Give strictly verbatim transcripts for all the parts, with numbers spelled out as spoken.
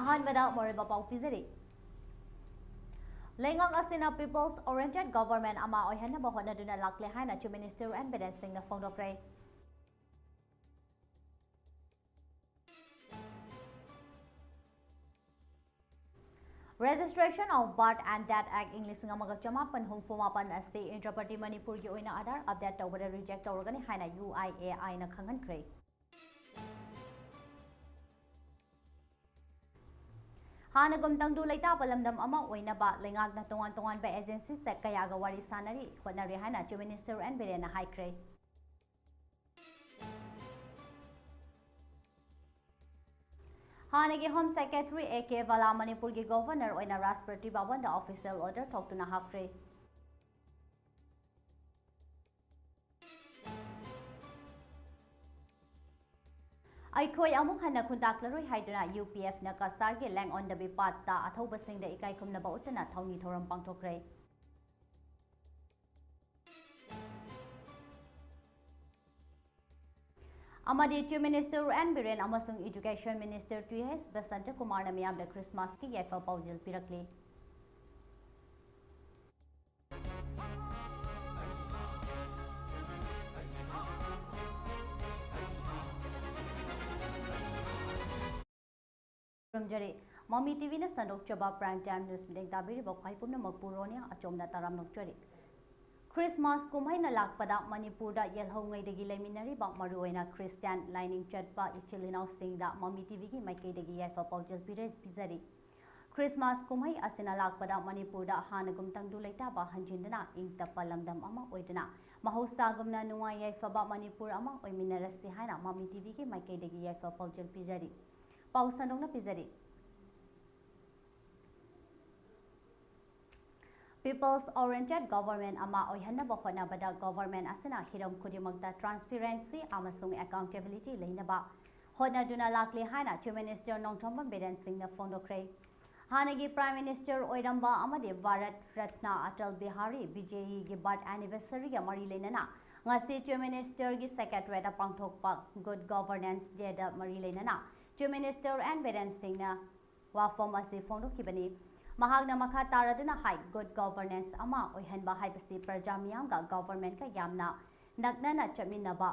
ꯑꯍꯥꯟꯕꯗ ꯃꯔꯨꯑꯣꯏꯕ ꯄꯥꯎ ꯄꯤꯖꯔꯤ꯫ ꯂꯩꯉꯥꯛ ꯑꯁꯤꯅ People's Oriented Government ꯑꯃ ꯑꯣꯏꯍꯟꯅꯕ ꯍꯣꯠꯅꯗꯨꯅ ꯂꯥꯛꯂꯦ ꯍꯥꯏꯅ Chief Minister ꯑꯦꯟ ꯕꯤꯔꯦꯟ ꯁꯤꯡꯅ ꯐꯣꯡꯗꯣꯛꯈ꯭ꯔꯦ꯫ Registration of Birth and Death Act ꯏꯪ ꯂꯤꯁꯤꯡ ꯑꯃꯒ ꯆꯃꯥꯄꯟ ꯍꯨꯝꯐꯨ ꯃꯥꯄꯟ ꯑꯁꯤ ꯏꯟꯗ꯭ꯔꯄꯇꯤ ꯃꯅꯤꯄꯨꯔꯒꯤ ꯑꯣꯏꯅ ꯑꯥꯙꯥꯔ ꯑꯞꯗꯦꯠ ꯇꯧꯕꯗ ꯔꯤꯖꯦꯛ ꯇꯧꯔꯒꯅꯤ ꯍꯥꯏꯅ ꯌꯨ ꯑꯥꯏ ꯑꯦ ꯑꯥꯏꯅ ꯈꯪꯍꯟꯈ꯭ꯔꯦ꯫ ꯍꯥꯟꯅꯒꯨꯝ ꯇꯪꯗꯨ ꯂꯩꯇꯥꯕ ꯂꯝꯗꯝ ꯑꯃ ꯑꯣꯏꯅꯕ ꯂꯩꯉꯥꯛꯅ ꯇꯣꯉꯥꯟ ꯇꯣꯉꯥꯟꯕ agency ꯁꯦ ꯀꯌꯥꯒ ꯋꯥꯔꯤ ꯁꯥꯅꯔꯤ, ꯍꯣꯠꯅꯔꯤ ꯍꯥꯏꯅ Chief Minister ꯑꯦꯟ ꯕꯤꯔꯦꯟꯅ ꯍꯥꯏꯈ꯭ꯔꯦ꯫ ꯍꯥꯟꯅꯒꯤ Home Secretary ꯑꯦ ꯀꯦ ꯕꯂꯥ ꯃꯅꯤꯄꯨꯔꯒꯤ Governor ꯑꯣꯏꯅ ꯔꯥꯁꯇ꯭ꯔꯄꯇꯤ ꯚꯕꯟꯗ official order ꯊꯣꯛꯇꯨꯅ ꯍꯥꯞꯈ꯭ꯔꯦ꯫ ꯑꯩꯈꯣꯏ ꯑꯃꯨꯛ ꯍꯟꯅ ꯈꯨꯟꯇꯥꯛꯂꯔꯣꯏ ꯍꯥꯏꯗꯨꯅ ꯌꯨ ꯄꯤ ꯑꯦꯐꯅ ꯀꯁꯥꯔꯒꯤ ꯂꯦꯡ ꯑꯣꯟꯗꯕꯤ ꯄꯥꯠꯇ ꯑꯊꯧꯕꯁꯤꯡꯗ ꯏꯀꯥꯏ ꯈꯨꯝꯅꯕ ꯎꯠꯇꯨꯅ ꯊꯧꯅꯤ ꯊꯧꯔꯝ ꯄꯥꯡꯊꯣꯛꯈ꯭ꯔꯦ꯫ ꯑꯃꯗꯤ Chief Minister ꯑꯦꯟ ꯕꯤꯔꯦꯟ ꯑꯃꯁꯨꯡ Education Minister T H Basanta ꯀꯨꯃꯥꯔꯅ ꯃꯤꯌꯥꯝꯗ ꯈ꯭ꯔꯤꯁꯃꯥꯁꯀꯤ ꯌꯥꯏꯐ ꯄꯥꯎꯖꯦꯜ ꯄꯤꯔꯛꯂꯤ꯫ ꯈꯨꯔꯨꯝꯖꯔꯤ꯫ ꯃꯃꯤ ꯇꯤ ꯚꯤꯅ ꯁꯟꯗꯣꯛꯆꯕ Prime Time News ꯃꯤꯠꯌꯦꯡ ꯇꯥꯕꯤꯔꯤꯕ ꯈ꯭ꯋꯥꯏ ꯄꯨꯝꯅꯃꯛꯄꯨ ꯔꯣꯅꯤꯌꯥ ꯑꯆꯣꯝꯅ ꯇꯔꯥꯝꯅ ꯑꯣꯛꯆꯔꯤ꯫ ꯈ꯭ꯔꯤꯁꯃꯥꯁ ꯀꯨꯝꯍꯩꯅ ꯂꯥꯛꯄꯗ ꯃꯅꯤꯄꯨꯔꯗ ꯌꯦꯜꯍꯧꯉꯩꯗꯒꯤ ꯂꯩꯃꯤꯟꯅꯔꯤꯕ ꯃꯔꯨꯑꯣꯏꯅ ꯈ꯭ꯔꯤꯁꯇꯤꯌꯥꯟ ꯂꯥꯏꯅꯤꯡ ꯆꯠꯄ ꯏꯆꯤꯜ ꯏꯅꯥꯎꯁꯤꯡꯗ ꯃꯃꯤ ꯇꯤ ꯚꯤꯒꯤ ꯃꯥꯏꯀꯩꯗꯒꯤ ꯌꯥꯏꯐ ꯄꯥꯎꯖꯦꯜ ꯄꯤꯔ-, ꯄꯤꯖꯔꯤ꯫ ꯈ꯭ꯔꯤꯁꯃꯥꯁ ꯀꯨꯝꯍꯩ ꯑꯁꯤꯅ ꯂꯥꯛꯄꯗ ꯃꯅꯤꯄꯨꯔꯗ ꯍꯥꯟꯅꯒꯨꯝ ꯇꯪꯗꯨ ꯂꯩꯇꯥꯕ ꯍꯟꯖꯤꯟꯗꯨꯅ ꯏꯪ ꯇꯞꯄ ꯂꯝꯗꯝ ꯑꯃ ꯑꯣꯏꯗꯨꯅ ꯃꯍꯧꯁꯥꯒꯨꯝꯅ ꯅꯨꯡꯉꯥꯏ ꯌꯥꯏꯐꯕ ꯃꯅꯤꯄꯨꯔ ꯑꯃ ꯑꯣꯏꯃꯤꯟꯅꯔꯁꯤ ꯍꯥꯏꯅ ꯃꯃꯤ ꯇꯤ ꯚꯤꯒꯤ ꯃꯥꯏꯀꯩꯗꯒꯤ ꯌꯥꯏꯐ ꯄꯥꯎꯖꯦꯜ ꯄꯤꯖꯔꯤ꯫ ꯄꯥꯎ ꯁꯟꯗꯣꯛꯅ ꯄꯤꯖꯔꯤ꯫ People's Oriented Government ꯑꯃ ꯑꯣꯏꯍꯟꯅꯕ ꯍꯣꯠꯅꯕꯗ government ꯑꯁꯤꯅ ꯍꯤꯔꯝ ꯈꯨꯗꯤꯡꯃꯛꯇ transparency ꯑꯃꯁꯨꯡ accountability ꯂꯩꯅꯕ ꯍꯣꯠꯅꯗꯨꯅ ꯂꯥꯛꯂꯤ ꯍꯥꯏꯅ Chief Minister ꯅꯣꯡꯊꯣꯝꯕꯝ ꯕꯤꯔꯦꯟ ꯁꯤꯡꯅ ꯐꯣꯡꯗꯣꯛꯈ꯭ꯔꯦ꯫ ꯍꯥꯟꯅꯒꯤ Prime Minister ꯑꯣꯏꯔꯝꯕ ꯑꯃꯗꯤ ꯚꯥꯔꯠ ꯔꯠꯅ ꯑꯇꯜ ꯕꯤꯍꯥꯔꯤ ꯕꯤꯖꯦꯌꯤꯒꯤ birth anniversary ꯒ ꯃꯔꯤ ꯂꯩꯅꯅ ꯉꯁꯤ Chief Minister ꯒꯤ Secretariat ꯇ ꯄꯥꯡꯊꯣꯛꯄ Good Governance Day ꯗ ꯃꯔꯤ ꯂꯩꯅꯅ Chief Minister ꯑꯦꯟ ꯕꯤꯔꯦꯟ ꯁꯤꯡꯅ ꯋꯥꯐꯝ ꯑꯁꯤ ꯐꯣꯡꯗꯣꯛꯈꯤꯕꯅꯤ꯫ ꯃꯍꯥꯛꯅ ꯃꯈꯥ ꯇꯥꯔꯗꯨꯅ ꯍꯥꯏ, ꯒꯨꯗ ꯒꯣꯚꯔꯅꯦꯟꯁ ꯑꯃ ꯑꯣꯏꯍꯟꯕ ꯍꯥꯏꯕꯁꯤ ꯄ꯭ꯔꯖꯥ ꯃꯤꯌꯥꯝꯒ ꯒꯣꯚꯔꯟꯃꯦꯟꯠꯀ ꯌꯥꯝꯅ ꯅꯛꯅꯅ ꯆꯠꯃꯤꯟꯅꯕ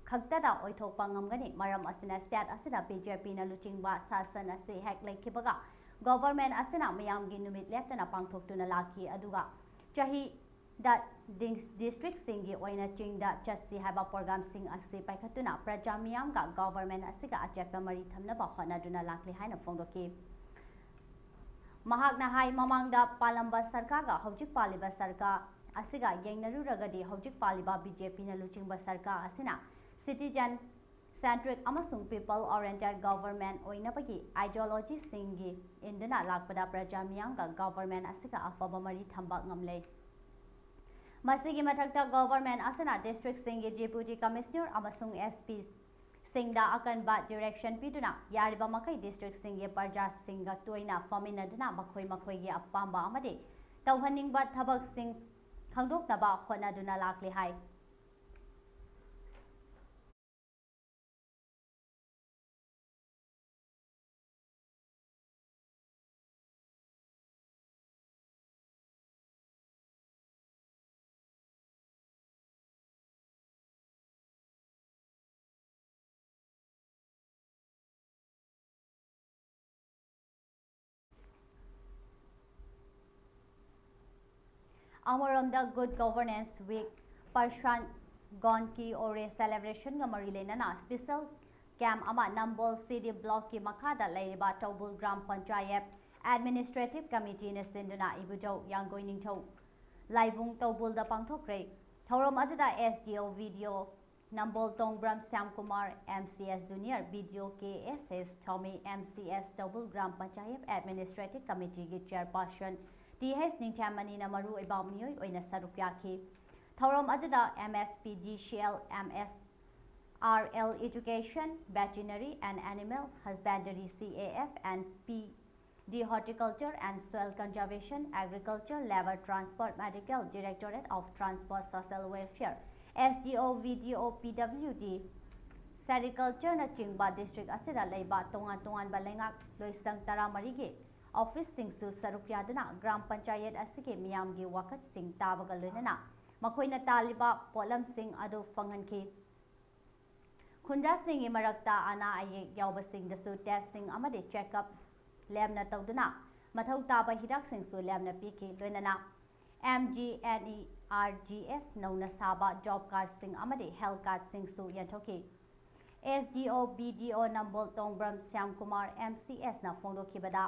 ꯈꯛꯇꯗ ꯑꯣꯏꯊꯣꯛꯄ ꯉꯝꯒꯅꯤ꯫ ꯃꯔꯝ ꯑꯁꯤꯅ ꯁ꯭ꯇꯦꯠ ꯑꯁꯤꯗ ꯕꯤ ꯖꯦ ꯄꯤꯅ ꯂꯨꯆꯤꯡꯕ ꯁꯥꯁꯟ ꯑꯁꯤ ꯍꯦꯛ ꯂꯩꯈꯤꯕꯒ ꯒꯣꯚꯔꯟꯃꯦꯟꯠ ꯑꯁꯤꯅ ꯃꯤꯌꯥꯝꯒꯤ ꯅꯨꯃꯤꯠ ꯂꯦꯞꯇꯅ ꯄꯥꯡꯊꯣꯛꯇꯨꯅ ꯂꯥꯛꯈꯤ꯫ ꯑꯗꯨꯒ ꯆꯍꯤꯗ ꯗꯤꯁꯇ꯭ꯔꯤꯛꯁꯤꯡꯒꯤ ꯑꯣꯏꯅ ꯆꯤꯡꯗ ꯆꯠꯁꯤ ꯍꯥꯏꯕ ꯄ꯭ꯔꯣꯒ꯭ꯔꯥꯝꯁꯤꯡ ꯑꯁꯤ ꯄꯥꯏꯈꯠꯇꯨꯅ ꯄ꯭ꯔꯖꯥ ꯃꯤꯌꯥꯝꯒ ꯒꯣꯚꯔꯟꯃꯦꯟꯠ ꯑꯁꯤꯒ ꯑꯆꯦꯠꯄ ꯃꯔꯤ ꯊꯝꯅꯕ ꯍꯣꯠꯅꯗꯨꯅ ꯂꯥꯛꯂꯤ ꯍꯥꯏꯅ ꯐꯣꯡꯗꯣꯛꯈꯤ꯫ ꯃꯍꯥꯛꯅ ꯍꯥꯏ, ꯃꯃꯥꯡꯗ ꯄꯥꯜꯂꯝꯕ ꯁꯔꯀꯥꯔꯒ ꯍꯧꯖꯤꯛ ꯄꯥꯜꯂꯤꯕ ꯁꯔꯀꯥꯔ ꯑꯁꯤꯒ ꯌꯦꯡꯅꯔꯨꯔꯒꯗꯤ ꯍꯧꯖꯤꯛ ꯄꯥꯜꯂꯤꯕ ꯕꯤ ꯖꯦ ꯄꯤꯅ ꯂꯨꯆꯤꯡꯕ ꯁꯔꯀꯥꯔ ꯑꯁꯤꯅ ꯁꯤꯇꯤꯖꯟ ꯁꯦꯟꯇ꯭ꯔꯤꯛ ꯑꯃꯁꯨꯡ ꯄꯤꯄꯜ ꯑꯣꯔꯤꯌꯦꯟꯇꯦꯗ ꯒꯣꯚꯔꯟꯃꯦꯟꯠ ꯑꯣꯏꯅꯕꯒꯤ ꯑꯥꯏꯗꯤꯌꯣꯂꯣꯖꯤꯁꯤꯡꯒꯤ ꯏꯟꯗꯨꯅ ꯂꯥꯛꯄꯗ ꯄ꯭ꯔꯖꯥ ꯃꯤꯌꯥꯝꯒ ꯒꯣꯚꯔꯟꯃꯦꯟꯠ ꯑꯁꯤꯒ ꯑꯐꯕ ꯃꯔꯤ ꯊꯝꯕ ꯉꯝꯂꯦ꯫ ꯃꯁꯤꯒꯤ ꯃꯊꯛꯇ ꯒꯣꯚꯔꯟꯃꯦꯟꯠ ꯑꯁꯤꯅ ꯗꯤꯁꯇ꯭ꯔꯤꯛꯁꯤꯡꯒꯤ ꯗꯤꯄ꯭ꯌꯨꯇꯤ ꯀꯃꯤꯁꯅꯔ ꯑꯃꯁꯨꯡ ꯑꯦꯁ ꯄꯤ ꯁꯤꯡꯗ ꯑꯀꯟꯕ ꯗꯤꯔꯦꯛꯁꯟ ꯄꯤꯗꯨꯅ ꯌꯥꯔꯤꯕ ꯃꯈꯩ ꯗꯤꯁꯇ꯭ꯔꯤꯛꯁꯤꯡꯒꯤ ꯄ꯭ꯔꯖꯥꯁꯤꯡꯒ ꯇꯣꯏꯅ ꯐꯝꯃꯤꯟꯅꯗꯨꯅ ꯃꯈꯣꯏ ꯃꯈꯣꯏꯒꯤ ꯑꯄꯥꯝꯕ ꯑꯃꯗꯤ ꯇꯧꯍꯟꯅꯤꯡꯕ ꯊꯕꯛꯁꯤꯡ ꯈꯪꯗꯣꯛꯅꯕ ꯍꯣꯠꯅꯗꯨꯅ ꯂꯥꯛꯂꯤ ꯍꯥꯏ꯫ ꯑꯃꯔꯣꯝꯗ ꯒꯨꯗ ꯒꯣꯚꯔꯅꯦꯟꯁ ꯋꯤꯛ ꯄ꯭ꯔꯁꯥꯟ ꯒꯣꯟꯀꯤ ꯑꯣꯔꯦ ꯁꯦꯂꯦꯕ꯭ꯔꯦꯁꯟꯒ ꯃꯔꯤ ꯂꯩꯅꯅ ꯁ꯭ꯄꯦꯁꯦꯜ ꯀꯦꯝꯞ ꯑꯃ ꯅꯝꯕꯣꯜ ꯁꯤ ꯗꯤ ꯕ꯭ꯂꯣꯛꯀꯤ ꯃꯈꯥꯗ ꯂꯩꯔꯤꯕ ꯇꯧꯕꯨꯜ ꯒ꯭ꯔꯥꯝ ꯄꯟꯆꯥꯌꯠ ꯑꯦꯗꯃꯤꯅꯤꯁꯇ꯭ꯔꯦꯇꯤꯚ ꯀꯃꯤꯇꯤꯅ ꯁꯤꯟꯗꯨꯅ ꯏꯕꯨꯙꯧ ꯌꯥꯡꯒꯣꯏ ꯅꯤꯡꯊꯧ ꯂꯥꯏꯕꯨꯡ ꯇꯧꯕꯨꯜꯗ ꯄꯥꯡꯊꯣꯛꯈ꯭ꯔꯦ꯫ ꯊꯧꯔꯝ ꯑꯗꯨꯗ ꯑꯦꯁ ꯗꯤ ꯑꯣ ꯚꯤ ꯗꯤ ꯑꯣ ꯅꯝꯕꯣꯜ ꯇꯣꯡꯕ꯭ꯔꯝ ꯁ꯭ꯌꯥꯝꯀꯨꯃꯥꯔ, ꯑꯦꯝ ꯁꯤ ꯑꯦꯁ ꯖꯨꯅꯤꯌꯔ ꯚꯤ ꯗꯤ ꯑꯣ ꯀꯦ ꯑꯦꯁ ꯑꯦꯁ Thomi, M C S Toubul gram panchayat administrative ꯀꯃꯤꯇꯤꯒꯤ ꯆꯦꯌꯔꯄꯥꯔꯁꯟ ꯇꯤ ꯑꯩꯆ ꯅꯤꯡꯊꯦꯝꯃꯅꯤꯅ ꯃꯔꯨꯑꯣꯏꯕ ꯃꯤꯑꯣꯏ ꯑꯣꯏꯅ ꯁꯔꯨꯛ ꯌꯥꯈꯤ꯫ ꯊꯧꯔꯝ ꯑꯗꯨꯗ M S P G C L, M S R L Education, Veterinary and Animal Husbandry, C A F and P D Horticulture and Soil Conservation, Agriculture, Labour Transport, Medical, Directorate of Transport, Social Welfare, S D O, V D O, P W D, ꯑꯦꯒ꯭ꯔꯤꯀꯜꯆꯔꯅꯆꯤꯡꯕ district ꯑꯁꯤꯗ ꯂꯩꯕ ꯇꯣꯉꯥꯟ ꯇꯣꯉꯥꯟꯕ ꯂꯩꯉꯥꯛ ꯂꯣꯏꯁꯪ ꯇꯔꯥꯃꯔꯤꯒꯤ ꯑꯣꯐꯤꯁꯁꯤꯡꯁꯨ ꯁꯔꯨꯛ ꯌꯥꯗꯨꯅ gram panchayat ꯑꯁꯤꯒꯤ ꯃꯤꯌꯥꯝꯒꯤ ꯋꯥꯀꯠꯁꯤꯡ ꯇꯥꯕꯒ ꯂꯣꯏꯅꯅ ꯃꯈꯣꯏꯅ ꯇꯥꯜꯂꯤꯕ ꯄꯣꯠꯂꯝꯁꯤꯡ ꯑꯗꯨ ꯐꯪꯍꯟꯈꯤ꯫ ꯈꯨꯟꯖꯥꯁꯤꯡꯒꯤ ꯃꯔꯛꯇ ꯑꯅꯥ ꯑꯌꯦꯛ ꯌꯥꯎꯕꯁꯤꯡꯗꯁꯨ ꯇꯦꯁꯁꯤꯡ ꯑꯃꯗꯤ ꯆꯦꯛꯑꯞ ꯂꯦꯝꯅ ꯇꯧꯗꯨꯅ ꯃꯊꯧ ꯇꯥꯕ ꯍꯤꯗꯥꯛꯁꯤꯡꯁꯨ ꯂꯦꯝꯅ ꯄꯤꯈꯤ꯫ ꯂꯣꯏꯅꯅ M G N E R G S ꯅꯧꯅ ꯁꯥꯕ ꯖꯣꯕ ꯀꯥꯔꯗꯁꯤꯡ ꯑꯃꯗꯤ ꯍꯦꯜꯊ ꯀꯥꯔꯗꯁꯤꯡꯁꯨ ꯌꯦꯟꯊꯣꯛꯈꯤ꯫ ꯑꯦꯁ ꯗꯤ ꯑꯣ ꯕꯤ ꯗꯤ ꯑꯣ ꯅꯝꯕꯣꯜ ꯇꯣꯡꯕ꯭ꯔꯝ Shyamkumar M C ꯑꯦꯁꯅ ꯐꯣꯡꯗꯣꯛꯈꯤꯕꯗ,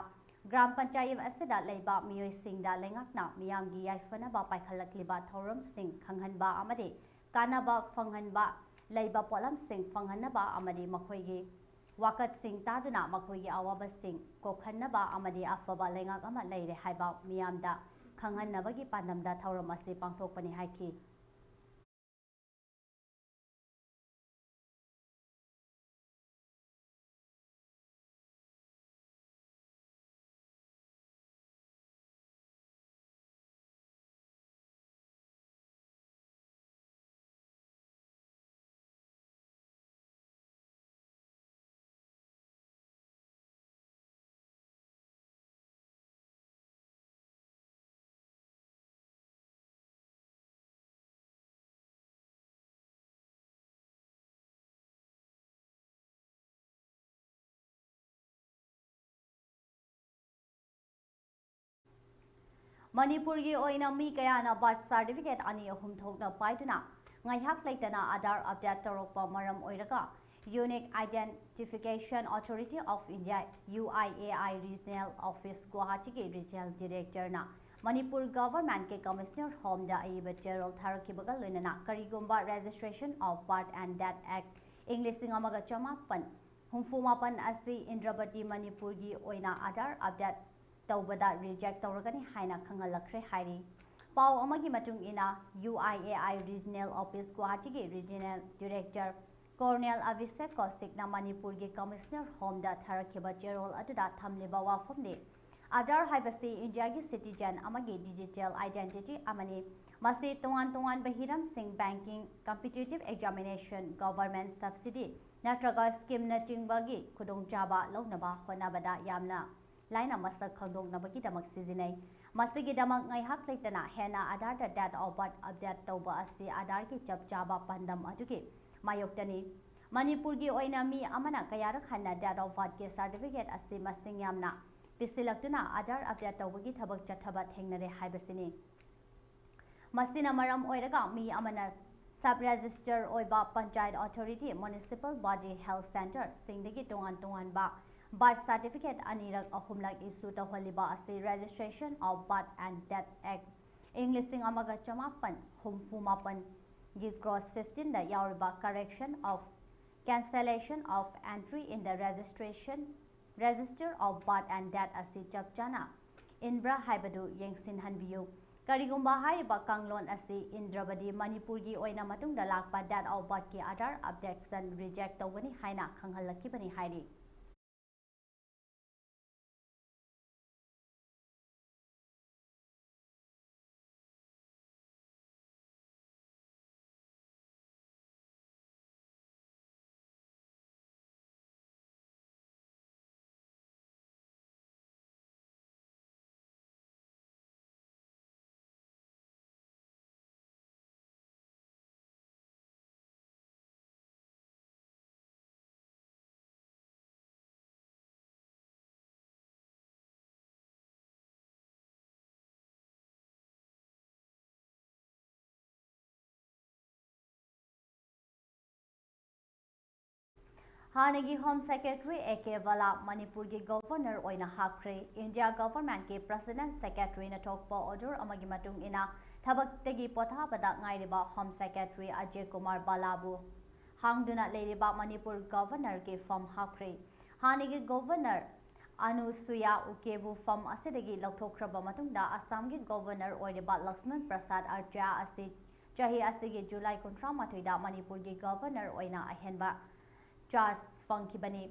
gram panchayat ꯑꯁꯤꯗ ꯂꯩꯕ ꯃꯤꯑꯣꯏꯁꯤꯡꯗ ꯂꯩꯉꯥꯛꯅ ꯃꯤꯌꯥꯝꯒꯤ ꯌꯥꯏꯐꯅꯕ ꯄꯥꯏꯈꯠꯂꯛꯂꯤꯕ ꯊꯧꯔꯝꯁꯤꯡ ꯈꯪꯍꯟꯕ ꯑꯃꯗꯤ ꯀꯥꯟꯅꯕ ꯐꯪꯍꯟꯕ, ꯂꯩꯕ ꯄꯣꯠꯂꯝꯁꯤꯡ ꯐꯪꯍꯟꯅꯕ ꯑꯃꯗꯤ ꯃꯈꯣꯏꯒꯤ ꯋꯥꯀꯠꯁꯤꯡ ꯇꯥꯗꯨꯅ ꯃꯈꯣꯏꯒꯤ ꯑꯋꯥꯕꯁꯤꯡ ꯀꯣꯛꯍꯟꯅꯕ ꯑꯃꯗꯤ ꯑꯐꯕ ꯂꯩꯉꯥꯛ ꯑꯃ ꯂꯩꯔꯦ ꯍꯥꯏꯕ ꯃꯤꯌꯥꯝꯗ ꯈꯪꯍꯟꯅꯕꯒꯤ ꯄꯥꯟꯗꯝꯗ ꯊꯧꯔꯝ ꯑꯁꯤ ꯄꯥꯡꯊꯣꯛꯄꯅꯤ ꯍꯥꯏꯈꯤ꯫ ꯃꯅꯤꯄꯨꯔꯒꯤ ꯑꯣꯏꯅ ꯃꯤ ꯀꯌꯥꯅ ꯕꯥꯔꯊ ꯁꯥꯔꯇꯤꯐꯤꯀꯦꯠ ꯑꯅꯤ ꯑꯍꯨꯝ ꯊꯣꯛꯅ ꯄꯥꯏꯗꯨꯅ ꯉꯥꯏꯍꯥꯛ ꯂꯩꯇꯅ ꯑꯥꯙꯥꯔ ꯑꯞꯗꯦꯠ ꯇꯧꯔꯛꯄ ꯃꯔꯝ ꯑꯣꯏꯔꯒ, Unique Identification Authority of India, U I A I, Regional Office ꯒꯨꯋꯥꯍꯥꯇꯤꯒꯤ ꯔꯤꯖꯅꯦꯜ ꯗꯤꯔꯦꯛꯇꯔꯅ ꯃꯅꯤꯄꯨꯔ ꯒꯚꯔꯟꯃꯦꯟꯠꯀꯤ ꯀꯃꯤꯁꯅꯔ ꯍꯣꯝꯗ ꯑꯏꯕ ꯆꯦꯔꯣꯜ ꯊꯥꯔꯛꯈꯤꯕꯒ ꯂꯣꯏꯅꯅ, ꯀꯔꯤꯒꯨꯝꯕ Registration of Birth and Death Act ꯏꯪ ꯂꯤꯁꯤꯡ ꯑꯃꯒ ꯆꯃꯥꯄꯟ ꯍꯨꯝꯐꯨ ꯃꯥꯄꯟ ꯑꯁꯤ ꯏꯟꯗ꯭ꯔꯕꯇꯤ ꯃꯅꯤꯄꯨꯔꯒꯤ ꯑꯣꯏꯅ ꯑꯥꯙꯥꯔ ꯑꯞꯗꯦꯠ ꯇꯧꯕꯗ ꯔꯤꯖꯦꯛ ꯇꯧꯔꯒꯅꯤ ꯍꯥꯏꯅ ꯈꯪꯍꯜꯂꯛꯈ꯭ꯔꯦ ꯍꯥꯏꯔꯤ꯫ ꯄꯥꯎ ꯑꯃꯒꯤ ꯃꯇꯨꯡ ꯏꯟꯅ, U I A I Regional Office ꯒꯨꯋꯥꯍꯥꯇꯤꯒꯤ ꯔꯤꯖꯅꯦꯜ ꯗꯤꯔꯦꯛꯇꯔ ꯀꯣꯔꯅꯦꯜ ꯑꯚꯤꯁꯦꯛ ꯀꯧꯁꯤꯛꯅ ꯃꯅꯤꯄꯨꯔꯒꯤ ꯀꯃꯤꯁꯅꯔ ꯍꯣꯝꯗ ꯊꯥꯔꯛꯈꯤꯕ ꯆꯦꯔꯣꯜ ꯑꯗꯨꯗ ꯊꯝꯂꯤꯕ ꯋꯥꯐꯝꯗꯤ, ꯑꯥꯙꯥꯔ ꯍꯥꯏꯕꯁꯤ ꯏꯟꯗꯤꯌꯥꯒꯤ ꯁꯤꯇꯤꯖꯦꯟ ꯑꯃꯒꯤ ꯗꯤꯖꯤꯇꯦꯜ ꯑꯥꯏꯗꯦꯟꯇꯤꯇꯤ ꯑꯃꯅꯤ꯫ ꯃꯁꯤ ꯇꯣꯉꯥꯟ ꯇꯣꯉꯥꯟꯕ ꯍꯤꯔꯝꯁꯤꯡ, banking, competitive examination, government subsidy, ꯅꯠꯇ꯭ꯔꯒ ꯁ꯭ꯀꯤꯝꯅꯆꯤꯡꯕꯒꯤ ꯈꯨꯗꯣꯡꯆꯥꯕ ꯂꯧꯅꯕ ꯍꯣꯠꯅꯕꯗ ꯌꯥꯝꯅ ꯂꯥꯏꯅ ꯃꯁꯛ ꯈꯪꯗꯣꯛꯅꯕꯒꯤꯗꯃꯛ ꯁꯤꯖꯤꯟꯅꯩ꯫ ꯃꯁꯤꯒꯤꯗꯃꯛ ꯉꯥꯏꯍꯥꯛ ꯂꯩꯇꯅ ꯍꯦꯟꯅ ꯑꯥꯙꯥꯔꯗ date of birth update ꯇꯧꯕ ꯑꯁꯤ ꯑꯥꯙꯥꯔꯒꯤ ꯆꯞ ꯆꯥꯕ ꯄꯥꯟꯗꯝ ꯑꯗꯨꯒꯤ ꯃꯥꯌꯣꯛꯇꯅꯤ꯫ ꯃꯅꯤꯄꯨꯔꯒꯤ ꯑꯣꯏꯅ ꯃꯤ ꯑꯃꯅ ꯀꯌꯥꯔꯛ ꯍꯟꯅ date of birthꯀꯤ certificate ꯑꯁꯤ ꯃꯁꯤꯡ ꯌꯥꯝꯅ ꯄꯤꯁꯤꯜꯂꯛꯇꯨꯅ ꯑꯥꯙꯥꯔ update ꯇꯧꯕꯒꯤ ꯊꯕꯛ ꯆꯠꯊꯕ ꯊꯦꯡꯅꯔꯦ ꯍꯥꯏꯕꯁꯤꯅꯤ꯫ ꯃꯁꯤꯅ ꯃꯔꯝ ꯑꯣꯏꯔꯒ ꯃꯤ ꯑꯃꯅ sub register ꯑꯣꯏꯕ panchayat authority, municipal body, health centreꯁꯤꯡꯗꯒꯤ ꯇꯣꯉꯥꯟ ꯇꯣꯉꯥꯟꯕ birth certificate ꯑꯅꯤꯔꯛ ꯑꯍꯨꯝꯂꯛ issue ꯇꯧꯍꯜꯂꯤꯕ ꯑꯁꯤ Registration of Birth and Death Act, ꯏꯪ ꯂꯤꯁꯤꯡ ꯑꯃꯒ ꯆꯃꯥꯄꯟ ꯍꯨꯝꯐꯨ ꯃꯥꯄꯟꯒꯤ clause fifteenꯗ ꯌꯥꯎꯔꯤꯕ correction of cancellation of entry in the registration, Register of Birth and Death ꯑꯁꯤ ꯆꯞ ꯆꯥꯅ ꯏꯟꯕ꯭ꯔꯥ ꯍꯥꯏꯕꯗꯨ ꯌꯦꯡꯁꯤꯟꯍꯟꯕꯤꯌꯨ꯫ ꯀꯔꯤꯒꯨꯝꯕ ꯍꯥꯏꯔꯤꯕ ꯀꯥꯡꯂꯣꯟ ꯑꯁꯤ ꯏꯟꯗ꯭ꯔꯕꯗꯤ ꯃꯅꯤꯄꯨꯔꯒꯤ ꯑꯣꯏꯅ ꯃꯇꯨꯡꯗ ꯂꯥꯛꯄ date of birthꯀꯤ ꯑꯥꯙꯥꯔ updateꯁꯟ reject ꯇꯧꯒꯅꯤ ꯍꯥꯏꯅ ꯈꯪꯍꯜꯂꯛꯈꯤꯕꯅꯤ ꯍꯥꯏꯔꯤ꯫ ꯍꯥꯟꯅꯒꯤ Home Secretary A K Bhalla ꯃꯅꯤꯄꯨꯔꯒꯤ Governor ꯑꯣꯏꯅ ꯍꯥꯞꯈ꯭ꯔꯦ꯫ India Governmentꯀꯤ President Secretaryꯅ ꯊꯣꯛꯄ order ꯑꯃꯒꯤ ꯃꯇꯨꯡ ꯏꯟꯅ ꯊꯕꯛꯇꯒꯤ ꯄꯣꯊꯥꯕꯗ ꯉꯥꯏꯔꯤꯕ Home Secretary Ajay Kumar Bhallaꯕꯨ ꯍꯥꯡꯗꯨꯅ ꯂꯩꯔꯤꯕ ꯃꯅꯤꯄꯨꯔ Governorꯒꯤ ꯐꯝ ꯍꯥꯞꯈ꯭ꯔꯦ꯫ ꯍꯥꯟꯅꯒꯤ Governor ꯑꯅꯨꯁꯨꯌꯥ ꯎꯀꯦꯕꯨ ꯐꯝ ꯑꯁꯤꯗꯒꯤ ꯂꯧꯊꯣꯛꯈ꯭ꯔꯕ ꯃꯇꯨꯡꯗ ꯑꯁꯥꯝꯒꯤ Governor ꯑꯣꯏꯔꯤꯕ ꯂꯛꯁꯃꯟ ꯄ꯭ꯔꯁꯥꯗ ꯑꯥꯔꯌꯥ ꯑꯁꯤ ꯆꯍꯤ ꯑꯁꯤꯒꯤ ꯖꯨꯂꯥꯏ ꯀꯨꯟꯊ꯭ꯔꯥ ꯃꯥꯊꯣꯏꯗ ꯃꯅꯤꯄꯨꯔꯒꯤ Governor ꯑꯣꯏꯅ ꯑꯍꯦꯟꯕ charge ꯐꯪꯈꯤꯕꯅꯤ꯫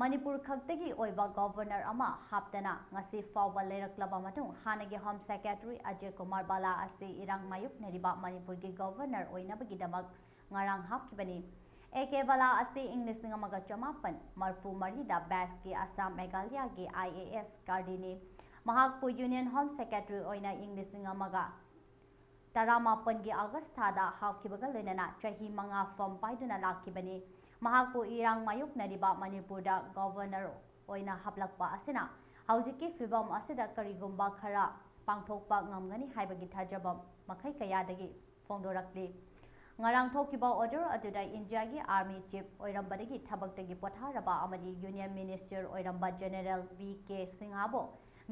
ꯃꯅꯤꯄꯨꯔ ꯈꯛꯇꯒꯤ ꯑꯣꯏꯕ Governor ꯑꯃ ꯍꯥꯞꯇꯅ ꯉꯁꯤ ꯐꯥꯎꯕ ꯂꯩꯔꯛꯂꯕ ꯃꯇꯨꯡ ꯍꯥꯟꯅꯒꯤ Home Secretary ꯑꯖꯌ ꯀꯨꯃꯥꯔ ꯕꯥꯂꯥ ꯑꯁꯤ ꯏꯔꯥꯡ ꯃꯥꯌꯣꯛꯅꯔꯤꯕ ꯃꯅꯤꯄꯨꯔꯒꯤ Governor ꯑꯣꯏꯅꯕꯒꯤꯗꯃꯛ ꯉꯔꯥꯡ ꯍꯥꯞꯈꯤꯕꯅꯤ꯫ ꯑꯦ ꯀꯦ ꯕꯂꯥ ꯑꯁꯤ ꯏꯪ ꯂꯤꯁꯤꯡ ꯑꯃꯒ ꯆꯃꯥꯄꯟ ꯃꯔꯤꯐꯨ ꯃꯔꯤꯗ ꯕꯦꯁꯀꯤ ꯑꯁꯥꯝ ꯃꯦꯘꯥꯂꯌꯥꯒꯤ ꯑꯥꯏ ꯑꯦ ꯑꯦꯁ ꯒꯥꯔꯗꯤꯅꯤ꯫ ꯃꯍꯥꯛꯄꯨ ꯌꯨꯅꯤꯌꯟ ꯍꯣꯝ ꯁꯦꯀ꯭ꯔꯦꯇꯔꯤ ꯑꯣꯏꯅ ꯏꯪ ꯂꯤꯁꯤꯡ ꯑꯃꯒ ꯇꯔꯥꯃꯥꯄꯟꯒꯤ ꯑꯥꯒꯁ ꯊꯥꯗ ꯍꯥꯞꯈꯤꯕꯒ ꯂꯣꯏꯅꯅ ꯆꯍꯤ ꯃꯉꯥ ꯐꯝ ꯄꯥꯏꯗꯨꯅ ꯂꯥꯛꯈꯤꯕꯅꯤ꯫ ꯃꯍꯥꯛꯄꯨ ꯏꯔꯥꯡ ꯃꯥꯌꯣꯛꯅꯔꯤꯕ ꯃꯅꯤꯄꯨꯔꯗ ꯒꯣꯚꯔꯅꯔ ꯑꯣꯏꯅ ꯍꯥꯞꯂꯛꯄ ꯑꯁꯤꯅ ꯍꯧꯖꯤꯛꯀꯤ ꯐꯤꯕꯝ ꯑꯁꯤꯗ ꯀꯔꯤꯒꯨꯝꯕ ꯈꯔ ꯄꯥꯡꯊꯣꯛꯄ ꯉꯝꯒꯅꯤ ꯍꯥꯏꯕꯒꯤ ꯊꯥꯖꯕ ꯃꯈꯩ ꯀꯌꯥꯗꯒꯤ ꯐꯣꯡꯗꯣꯔꯛꯂꯤ꯫ ꯉꯔꯥꯡ ꯊꯣꯛꯈꯤꯕ ꯑꯣꯔꯗꯔ ꯑꯗꯨꯗ ꯏꯟꯗꯤꯌꯥꯒꯤ ꯑꯥꯔꯃꯤ ꯆꯤꯐ ꯑꯣꯏꯔꯝꯕꯗꯒꯤ ꯊꯕꯛꯇꯒꯤ ꯄꯣꯊꯥꯔꯕ ꯑꯃꯗꯤ ꯌꯨꯅꯤꯌꯟ ꯃꯤꯅꯤꯁꯇꯔ ꯑꯣꯏꯔꯝꯕ ꯖꯦꯅꯦꯔꯦꯜ ꯚꯤ ꯀꯦ ꯁꯤꯡꯍꯕꯨ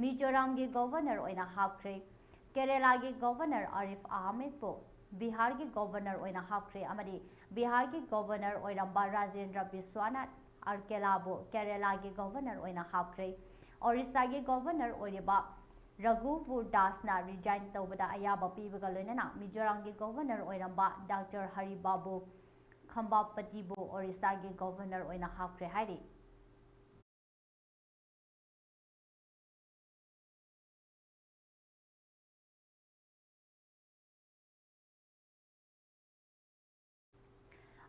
ꯃꯤꯖꯣꯔꯥꯝꯒꯤ ꯒꯣꯚꯔꯅꯔ ꯑꯣꯏꯅ ꯍꯥꯞꯈ꯭ꯔꯦ꯫ ꯀꯦꯔꯦꯂꯥꯒꯤ ꯒꯣꯚꯔꯅꯔ ꯑꯥꯔꯤꯐ ꯑꯍꯃꯦꯗꯄꯨ ꯕꯤꯍꯥꯔꯒꯤ ꯒꯣꯚꯔꯅꯔ ꯑꯣꯏꯅ ꯍꯥꯞꯈ꯭ꯔꯦ ꯑꯃꯗꯤ ꯕꯤꯍꯥꯔꯒꯤ ꯒꯣꯚꯔꯅꯔ ꯑꯣꯏꯔꯝꯕ ꯔꯥꯖꯦꯟꯗ꯭ꯔ ꯕꯤꯁ꯭ꯋꯥꯅꯥꯊ ꯑꯥꯔꯀꯦꯂꯥꯕꯨ ꯀꯦꯔꯦꯂꯥꯒꯤ ꯒꯣꯚꯔꯅꯔ ꯑꯣꯏꯅ ꯍꯥꯞꯈ꯭ꯔꯦ꯫ ꯑꯣꯔꯤꯁꯥꯒꯤ ꯒꯣꯚꯔꯅꯔ ꯑꯣꯏꯔꯤꯕ ꯔꯘꯨꯕꯨꯔ ꯗꯥꯁꯅ ꯔꯤꯖꯥꯏꯟ ꯇꯧꯕꯗ ꯑꯌꯥꯕ ꯄꯤꯕꯒ ꯂꯣꯏꯅꯅ ꯃꯤꯖꯣꯔꯥꯝꯒꯤ ꯒꯣꯚꯔꯅꯔ ꯑꯣꯏꯔꯝꯕ ꯗꯥꯛꯇꯔ ꯍꯔꯤ ꯕꯥꯕꯨ ꯈꯝꯕꯥꯄꯇꯤꯕꯨ ꯑꯣꯔꯤꯁꯥꯒꯤ ꯒꯣꯚꯔꯅꯔ ꯑꯣꯏꯅ ꯍꯥꯞꯈ꯭ꯔꯦ ꯍꯥꯏꯔꯤ꯫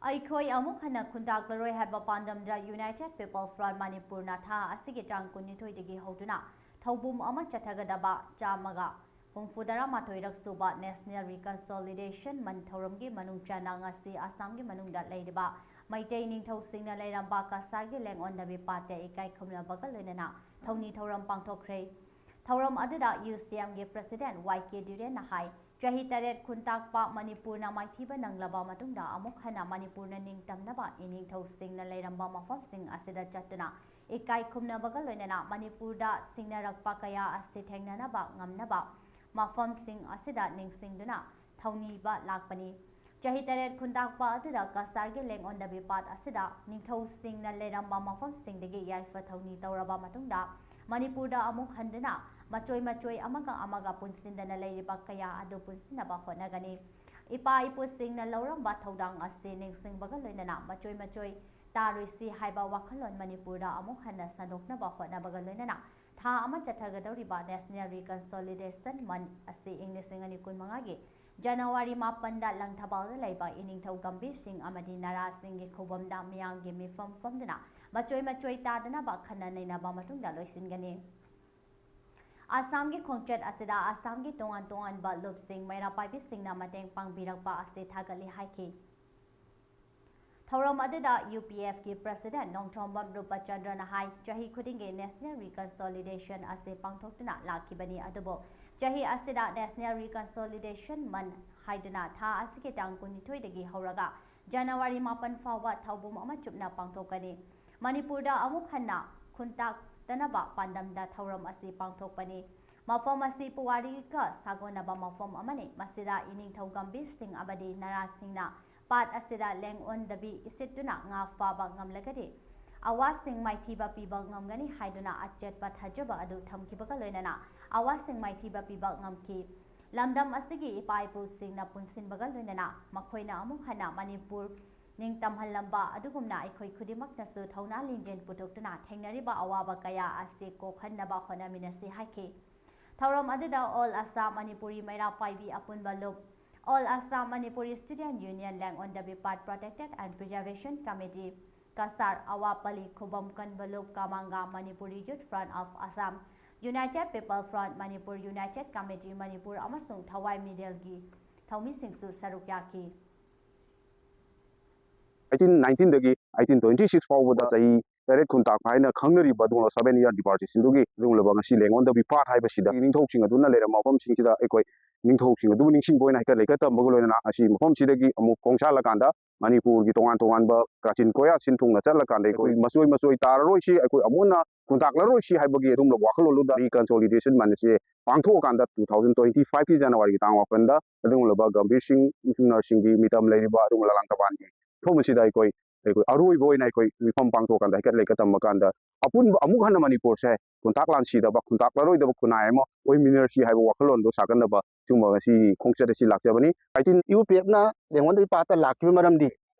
ꯑꯩꯈꯣꯏ ꯑꯃꯨꯛ ꯍꯟꯅ ꯈꯨꯟꯇꯥꯛꯂꯔꯣꯏ ꯍꯥꯏꯕ ꯄꯥꯟꯗꯝꯗ United People Front ꯃꯅꯤꯄꯨꯔꯅ ꯊꯥ ꯑꯁꯤꯒꯤ ꯇꯥꯡ ꯀꯨꯟꯅꯤꯊꯣꯏꯗꯒꯤ ꯍꯧꯗꯨꯅ ꯊꯧꯕꯨꯝ ꯑꯃ ꯆꯠꯊꯒꯗꯕ ꯆꯥꯝꯃꯒ ꯍꯨꯝꯐꯨꯇꯔꯥꯃꯥꯊꯣꯏꯔꯛ ꯁꯨꯕ National Reconciliation Month ꯊꯧꯔꯝꯒꯤ ꯃꯅꯨꯡ ꯆꯟꯅ ꯉꯁꯤ ꯑꯁꯥꯝꯒꯤ ꯃꯅꯨꯡꯗ ꯂꯩꯔꯤꯕ ꯃꯩꯇꯩ ꯅꯤꯡꯊꯧꯁꯤꯡꯅ ꯂꯩꯔꯝꯕ ꯀꯁꯥꯔꯒꯤ ꯂꯦꯡꯑꯣꯟꯗꯕꯤ ꯄꯥꯠꯇ ꯏꯀꯥꯏ ꯈꯨꯝꯅꯕꯒ ꯂꯣꯏꯅꯅ ꯊꯧꯅꯤ ꯊꯧꯔꯝ ꯄꯥꯡꯊꯣꯛꯈ꯭ꯔꯦ꯫ ꯊꯧꯔꯝ ꯑꯗꯨꯗ ꯌꯨ ꯁꯤ ꯑꯦꯝꯒꯤ ꯄ꯭ꯔꯁꯤꯗꯦꯟꯠ ꯋꯥꯏ ꯀꯦ ꯕꯤꯔꯦꯟꯅ ꯍꯥꯏ, ꯆꯍꯤ ꯇꯔꯦꯠ ꯈꯨꯟꯇꯥꯛꯄ ꯃꯅꯤꯄꯨꯔꯅ ꯃꯥꯏꯊꯤꯕ ꯅꯪꯂꯕ ꯃꯇꯨꯡꯗ ꯑꯃꯨꯛ ꯍꯟꯅ ꯃꯅꯤꯄꯨꯔꯅ ꯅꯤꯡꯇꯝꯅꯕ ꯏꯅꯤꯡꯊꯧꯁꯤꯡꯅ ꯂꯩꯔꯝꯕ ꯃꯐꯝꯁꯤꯡ ꯑꯁꯤꯗ ꯆꯠꯇꯨꯅ ꯏꯀꯥꯏ ꯈꯨꯝꯅꯕꯒ ꯂꯣꯏꯅꯅ ꯃꯅꯤꯄꯨꯔꯗ ꯁꯤꯡꯅꯔꯛꯄ ꯀꯌꯥ ꯑꯁꯤ ꯊꯦꯡꯅꯅꯕ ꯉꯝꯅꯕ ꯃꯐꯝꯁꯤꯡ ꯑꯁꯤꯗ ꯅꯤꯡꯁꯤꯡꯗꯨꯅ ꯊꯧꯅꯤꯕ ꯂꯥꯛꯄꯅꯤ꯫ ꯆꯍꯤ ꯇꯔꯦꯠ ꯈꯨꯟꯇꯥꯛꯄ ꯑꯗꯨꯗ ꯀꯁꯥꯔꯒꯤ ꯂꯦꯡꯑꯣꯟꯗꯕꯤ ꯄꯥꯠ ꯑꯁꯤꯗ ꯅꯤꯡꯊꯧꯁꯤꯡꯅ ꯂꯩꯔꯝꯕ ꯃꯐꯝꯁꯤꯡꯗꯒꯤ ꯌꯥꯏꯐ ꯊꯧꯅꯤ ꯇꯧꯔꯕ ꯃꯇꯨꯡꯗ ꯃꯅꯤꯄꯨꯔꯗ ꯑꯃꯨꯛ ꯍꯟꯗꯨꯅ ꯃꯆꯣꯏ ꯃꯆꯣꯏ ꯑꯃꯒ ꯑꯃꯒ ꯄꯨꯟꯁꯤꯟꯗꯅ ꯂꯩꯔꯤꯕ ꯀꯌꯥ ꯑꯗꯨ ꯄꯨꯟꯁꯤꯟꯅꯕ ꯍꯣꯠꯅꯒꯅꯤ꯫ ꯏꯄꯥ ꯏꯄꯨꯁꯤꯡꯅ ꯂꯧꯔꯝꯕ ꯊꯧꯗꯥꯡ ꯑꯁꯤ ꯅꯤꯡꯁꯤꯡꯕꯒ ꯂꯣꯏꯅꯅ ꯃꯆꯣꯏ ꯃꯆꯣꯏ ꯇꯥꯔꯣꯏꯁꯤ ꯍꯥꯏꯕ ꯋꯥꯈꯜꯂꯣꯟ ꯃꯅꯤꯄꯨꯔꯗ ꯑꯃꯨꯛ ꯍꯟꯅ ꯁꯟꯗꯣꯛꯅꯕ ꯍꯣꯠꯅꯕꯒ ꯂꯣꯏꯅꯅ ꯊꯥ ꯑꯃ ꯆꯠꯊꯒꯗꯧꯔꯤꯕ National Reconciliation Month ꯑꯁꯤ ꯏꯪ ꯂꯤꯁꯤꯡ ꯑꯅꯤ ꯀꯨꯟꯃꯉꯥꯒꯤ ꯖꯅꯋꯥꯔꯤ ꯃꯥꯄꯟꯗ ꯂꯪꯊꯕꯥꯜꯗ ꯂꯩꯕ ꯏꯅꯤꯡꯊꯧ ꯒꯝꯚꯤꯔ ꯁꯤꯡ ꯑꯃꯗꯤ ꯅꯔꯥ ꯁꯤꯡꯒꯤ ꯈꯨꯕꯝꯗ ꯃꯤꯌꯥꯝꯒꯤ ꯃꯤꯐꯝ ꯐꯝꯗꯨꯅ ꯃꯆꯣꯏ ꯃꯆꯣꯏ ꯇꯥꯗꯅꯕ ꯈꯟꯅ ꯅꯩꯅꯕ ꯃꯇꯨꯡꯗ ꯂꯣꯏꯁꯤꯟꯒꯅꯤ꯫ ꯑꯁꯥꯝꯒꯤ ꯈꯣꯡꯆꯠ ꯑꯁꯤꯗ ꯑꯁꯥꯝꯒꯤ ꯇꯣꯉꯥꯟ ꯇꯣꯉꯥꯟꯕ ꯂꯨꯞꯁꯤꯡ ꯃꯩꯔꯥ ꯄꯥꯏꯕꯤꯁꯤꯡꯅ ꯃꯇꯦꯡ ꯄꯥꯡꯕꯤꯔꯛꯄ ꯑꯁꯤ ꯊꯥꯒꯠꯂꯤ ꯍꯥꯏꯈꯤ꯫ ꯊꯧꯔꯝ ꯑꯗꯨꯗ ꯌꯨ ꯄꯤ ꯑꯦꯐꯀꯤ ꯄ꯭ꯔꯁꯤꯗꯦꯟ ꯅꯣꯡꯊꯣꯝꯕꯝ ꯔꯨꯄꯆꯟꯗ꯭ꯔꯅ ꯍꯥꯏ, ꯆꯍꯤ ꯈꯨꯗꯤꯡꯒꯤ ꯅꯦꯁꯅꯦꯜ ꯔꯤꯀꯟꯁꯣꯂꯤꯗꯦꯁꯟ ꯑꯁꯤ ꯄꯥꯡꯊꯣꯛꯇꯨꯅ ꯂꯥꯛꯈꯤꯕꯅꯤ, ꯑꯗꯨꯕꯨ ꯆꯍꯤ ꯑꯁꯤꯗ ꯅꯦꯁꯅꯦꯜ ꯔꯤꯀꯟꯁꯣꯂꯤꯗꯦꯁꯟ ꯃꯟꯊ ꯍꯥꯏꯗꯨꯅ ꯊꯥ ꯑꯁꯤꯒꯤ ꯇꯥꯡ ꯀꯨꯟꯅꯤꯊꯣꯏꯗꯒꯤ ꯍꯧꯔꯒ ꯖꯅꯋꯥꯔꯤ ꯃꯥꯄꯟ ꯐꯥꯎꯕ ꯊꯧꯕꯨꯝ ꯑꯃ ꯆꯨꯞꯅ ꯄꯥꯡꯊꯣꯛꯀꯅꯤ꯫ ꯃꯅꯤꯄꯨꯔꯗ ꯑꯃꯨꯛ ꯍꯟꯅ ꯈꯨꯟꯇꯥꯛꯇꯅꯕ ꯄꯥꯟꯗꯝꯗ ꯊꯧꯔꯝ ꯑꯁꯤ ꯄꯥꯡꯊꯣꯛꯄꯅꯤ꯫ ꯃꯐꯝ ꯑꯁꯤ ꯄꯨꯋꯥꯔꯤꯒ ꯁꯥꯒꯣꯟꯅꯕ ꯃꯐꯝ ꯑꯃꯅꯤ꯫ ꯃꯁꯤꯗ ꯏꯅꯤꯡꯊꯧ ꯒꯝꯚꯤꯔ ꯁꯤꯡ ꯑꯃꯗꯤ ꯅꯔꯥꯁꯤꯡꯅ ꯄꯥꯠ ꯑꯁꯤꯗ ꯂꯦꯡ ꯑꯣꯟꯗꯕꯤ ꯏꯁꯤꯠꯇꯨꯅ ꯉꯥ ꯐꯥꯕ ꯉꯝꯂꯒꯗꯤ ꯑꯋꯥꯁꯤꯡ ꯃꯥꯏꯊꯤꯕ ꯄꯤꯕ ꯉꯝꯒꯅꯤ ꯍꯥꯏꯗꯨꯅ ꯑꯆꯦꯠꯄ ꯊꯥꯖꯕ ꯑꯗꯨ ꯊꯝꯈꯤꯕꯒ ꯂꯣꯏꯅꯅ ꯑꯋꯥꯁꯤꯡ ꯃꯥꯏꯊꯤꯕ ꯄꯤꯕ ꯉꯝꯈꯤ꯫ ꯂꯝꯗꯝ ꯑꯁꯤꯒꯤ ꯏꯄꯥ ꯏꯄꯨꯁꯤꯡꯅ ꯄꯨꯟꯁꯤꯟꯕꯒ ꯂꯣꯏꯅꯅ ꯃꯈꯣꯏꯅ ꯑꯃꯨꯛ ꯍꯟꯅ ꯃꯅꯤꯄꯨꯔ ꯅꯤꯡꯇꯝꯍꯜꯂꯝꯕ ꯑꯗꯨꯒꯨꯝꯅ ꯑꯩꯈꯣꯏ ꯈꯨꯗꯤꯡꯃꯛꯅꯁꯨ ꯊꯧꯅꯥ ꯂꯤꯡꯖꯦꯜ ꯄꯨꯊꯣꯛꯇꯨꯅ ꯊꯦꯡꯅꯔꯤꯕ ꯑꯋꯥꯕ ꯀꯌꯥ ꯑꯁꯤ ꯀꯣꯛꯍꯟꯅꯕ ꯍꯣꯠꯅꯃꯤꯟꯅꯁꯤ ꯍꯥꯏꯈꯤ꯫ ꯊꯧꯔꯝ ꯑꯗꯨꯗ All Assam Manipuri ꯃꯩꯔꯥ ꯄꯥꯏꯕꯤ ꯑꯄꯨꯟꯕ ꯂꯨꯞ, All Assam Manipuri Student Union ꯂꯦꯡ ꯑꯣꯟꯗꯕꯤ Path Protected and Preservation Committee, Cachar, ꯑꯋꯥꯄꯂꯤ ꯈꯨꯕꯝ ꯀꯟꯕ ꯂꯨꯞ ꯀꯃꯥꯡꯒ, Manipuri Youth Front of Assam, United People Front Manipur, United Committee Manipur ꯑꯃꯁꯨꯡ ꯊꯋꯥꯏ ꯃꯤꯔꯦꯜꯒꯤ ꯊꯧꯃꯤꯁꯤꯡꯁꯨ ꯁꯔꯨꯛ ꯌꯥꯈꯤ꯫ ꯑꯩꯠꯇꯤꯟ ꯅꯥꯏꯟꯇꯤꯟꯗꯒꯤ ꯑꯩꯠꯇꯤꯟ ꯇ꯭ꯋꯦꯟꯇꯤ ꯁꯤꯛꯁ ꯐꯥꯎꯕꯗ ꯆꯍꯤ ꯇꯔꯦꯠ ꯈꯨꯟꯇꯥꯛꯄ ꯍꯥꯏꯅ ꯈꯪꯅꯔꯤꯕ ꯑꯗꯨꯒꯨꯝꯂꯕ seven year departmentꯗꯨꯒꯤ ꯑꯗꯨꯒꯨꯝꯂꯕ ꯉꯁꯤ ꯂꯦꯡ ꯑꯣꯟꯗꯕꯤ ꯄꯥꯠ ꯍꯥꯏꯕꯁꯤꯗ ꯅꯤꯡꯊꯧꯁꯤꯡ ꯑꯗꯨꯅ ꯂꯩꯔꯝꯕ ꯃꯐꯝꯁꯤꯡꯁꯤꯗ ꯑꯩꯈꯣꯏ ꯅꯤꯡꯊꯧꯁꯤꯡ ꯑꯗꯨꯕꯨ ꯅꯤꯡꯁꯤꯡꯕ ꯑꯣꯏꯅ ꯍꯥꯏꯐꯦꯠ ꯂꯩꯀꯠ ꯇꯝꯕꯒ ꯂꯣꯏꯅꯅ ꯉꯁꯤ ꯃꯐꯝꯁꯤꯗꯒꯤ ꯑꯃꯨꯛ ꯈꯣꯡꯁꯥꯜꯂꯀꯥꯟꯗ ꯃꯅꯤꯄꯨꯔꯒꯤ ꯇꯣꯉꯥꯟ ꯇꯣꯉꯥꯟꯕ ꯀꯥꯆꯤꯟ ꯀꯣꯌꯥ ꯁꯤꯟ ꯊꯨꯡꯅ ꯆꯠꯂꯀꯥꯟꯗ ꯑꯩꯈꯣꯏ ꯃꯆꯣꯏ ꯃꯆꯣꯏ ꯇꯥꯔꯔꯣꯏꯁꯤ, ꯑꯩꯈꯣꯏ ꯑꯃꯨꯛ ꯍꯟꯅ ꯈꯨꯟꯇꯥꯛꯂꯔꯣꯏꯁꯤ ꯍꯥꯏꯕꯒꯤ ꯑꯗꯨꯒꯨꯝꯂꯕ ꯋꯥꯈꯜꯂꯣꯟꯗꯨꯗ reconsolidation ꯃꯟꯊꯁꯦ ꯄꯥꯡꯊꯣꯛꯑꯀꯥꯟꯗ two thousand twenty fiveꯀꯤ ꯖꯅꯋꯥꯔꯤꯒꯤ ꯇꯥꯡ ꯃꯥꯄꯟꯗ ꯑꯗꯨꯒꯨꯝꯂꯕ ꯒꯝꯚꯤꯔ ꯁꯤꯡ ꯅꯔꯁꯤꯡꯒꯤ ꯃꯤꯇꯝ ꯂꯩꯔꯤꯕ ꯑꯗꯨꯒꯨꯝꯂꯕ ꯂꯥꯡꯊꯕꯥꯜꯒꯤ ꯃꯐꯝ ꯑꯁꯤꯗ ꯑꯩꯈꯣꯏ ꯑꯩꯈꯣꯏ ꯑꯔꯣꯏꯕ ꯑꯣꯏꯅ ꯑꯩꯈꯣꯏ ꯃꯤꯐꯝ ꯄꯥꯡꯊꯣꯛꯑꯀꯥꯟꯗ ꯍꯩꯀꯠ ꯂꯩꯀꯠ ꯇꯝꯕ ꯀꯥꯟꯗ ꯑꯄꯨꯟꯕ ꯑꯃꯨꯛ ꯍꯟꯅ ꯃꯅꯤꯄꯨꯔꯁꯦ ꯈꯨꯟꯇꯥꯛ ꯂꯥꯟꯁꯤꯗꯕ, ꯈꯨꯟꯇꯥꯛꯂꯔꯣꯏꯗꯕ ꯈꯨꯟꯅꯥꯏ ꯑꯃ ꯑꯣꯏꯃꯤꯟꯅꯔꯁꯤ ꯍꯥꯏꯕ ꯋꯥꯈꯜꯂꯣꯟꯗꯣ ꯁꯥꯒꯠꯅꯕ ꯁꯤꯒꯨꯝꯕ ꯉꯁꯤꯒꯤ ꯈꯣꯡꯆꯠ ꯑꯁꯤ ꯂꯥꯛꯆꯕꯅꯤ꯫ ꯑꯩꯠꯇꯤꯟ UPFꯅ ꯂꯦꯡꯉꯣꯟꯗꯕꯤ ꯄꯥꯠꯇ ꯂꯥꯛꯈꯤꯕ ꯃꯔꯝꯗꯤ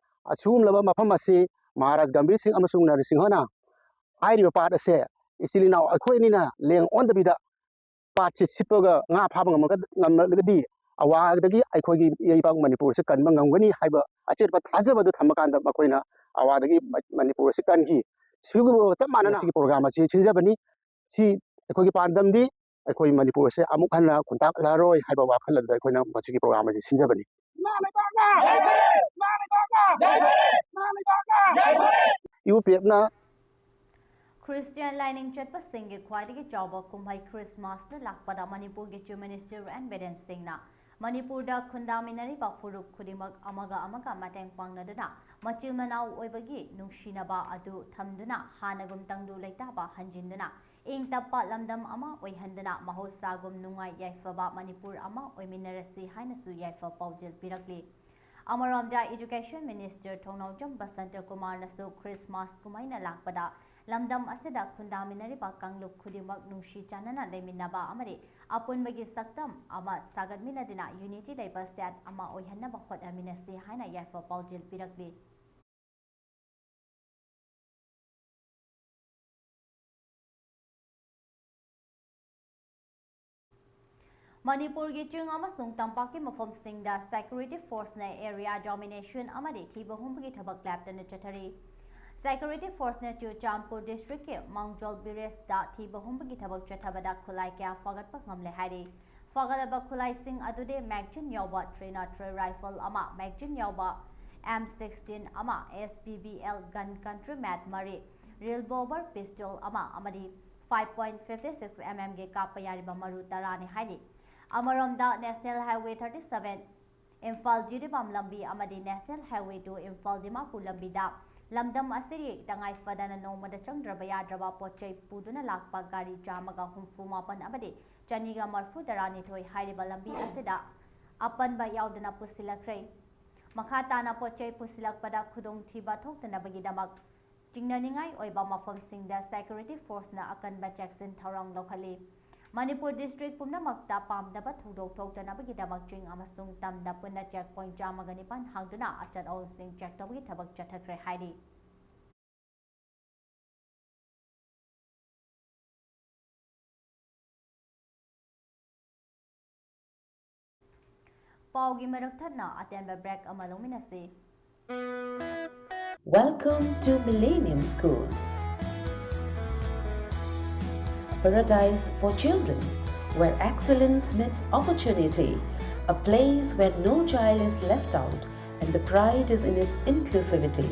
ꯑꯁꯤꯒꯨꯝꯂꯕ ꯃꯐꯝ ꯑꯁꯤ ꯃꯍꯥꯔꯥꯖ ꯒꯝꯚꯤꯔ ꯁꯤꯡ ꯑꯃꯁꯨꯡ ꯅꯔꯁꯤꯡꯍꯅ ꯍꯥꯏꯔꯤꯕ ꯄꯥꯠ ꯑꯁꯦ ꯏꯆꯤꯜ ꯏꯅꯥꯎ ꯑꯩꯈꯣꯏ ꯑꯅꯤꯅ ꯂꯦꯡ ꯑꯣꯟꯗꯕꯤꯗ ꯄꯥꯠꯁꯤ ꯁꯤꯠꯄꯒ ꯉꯥ ꯐꯥꯕ ꯉꯝꯃꯒ-, ꯉꯝꯂꯒꯗꯤ ꯑꯋꯥꯗꯒꯤ ꯑꯩꯈꯣꯏꯒꯤ ꯏꯔꯩꯄꯥꯛ ꯃꯅꯤꯄꯨꯔꯁꯤ ꯀꯟꯕ ꯉꯝꯒꯅꯤ ꯍꯥꯏꯕ ꯑꯆꯦꯠꯄ ꯊꯥꯖꯕꯗꯨ ꯊꯝꯕ ꯀꯥꯟꯗ ꯃꯈꯣꯏꯅ ꯑꯋꯥꯗꯒꯤ ꯃ-, ꯃꯅꯤꯄꯨꯔ ꯑꯁꯤ ꯀꯟꯈꯤ꯫ ꯁꯤꯒꯨꯝꯕ ꯆꯞ ꯃꯥꯟꯅꯅ ꯁꯤꯒꯤ ꯄ꯭ꯔꯣꯒ꯭ꯔꯥꯝ ꯑꯁꯤ ꯁꯤꯟꯖꯕꯅꯤ꯫ ꯁꯤ ꯑꯩꯈꯣꯏꯒꯤ ꯄꯥꯟꯗꯝꯗꯤ ꯑꯩꯈꯣꯏ ꯃꯅꯤꯄꯨꯔ ꯑꯁꯤ ꯑꯃꯨꯛ ꯍꯟꯅ ꯈꯨꯟꯇꯥꯛꯂꯔꯣꯏ ꯍꯥꯏꯕ ꯋꯥꯈꯜ ꯑꯗꯨꯗ ꯑꯩꯈꯣꯏꯅ ꯃꯁꯤꯒꯤ ꯄ꯭ꯔꯣꯒ꯭ꯔꯥꯝ ꯑꯁꯤ ꯁꯤꯟꯖꯕꯅꯤ꯫ ꯌꯨ ꯄꯤ ꯑꯦꯐꯅ ꯈ꯭ꯔꯤꯁꯇꯤꯌꯥꯟ ꯂꯥꯏꯅꯤꯡ ꯆꯠꯄꯁꯤꯡꯒꯤ ꯈ꯭ꯋꯥꯏꯗꯒꯤ ꯆꯥꯎꯕ ꯀꯨꯝꯍꯩ ꯈ꯭ꯔꯤꯁꯃꯥꯁꯇ ꯂꯥꯛꯄꯗ ꯃꯅꯤꯄꯨꯔꯒꯤ Chief Minister N. ꯕꯤꯔꯦꯟ ꯁꯤꯡꯅ ꯃꯅꯤꯄꯨꯔꯗ ꯈꯨꯟꯗꯥꯃꯤꯟꯅꯔꯤꯕ ꯐꯨꯔꯨꯞ ꯈꯨꯗꯤꯡꯃꯛ ꯑꯃꯒ ꯑꯃꯒ ꯃꯇꯦꯡ ꯄꯥꯡꯅꯗꯨꯅ ꯃꯆꯤꯟ ꯃꯅꯥꯎ ꯑꯣꯏꯕꯒꯤ ꯅꯨꯡꯁꯤꯅꯕ ꯑꯗꯨ ꯊꯝꯗꯨꯅ ꯍꯥꯟꯅꯒꯨꯝ ꯇꯪꯗꯨ ꯂꯩꯇꯥꯕ ꯍꯟꯖꯤꯟꯗꯨꯅ ꯏꯪ ꯇꯞꯄ ꯂꯝꯗꯝ ꯑꯃ ꯑꯣꯏꯍꯟꯗꯨꯅ ꯃꯍꯧꯁꯥꯒꯨꯝ ꯅꯨꯡꯉꯥꯏ ꯌꯥꯏꯐꯕ ꯃꯅꯤꯄꯨꯔ ꯑꯃ ꯑꯣꯏꯃꯤꯟꯅꯔꯁꯤ ꯍꯥꯏꯅꯁꯨ ꯌꯥꯏꯐ ꯄꯥꯎꯖꯦꯜ ꯄꯤꯔꯛꯂꯤ꯫ ꯑꯃꯔꯣꯝꯗ Education Minister ꯊꯣꯡꯅꯥꯎꯖꯝ ꯕꯁꯟꯇ ꯀꯨꯃꯥꯔꯅꯁꯨ ꯈ꯭ꯔꯤꯁꯃꯥꯁ ꯀꯨꯝꯍꯩꯅ ꯂꯥꯛꯄꯗ ꯂꯝꯗꯝ ꯑꯁꯤꯗ ꯈꯨꯟꯗꯥꯃꯤꯟꯅꯔꯤꯕ ꯀꯥꯡꯂꯨꯞ ꯈꯨꯗꯤꯡꯃꯛ ꯅꯨꯡꯁꯤ ꯆꯥꯟꯅꯅ ꯂꯩꯃꯤꯟꯅꯕ ꯑꯃꯗꯤ ꯑꯄꯨꯟꯕꯒꯤ ꯁꯛꯇꯝ ꯑꯃ ꯁꯥꯒꯠꯃꯤꯟꯅꯗꯨꯅ unity ꯂꯩꯕ state ꯑꯃ ꯑꯣꯏꯍꯟꯅꯕ ꯍꯣꯠꯅꯃꯤꯟꯅꯁꯤ ꯍꯥꯏꯅ ꯌꯥꯏꯐ ꯄꯥꯎꯖꯦꯜ ꯄꯤꯔꯛꯂꯤ꯫ ꯃꯅꯤꯄꯨꯔꯒꯤ ꯆꯤꯡ ꯑꯃꯁꯨꯡ ꯇꯝꯄꯥꯛꯀꯤ ꯃꯐꯝꯁꯤꯡꯗ security forceꯅ area domination ꯑꯃꯗꯤ ꯊꯤꯕ ꯍꯨꯝꯕꯒꯤ ꯊꯕꯛ ꯂꯦꯞꯇꯅ ꯆꯠꯊꯔꯤ꯫ Security forceꯅ ꯆꯨꯔꯆꯥꯟꯄꯨꯔ districtꯀꯤ ꯃꯥꯡꯖꯣꯜ villageꯇ ꯊꯤꯕ ꯍꯨꯝꯕꯒꯤ ꯊꯕꯛ ꯆꯠꯊꯕꯗ ꯈꯨꯠꯂꯥꯏ ꯀꯌꯥ ꯐꯥꯒꯠꯄ ꯉꯝꯂꯦ ꯍꯥꯏꯔꯤ꯫ ꯐꯥꯒꯠꯂꯕ ꯈꯨꯠꯂꯥꯏꯁꯤꯡ ꯑꯗꯨꯗꯤ magazine ꯌꯥꯎꯕ three nought three rifle ꯑꯃ, magazine ꯌꯥꯎꯕ M sixteen ꯑꯃ, S P B L gun country made ꯃꯔꯤ, revolver pistol ꯑꯃ ꯑꯃꯗꯤ five point five six M M ꯒꯤ ꯀꯥꯞꯄ ꯌꯥꯔꯤꯕ ꯃꯔꯨ ꯇꯔꯥꯅꯤ ꯍꯥꯏꯔꯤ꯫ ꯑꯃꯔꯣꯝꯗ National Highway thirty seven Imphal Jiribam ꯂꯝꯕꯤ ꯑꯃꯗꯤ National Highway two Imphal Dimapur ꯂꯝꯕꯤꯗ ꯂꯝꯗꯝ ꯑꯁꯤꯒꯤ ꯇꯉꯥꯏ ꯐꯗꯅ ꯅꯣꯡꯃꯗ ꯆꯪꯗ꯭ꯔꯕ ꯌꯥꯗ꯭ꯔꯕ ꯄꯣꯠ ꯆꯩ ꯄꯨꯗꯨꯅ ꯂꯥꯛꯄ ꯒꯥꯔꯤ ꯆꯥꯝꯃꯒ ꯍꯨꯝꯐꯨ ꯃꯥꯄꯟ ꯑꯃꯗꯤ ꯆꯅꯤꯒ ꯃꯔꯐꯨ ꯇꯔꯥꯅꯤꯊꯣꯏ ꯍꯥꯏꯔꯤꯕ ꯂꯝꯕꯤ ꯑꯁꯤꯗ ꯑꯄꯟꯕ ꯌꯥꯎꯗꯅ ꯄꯨꯁꯤꯜꯂꯛꯈ꯭ꯔꯦ꯫ ꯃꯈꯥ ꯇꯥꯅ ꯄꯣꯠ ꯆꯩ ꯄꯨꯁꯤꯜꯂꯛꯄꯗ ꯈꯨꯗꯣꯡꯊꯤꯕ ꯊꯣꯛꯇꯅꯕꯒꯤꯗꯃꯛ ꯆꯤꯡꯅꯅꯤꯡꯉꯥꯏ ꯑꯣꯏꯕ ꯃꯐꯝꯁꯤꯡꯗ security forceꯅ ꯑꯀꯟꯕ ꯆꯦꯛꯁꯤꯟ ꯊꯧꯔꯥꯡ ꯂꯧꯈꯠꯂꯤ꯫ ꯃꯅꯤꯄꯨꯔ district ꯄꯨꯝꯅꯃꯛꯇ ꯄꯥꯝꯗꯕ ꯊꯧꯗꯣꯛ ꯊꯣꯛꯇꯅꯕꯒꯤꯗꯃꯛ ꯆꯤꯡ ꯑꯃꯁꯨꯡ ꯇꯝꯗ ꯄꯨꯟꯅ check point ꯆꯥꯝꯃꯒ ꯅꯤꯄꯥꯟ ꯍꯥꯡꯗꯨꯅ ꯑꯆꯠ ꯑꯋꯣꯟꯁꯤꯡ check ꯇꯧꯕꯒꯤ ꯊꯕꯛ ꯆꯠꯊꯈ꯭ꯔꯦ ꯍꯥꯏꯔꯤ꯫ ꯄꯥꯎꯒꯤ ꯃꯔꯛ ꯊꯠꯅ ꯑꯇꯦꯟꯕ ꯕ꯭ꯔꯦꯛ ꯑꯃ ꯂꯧꯃꯤꯟꯅꯁꯤ꯫ Welcome to Millennium School, a paradise for children where excellence meets opportunity, a place where no child is left out and the pride is in its inclusivity.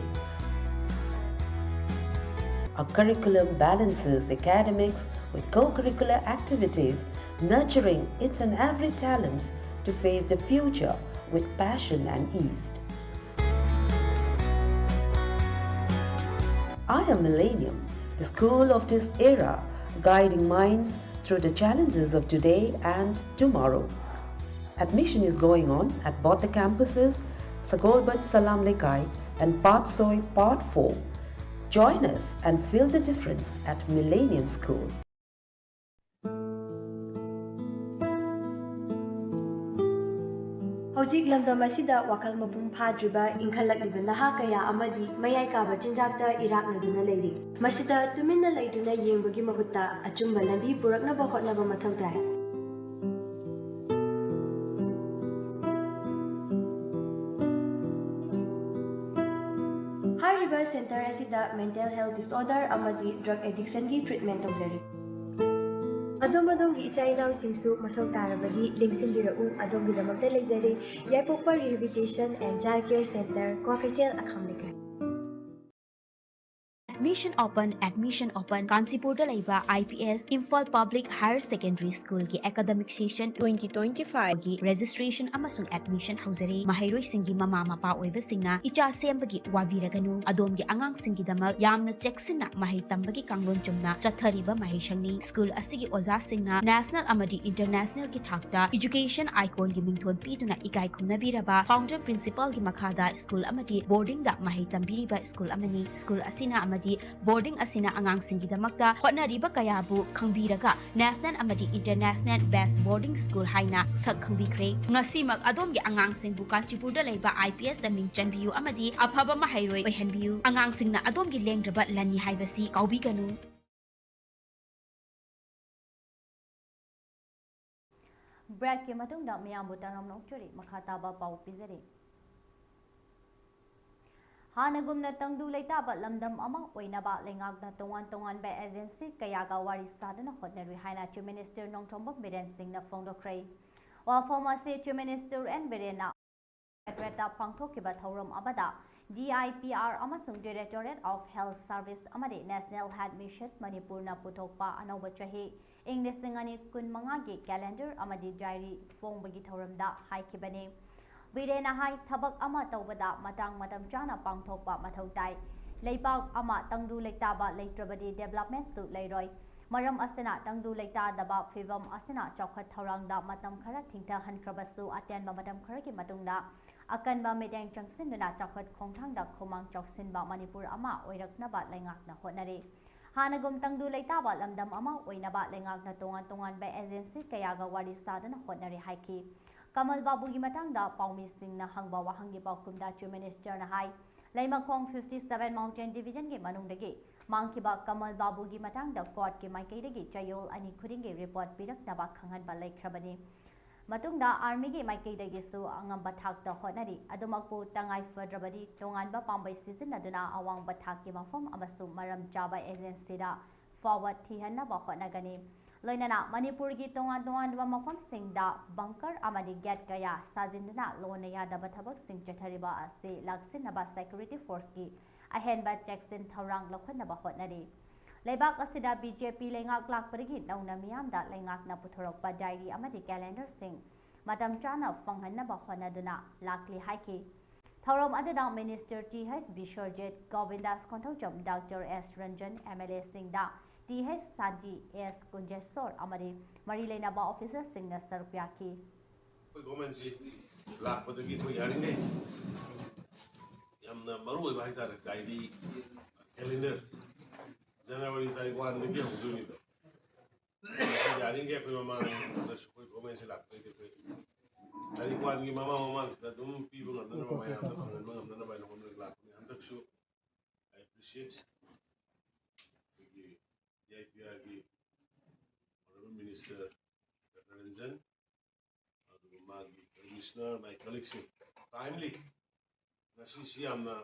Our curriculum balances academics with co-curricular activities, nurturing each and every talents to face the future with passion and ease. I am Millennium, the school of this era, guiding minds through the challenges of today and tomorrow. Admission is going on at both the campuses, Sagolband Salam Lekai and Patsoi Part four. Join us and feel the difference at Millennium School. ꯍꯧꯖꯤꯛ ꯂꯝꯗꯝ ꯑꯁꯤꯗ ꯋꯥꯈꯜ ꯃꯄꯨꯡ ꯐꯥꯗ꯭ꯔꯤꯕ ꯏꯟꯈꯠꯂꯛꯂꯤꯕ ꯅꯍꯥ ꯀꯌꯥ ꯑꯃꯗꯤ ꯃꯌꯥꯏ ꯀꯥꯕ ꯆꯤꯟꯖꯥꯛꯇ ꯏꯔꯥꯛꯅꯗꯨꯅ ꯂꯩꯔꯤ꯫ ꯃꯁꯤꯗ ꯇꯨꯃꯤꯟꯅ ꯂꯩꯗꯨꯅ ꯌꯦꯡꯕꯒꯤ ꯃꯍꯨꯠꯇ ꯑꯆꯨꯝꯕ ꯂꯝꯕꯤ ꯄꯨꯔꯛꯅꯕ ꯍꯣꯠꯅꯕ ꯃꯊꯧ ꯇꯥꯏ꯫ ꯍꯥꯏꯔꯤꯕ ꯁꯦꯟꯇꯔ ꯑꯁꯤꯗ mental health disorder ꯑꯃꯗꯤ drug addiction ꯒꯤ treatment ꯇꯧꯖꯔꯤ꯫ ꯑꯗꯣꯝ ꯑꯗꯣꯝꯒꯤ ꯏꯆꯥ ꯏꯅꯥꯎꯁꯤꯡꯁꯨ ꯃꯊꯧ ꯇꯥꯔꯕꯗꯤ ꯂꯦꯡꯁꯤꯟꯕꯤꯔꯛꯎ, ꯑꯗꯣꯝꯒꯤꯗꯃꯛꯇ ꯂꯩꯖꯔꯦ꯫ ꯌꯥꯏꯄꯣꯛꯄ Rehabilitation and Child Care Center, Kwakeithel, ꯑꯈꯥꯝ ꯂꯩꯀꯥꯏ꯫ Admission open, admission open. ꯀꯥꯟꯆꯤꯄꯨꯔꯗ ꯂꯩꯕ I P S, Imphal Public Higher Secondary School ꯒꯤ academic session twenty twenty-five ꯒꯤ registration ꯑꯃꯁꯨꯡ admission ꯍꯧꯖꯔꯦ꯫ ꯃꯍꯩꯔꯣꯏꯁꯤꯡꯒꯤ ꯃꯃꯥ ꯃꯄꯥ ꯑꯣꯏꯕꯁꯤꯡꯅ ꯏꯆꯥ ꯁꯦꯝꯕꯒꯤ ꯋꯥꯕꯤꯔꯒꯅꯨ꯫ ꯑꯗꯣꯝꯒꯤ ꯑꯉꯥꯡꯁꯤꯡꯒꯤꯗꯃꯛ ꯌꯥꯝꯅ ꯆꯦꯛꯁꯤꯟꯅ ꯃꯍꯩ ꯇꯝꯕꯒꯤ ꯀꯥꯡꯂꯣꯟ ꯆꯨꯝꯅ ꯆꯠꯊꯔꯤꯕ ꯃꯍꯩꯁꯪꯅꯤ꯫ School ꯑꯁꯤꯒꯤ ꯑꯣꯖꯥꯁꯤꯡꯅ national ꯑꯃꯗꯤ international ꯒꯤ ꯊꯥꯛꯇ education icon ꯒꯤ ꯃꯤꯡꯊꯣꯟ ꯄꯤꯗꯨꯅ ꯏꯀꯥꯏ ꯈꯨꯝꯅꯕꯤꯔꯕ founder principal ꯒꯤ ꯃꯈꯥꯗ school ꯑꯃꯗꯤ boarding ꯗ ꯃꯍꯩ ꯇꯝꯕꯤꯔꯤꯕ school ꯑꯃꯅꯤ꯫ School ꯑꯁꯤꯅ ꯑꯃꯗꯤ boarding ꯑꯁꯤꯅ ꯑꯉꯥꯡꯁꯤꯡꯒꯤꯗꯃꯛꯇ ꯍꯣꯠꯅꯔꯤꯕ ꯀꯌꯥꯕꯨ ꯈꯪꯕꯤꯔꯒ national ꯑꯃꯗꯤ international best boarding school ꯍꯥꯏꯅ ꯁꯛ ꯈꯪꯕꯤꯈ꯭ꯔꯦ꯫ ꯉꯁꯤꯃꯛ ꯑꯗꯣꯝꯒꯤ ꯑꯉꯥꯡꯁꯤꯡꯕꯨ ꯀꯥꯟꯆꯤꯄꯨꯔꯗ ꯂꯩꯕ I P S ꯇ ꯃꯤꯡ ꯆꯟꯕꯤꯌꯨ ꯑꯃꯗꯤ ꯑꯐꯕ ꯃꯍꯩꯔꯣꯏ ꯑꯣꯏꯍꯟꯕꯤꯌꯨ꯫ ꯑꯉꯥꯡꯁꯤꯡꯅ ꯑꯗꯣꯝꯒꯤ ꯂꯦꯡꯗ꯭ꯔꯕ ꯂꯟꯅꯤ ꯍꯥꯏꯕꯁꯤ ꯀꯥꯎꯕꯤꯒꯅꯨ꯫ Breakꯀꯤ ꯃꯇꯨꯡꯗ ꯃꯤꯌꯥꯝꯕꯨ ꯇꯔꯥꯝꯅ ꯑꯣꯛꯆꯔꯤ꯫ ꯃꯈꯥ ꯇꯥꯕ ꯄꯥꯎ ꯄꯤꯖꯔꯤ꯫ ꯍꯥꯟꯅꯒꯨꯝꯅ ꯇꯪꯗꯨ ꯂꯩꯇꯥꯕ ꯂꯝꯗꯝ ꯑꯃ ꯑꯣꯏꯅꯕ ꯂꯩꯉꯥꯛꯅ ꯇꯣꯉꯥꯟ ꯇꯣꯉꯥꯟꯕ agency ꯀꯌꯥꯒ ꯋꯥꯔꯤ ꯁꯥꯗꯨꯅ ꯍꯣꯠꯅꯔꯤ ꯍꯥꯏꯅ Chief Minister ꯅꯣꯡꯊꯣꯝꯕꯝ ꯕꯤꯔꯦꯟ ꯁꯤꯡꯅ ꯐꯣꯡꯗꯣꯛꯈ꯭ꯔꯦ꯫ ꯋꯥꯐꯝ ꯑꯁꯤ Chief Minister ꯑꯦꯟ ꯕꯤꯔꯦꯟꯅ Secretariatꯇ ꯄꯥꯡꯊꯣꯛꯈꯤꯕ ꯊꯧꯔꯝ ꯑꯃꯗ D I P R ꯑꯃꯁꯨꯡ Directorate of Health Service ꯑꯃꯗꯤ National Health Mission ꯃꯅꯤꯄꯨꯔꯅ ꯄꯨꯊꯣꯛꯄ ꯑꯅꯧꯕ ꯆꯍꯤ ꯏꯪ ꯂꯤꯁꯤꯡ ꯑꯅꯤ ꯀꯨꯟꯃꯉꯥꯒꯤ calendar ꯑꯃꯗꯤ diary ꯐꯣꯡꯕꯒꯤ ꯊꯧꯔꯝꯗ ꯍꯥꯏꯈꯤꯕꯅꯤ꯫ ꯕꯤꯔꯦꯟꯅ ꯍꯥꯏ, ꯊꯕꯛ ꯑꯃ ꯇꯧꯕꯗ ꯃꯇꯥꯡ ꯃꯇꯝ ꯆꯥꯅ ꯄꯥꯡꯊꯣꯛꯄ ꯃꯊꯧ ꯇꯥꯏ꯫ ꯂꯩꯕꯥꯛ ꯑꯃ ꯇꯪꯗꯨ ꯂꯩꯇꯥꯕ ꯂꯩꯇ꯭ꯔꯕꯗꯤ developmentꯁꯨ ꯂꯩꯔꯣꯏ꯫ ꯃꯔꯝ ꯑꯁꯤꯅ, ꯇꯪꯗꯨ ꯂꯩꯇꯥꯗꯕ ꯐꯤꯚꯝ ꯑꯁꯤꯅ ꯆꯥꯎꯈꯠ ꯊꯧꯔꯥꯡꯗ ꯃꯇꯝ ꯈꯔ ꯊꯤꯡꯊꯍꯟꯈ꯭ꯔꯕꯁꯨ, ꯑꯇꯦꯟꯕ ꯃꯇꯝ ꯈꯔꯒꯤ ꯃꯇꯨꯡꯗ ꯑꯀꯟꯕ ꯃꯤꯠꯌꯦꯡ ꯆꯪꯁꯤꯟꯗꯨꯅ ꯆꯥꯎꯈꯠ ꯈꯣꯡꯊꯥꯡꯗ ꯈꯨꯃꯥꯡ ꯆꯥꯎꯁꯤꯟꯕ ꯃꯅꯤꯄꯨꯔ ꯑꯃ ꯑꯣꯏꯔꯛꯅꯕ ꯂꯩꯉꯥꯛꯅ ꯍꯣꯠꯅꯔꯤ꯫ ꯍꯥꯟꯅꯒꯨꯝ ꯇꯪꯗꯨ ꯂꯩꯇꯥꯕ ꯂꯝꯗꯝ ꯑꯃ ꯑꯣꯏꯅꯕ ꯂꯩꯉꯥꯛꯅ ꯇꯣꯉꯥꯟ ꯇꯣꯉꯥꯟꯕ agency ꯀꯌꯥꯒ ꯋꯥꯔꯤ ꯁꯥꯗꯨꯅ ꯍꯣꯠꯅꯔꯤ ꯍꯥꯏꯈꯤ꯫ ꯀꯃꯜ ꯕꯥꯕꯨꯒꯤ ꯃꯇꯥꯡꯗ ꯄꯥꯎꯃꯤꯁꯤꯡꯅ ꯍꯪꯕ ꯋꯥꯍꯪꯒꯤ ꯄꯥꯎꯈꯨꯝꯗ Chief Ministerꯅ ꯍꯥꯏ, ꯂꯩꯃꯈꯣꯡ fifty seven Mountain Divisionꯒꯤ ꯃꯅꯨꯡꯗꯒꯤ ꯃꯥꯡꯈꯤꯕ ꯀꯃꯜ ꯕꯥꯕꯨꯒꯤ ꯃꯇꯥꯡꯗ courtꯀꯤ ꯃꯥꯏꯀꯩꯗꯒꯤ ꯆꯌꯣꯜ ꯑꯅꯤ ꯈꯨꯗꯤꯡꯒꯤ report ꯄꯤꯔꯛꯅꯕ ꯈꯪꯍꯟꯕ ꯂꯩꯈ꯭ꯔꯕꯅꯤ꯫ ꯃꯇꯨꯡꯗ armyꯒꯤ ꯃꯥꯏꯀꯩꯗꯒꯤꯁꯨ ꯑꯉꯝꯕ ꯊꯥꯛꯇ ꯍꯣꯠꯅꯔꯤ꯫ ꯑꯗꯨꯃꯛꯄꯨ ꯇꯉꯥꯏ ꯐꯗ꯭ꯔꯕꯗꯤ ꯇꯣꯉꯥꯟꯕ ꯄꯥꯝꯕꯩ ꯁꯤꯖꯤꯟꯅꯗꯨꯅ ꯑꯋꯥꯡꯕ ꯊꯥꯛꯀꯤ ꯃꯐꯝ ꯑꯃꯁꯨꯡ ꯃꯔꯝ ꯆꯥꯕ agencyꯗ ꯐꯥꯎꯕ ꯊꯤꯍꯟꯅꯕ ꯍꯣꯠꯅꯒꯅꯤ꯫ ꯂꯣꯏꯅꯅ ꯃꯅꯤꯄꯨꯔꯒꯤ ꯇꯣꯉꯥꯟ ꯇꯣꯉꯥꯟꯕ ꯃꯐꯝꯁꯤꯡꯗ bunker ꯑꯃꯗꯤ gate ꯀꯌꯥ ꯁꯥꯖꯤꯟꯗꯨꯅ ꯂꯣꯟꯅ ꯌꯥꯗꯕ ꯊꯕꯛꯁꯤꯡ ꯆꯠꯊꯔꯤꯕ ꯑꯁꯤ ꯂꯥꯛꯁꯤꯟꯅꯕ security forceꯀꯤ ꯑꯍꯦꯟꯕ ꯆꯦꯛꯁꯤꯟ ꯊꯧꯔꯥꯡ ꯂꯧꯈꯠꯅꯕ ꯍꯣꯠꯅꯔꯤ꯫ ꯂꯩꯕꯥꯛ ꯑꯁꯤꯗ BJP ꯂꯩꯉꯥꯛ ꯂꯥꯛꯄꯗꯒꯤ ꯅꯧꯅ ꯃꯤꯌꯥꯝꯗ ꯂꯩꯉꯥꯛꯅ ꯄꯨꯊꯣꯔꯛꯄ diary ꯑꯃꯗꯤ calendarꯁꯤꯡ ꯃꯇꯝ ꯆꯥꯅ ꯐꯪꯍꯟꯅꯕ ꯍꯣꯠꯅꯗꯨꯅ ꯂꯥꯛꯂꯤ ꯍꯥꯏꯈꯤ꯫ ꯊꯧꯔꯝ ꯑꯗꯨꯗ Minister Th Biswarjit, Govindas Konthoujam, Doctor S Ranjan, MLAꯁꯤꯡꯗ Th Santi, S Kunjeswar ꯑꯃꯗꯤ ꯃꯔꯤ ꯂꯩꯅꯕ officerꯁꯤꯡꯅ ꯁꯔꯨꯛ ꯌꯥꯈꯤ꯫ ꯑꯩꯈꯣꯏ governmentꯁꯤ ꯂꯥꯛꯄꯗꯒꯤ ꯑꯩꯈꯣꯏ ꯌꯥꯔꯤꯉꯩ ꯌꯥꯝꯅ ꯃꯔꯨ ꯑꯣꯏꯕ ꯍꯥꯏꯇꯥꯔꯦ, diary, calendar, January ꯇꯥꯔꯤꯛ oneꯗꯒꯤ ꯍꯧꯗꯣꯏꯅꯤꯗꯣ꯫ ꯌꯥꯔꯤꯉꯩ ꯑꯩꯈꯣꯏ ꯃꯃꯥꯡꯗꯁꯨ ꯑꯩꯈꯣꯏ governmentꯁꯤ ꯂꯥꯛꯄꯗꯒꯤ ꯑꯩꯈꯣꯏ ꯇꯥꯔꯤꯛ oneꯒꯤ ꯃꯃꯥꯡ ꯃꯃꯥꯡꯁꯤꯗ ꯑꯗꯨꯝ ꯄꯤꯕ ꯉꯝꯅꯅꯕ, ꯃꯌꯥꯝꯗ ꯐꯪꯍꯟꯕ ꯉꯝꯅꯅꯕ ꯍꯥꯏꯅ ꯍꯣꯠꯅꯔꯒ ꯂꯥꯛꯄꯅꯤ꯫ ꯍꯟꯗꯛꯁꯨ I appreciate ꯑꯩꯈꯣꯏꯒꯤ D I P Rꯒꯤ Honorable Minister Ranjan ꯃꯥꯒꯤ ꯀꯃꯤꯁꯅꯔ, ꯃꯥꯒꯤ ꯀꯂꯤꯛꯁꯤꯡ, ꯇꯥꯏꯝꯂꯤ, ꯉꯁꯤꯁꯤ ꯌꯥꯝꯅ,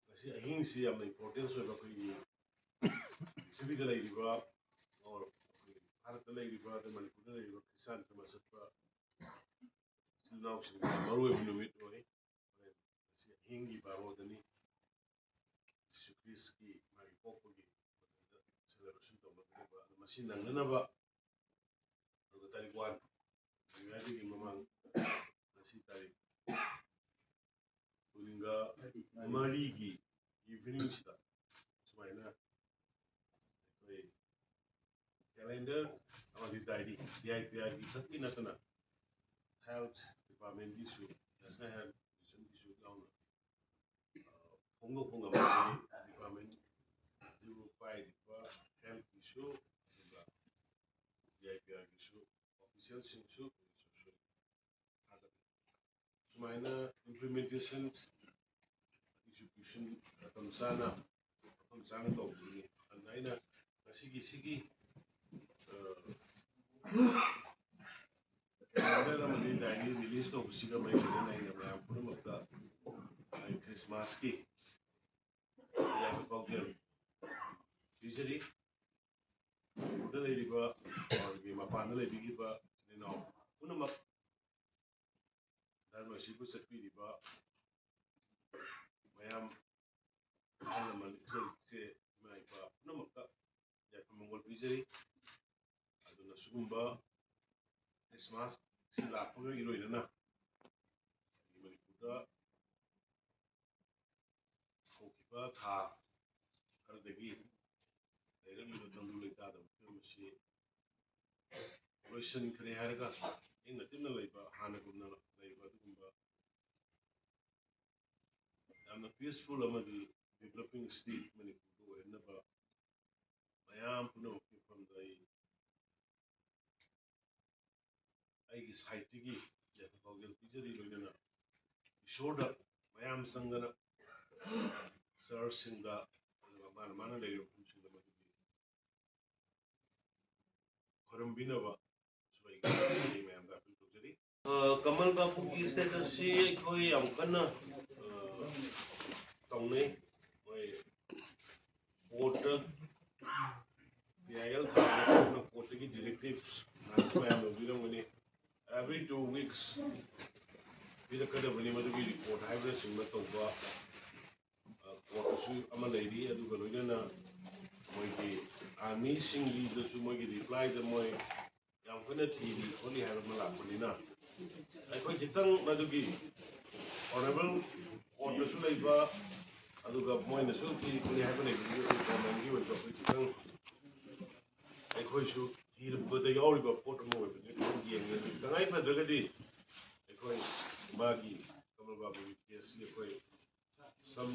ꯉꯁꯤ ꯑꯍꯤꯡꯁꯤ ꯌꯥꯝꯅ ꯏꯝꯄꯣꯔꯇꯦꯟꯁ ꯑꯣꯏꯕ, ꯑꯩꯈꯣꯏꯒꯤ ꯄ꯭ꯔꯤꯊꯤꯕꯤꯗ ꯂꯩꯔꯤꯕ, ꯑꯣꯔ ꯑꯩꯈꯣꯏꯒꯤ ꯚꯥꯔꯠꯇ ꯂꯩꯔꯤꯕ, ꯑꯗꯩ ꯃꯅꯤꯄꯨꯔꯗ ꯂꯩꯔꯤꯕ ꯈ꯭ꯔꯤꯁꯇꯥꯟ ꯙꯔꯃ ꯆꯠꯄ ꯏꯆꯤꯜ ꯏꯅꯥꯎꯁꯤꯡꯒꯤ ꯃꯔꯨꯑꯣꯏꯕ ꯅꯨꯃꯤꯠ ꯑꯣꯏ꯫ ꯍꯣꯔꯦꯟ ꯉꯁꯤ ꯑꯍꯤꯡꯒꯤ ꯕꯥꯔꯣꯗꯅꯤ ꯖꯤꯁꯨ ꯈ꯭ꯔꯤꯁꯀꯤ ꯃꯥꯒꯤ ꯄꯣꯛꯄꯒꯤ ꯁꯦꯂꯦꯕ꯭ꯔꯦꯁꯟ ꯇꯧꯅꯒꯗꯕ꯫ ꯑꯗꯨ ꯃꯁꯤ ꯅꯪꯅꯅꯕ, ꯑꯗꯨꯒ ꯇꯥꯔꯤꯛ ꯋꯥꯟ, ꯖꯅꯋꯥꯔꯤꯒꯤ ꯃꯃꯥꯡ, ꯉꯁꯤ ꯇꯥꯔꯤꯛ ꯀꯨꯟꯒ ꯃꯔꯤꯒꯤ ꯏꯚꯤꯅꯤꯡꯁꯤꯗ ꯁꯨꯃꯥꯏꯅ ꯑꯩꯈꯣꯏ ꯀꯦꯂꯦꯟꯗꯔ ꯑꯃꯗꯤ ꯗꯥꯏꯔꯤ, ꯗꯤ ꯑꯥꯏ ꯄꯤ ꯑꯥꯔꯒꯤ ꯈꯛꯀꯤ ꯅꯠꯇꯅ ꯍꯦꯜꯊ ꯗꯤꯄꯥꯔꯠꯃꯦꯟꯒꯤꯁꯨ, ꯅꯦꯁꯅꯦꯜ ꯍꯦꯜꯊ ꯃꯤꯁꯟꯒꯤꯁꯨ ꯌꯥꯎꯅ, ꯑ, ꯐꯣꯡꯗꯣꯛꯄ ꯉꯝꯕꯒꯤ ꯗꯤꯄꯥꯔꯠꯃꯦꯟ ꯑꯗꯨꯕꯨ ꯄꯥꯏꯔꯤꯕ ꯍꯦꯜꯊꯀꯤꯁꯨ, ꯑꯗꯨꯒ ꯗꯤ ꯑꯥꯏ ꯄꯤ ꯑꯥꯔꯒꯤꯁꯨ ꯑꯣꯐꯤꯁꯤꯌꯦꯜꯁꯤꯡꯁꯨ ꯊꯥꯒꯠꯂꯤ꯫ ꯁꯨꯃꯥꯏꯅ ꯏꯝꯄ꯭ꯂꯤꯃꯦꯟꯇꯦꯁꯟ, ꯑꯦꯛꯖꯤꯀ꯭ꯌꯨꯁꯟ ꯃꯇꯝ ꯆꯥꯅ, ꯃꯐꯝ ꯆꯥꯅ ꯇꯧꯕꯗꯨꯅꯤ꯫ ꯑꯗꯨꯅ ꯑꯩꯅ ꯉꯁꯤꯒꯤ ꯁꯤꯒꯤ, ꯑ, ꯀꯦꯂꯦꯟꯗꯔ ꯑꯃꯗꯤ ꯗꯥꯏꯔꯤ ꯔꯤꯂꯤꯁ ꯇꯧꯕꯁꯤꯒ ꯃꯔꯤ ꯂꯩꯅꯅ ꯑꯩꯅ ꯃꯌꯥꯝ ꯄꯨꯝꯅꯃꯛꯇ ꯑꯩ ꯈ꯭ꯔꯤꯁꯃꯥꯁꯀꯤ ꯌꯥꯏꯐ ꯄꯥꯎꯖꯦꯜ ꯄꯤꯖꯔꯤ꯫ ꯃꯅꯤꯄꯨꯔꯗ ꯂꯩꯔꯤꯕ, ꯑꯗꯒꯤ ꯃꯄꯥꯟꯗ ꯂꯩꯕꯤꯔꯤꯕ ꯏꯆꯤꯜ ꯏꯅꯥꯎ ꯄꯨꯝꯅꯃꯛ, ꯙꯔꯃꯁꯤꯕꯨ ꯆꯠꯄꯤꯔꯤꯕ ꯃꯌꯥꯝ, ꯑꯍꯜ ꯂꯃꯟ, ꯏꯆꯜ ꯏꯆꯦ, ꯏꯃꯥ ꯏꯄꯥ ꯄꯨꯝꯅꯃꯛꯇ ꯌꯥꯏꯐ ꯃꯪꯒꯣꯜ ꯄꯤꯖꯔꯤ꯫ ꯑꯗꯨꯅ ꯁꯤꯒꯨꯝꯕ ꯈ꯭ꯔꯤꯁꯃꯥꯁꯁꯤ ꯂꯥꯛꯄꯒ ꯏꯔꯣꯏꯅꯅ ꯃꯅꯤꯄꯨꯔꯗ ꯍꯧꯈꯤꯕ ꯊꯥ ꯈꯔꯗꯒꯤ ꯂꯩꯔꯝꯂꯤꯕ ꯇꯪꯗꯨ ꯂꯩꯇꯥꯗꯕ ꯐꯤꯕꯝ ꯑꯁꯤ ꯂꯣꯏꯁꯤꯟꯈ꯭ꯔꯦ ꯍꯥꯏꯔꯒ ꯏꯪꯅ ꯇꯞꯅ ꯂꯩꯕ, ꯍꯥꯟꯅꯒꯨꯝꯅ ꯂꯩꯕ ꯑꯗꯨꯒꯨꯝꯕ ꯌꯥꯝꯅ ꯄꯤꯁꯐꯨꯜ ꯑꯃꯗꯤ ꯗꯤꯕꯂꯞꯄꯤꯡ ꯁ꯭ꯇꯦꯠ ꯃꯅꯤꯄꯨꯔꯗ ꯑꯣꯏꯍꯟꯅꯕ ꯃꯌꯥꯝ ꯄꯨꯝꯅꯃꯛꯀꯤ ꯃꯐꯝꯗ ꯑꯩ ꯑꯩꯒꯤ ꯁꯥꯏꯠꯇꯒꯤ ꯌꯥꯏꯐ ꯄꯥꯎꯖꯦꯜ ꯄꯤꯖꯔꯤ꯫ ꯂꯣꯏꯅꯅ ꯏꯁꯣꯔꯗ ꯃꯌꯥꯝ ꯆꯪꯗꯅ ꯆꯔꯆꯁꯤꯡꯗ, ꯑꯗꯨꯒ ꯃꯥꯅ ꯃꯥꯅ ꯂꯩꯔꯤꯕ ꯃꯐꯝꯁꯤꯡꯗ ꯃꯗꯨꯒꯤ ꯈꯣꯏꯔꯝꯕꯤꯅꯕꯁꯨ ꯑꯩ ꯃꯌꯥꯝꯗ ꯑꯄꯤꯜ ꯇꯧꯖꯔꯤ꯫ ꯀꯃꯜ ꯕꯥꯕꯨꯒꯤ status ꯁꯤ ꯑꯩꯈꯣꯏ ꯌꯥꯝ ꯀꯟꯅ, ꯑ, ꯇꯧꯅꯩ꯫ ꯃꯣꯏ ꯀꯣꯔꯠꯇ ꯄꯤ ꯑꯥꯏ ꯑꯦꯜ ꯊꯥꯕꯗ ꯀꯣꯔꯠꯇꯒꯤ directives ꯃꯌꯥꯝ ꯂꯧꯕꯤꯔꯝꯒꯅꯤ꯫ Every two weeks ꯄꯤꯔꯛꯀꯗꯕꯅꯤ ꯃꯗꯨꯒꯤ report ꯍꯥꯏꯕꯅꯆꯤꯡꯕ ꯇꯧꯕ, ꯑ, ꯀꯣꯔꯠꯇꯁꯨ ꯑꯃ ꯂꯩꯔꯤ꯫ ꯑꯗꯨꯒ ꯂꯣꯏꯅꯅ ꯃꯣꯏꯒꯤ ꯑꯥꯔꯃꯤꯁꯤꯡꯒꯤꯗꯁꯨ ꯃꯣꯏꯒꯤ reply ꯗ ꯃꯣꯏ ꯌꯥꯝ ꯀꯟꯅ ꯊꯤꯔꯤ ꯈꯣꯠꯂꯤ ꯍꯥꯏꯕ ꯑꯃ ꯂꯥꯛꯄꯅꯤꯅ, ꯑꯩꯈꯣꯏ ꯈꯤꯇꯪ ꯃꯗꯨꯒꯤ honourable ꯀꯣꯔꯠꯇꯁꯨ ꯂꯩꯕ, ꯑꯗꯨꯒ ꯃꯣꯏꯅꯁꯨ ꯊꯤꯔꯤ ꯈꯣꯠꯂꯤ ꯍꯥꯏꯕ ꯂꯩꯕꯗꯨꯒꯤ ꯑꯩꯈꯣꯏ government ꯀꯤ ꯑꯣꯏꯕ ꯑꯩꯈꯣꯏ ꯈꯤꯇꯪ ꯑꯩꯈꯣꯏꯁꯨ ꯊꯤꯔꯨꯕꯗ ꯌꯥꯎꯔꯤꯕ ꯄꯣꯠ ꯑꯃ ꯑꯣꯏꯕꯅꯤ꯫ ꯈꯤꯇꯪ ꯌꯦꯡꯉꯦ꯫ ꯑꯗꯨ ꯇꯉꯥꯏ ꯐꯗ꯭ꯔꯒꯗꯤ ꯑꯩꯈꯣꯏ ꯃꯥꯒꯤ ꯀꯃꯜ ꯕꯥꯕꯨꯒꯤ case ꯁꯤ ꯑꯩꯈꯣꯏ ꯁꯝ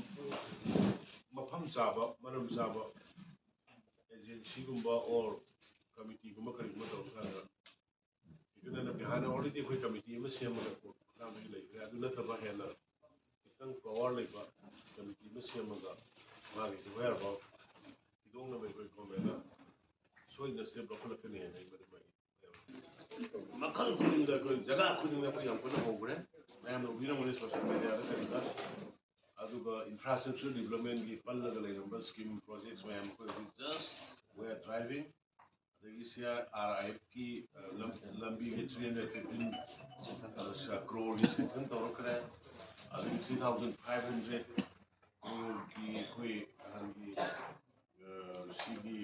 ꯃꯐꯝ ꯆꯥꯕ, ꯃꯔꯝ ꯆꯥꯕ agency ꯒꯨꯝꯕ or committee ꯒꯨꯝꯕ ꯀꯔꯤꯒꯨꯝꯕ ꯇꯧꯔꯀꯥꯟꯗ, even ꯍꯥꯟꯅ already ꯑꯩꯈꯣꯏ committee ꯑꯃ ꯁꯦꯝꯃꯒ ꯃꯇꯥꯡꯗꯒꯤ ꯂꯩꯈ꯭ꯔꯦ꯫ ꯑꯗꯨ ꯅꯠꯇꯕ ꯍꯦꯟꯅ ꯈꯤꯇꯪ power ꯂꯩꯕ committee ꯑꯃ ꯁꯦꯝꯃꯒ ꯃꯥꯒꯤꯁꯤ ꯍꯣꯌꯥꯔꯐꯥꯎ ꯊꯤꯗꯣꯛꯅꯕ ꯑꯩꯈꯣꯏ government ꯅ ꯁꯣꯏꯗꯅ step ꯂꯧꯈꯠꯂꯛꯀꯅꯤ ꯍꯥꯏꯅ ꯑꯩ ꯃꯗꯨꯃ ꯃꯈꯜ ꯈꯨꯗꯤꯡꯗ ꯑꯩꯈꯣꯏ ꯖꯒꯥ ꯈꯨꯗꯤꯡꯗ ꯑꯩꯈꯣꯏ ꯌꯥꯝ ꯀꯟꯅ ꯍꯧꯈ꯭ꯔꯦ꯫ ꯃꯌꯥꯝꯅ ꯎꯕꯤꯔꯝꯒꯅꯤ social media ꯗ ꯀꯔꯤꯗ꯫ ꯑꯗꯨꯒ infrastructure development ꯀꯤ ꯄꯜꯂꯒ ꯂꯩꯔꯝꯕ scheme projects ꯃꯌꯥꯝ ꯑꯩꯈꯣꯏ ꯍꯧꯖꯤꯛ just we are driving꯫ ꯑꯗꯒꯤ ꯁꯤ ꯑꯥꯔ ꯑꯥꯏ ꯑꯦꯐ ꯀꯤ, ꯑ, ꯂꯝ-, ꯂꯝꯕꯤꯒꯤ three hundred fifteen, ꯑ, crore ꯒꯤ sanction ꯇꯧꯔꯛꯈ꯭ꯔꯦ꯫ ꯑꯗꯒꯤ three thousand five hundred crore ꯒꯤ ꯑꯩꯈꯣꯏ ꯅꯍꯥꯟꯒꯤ, ꯑ, ꯁꯤꯒꯤ,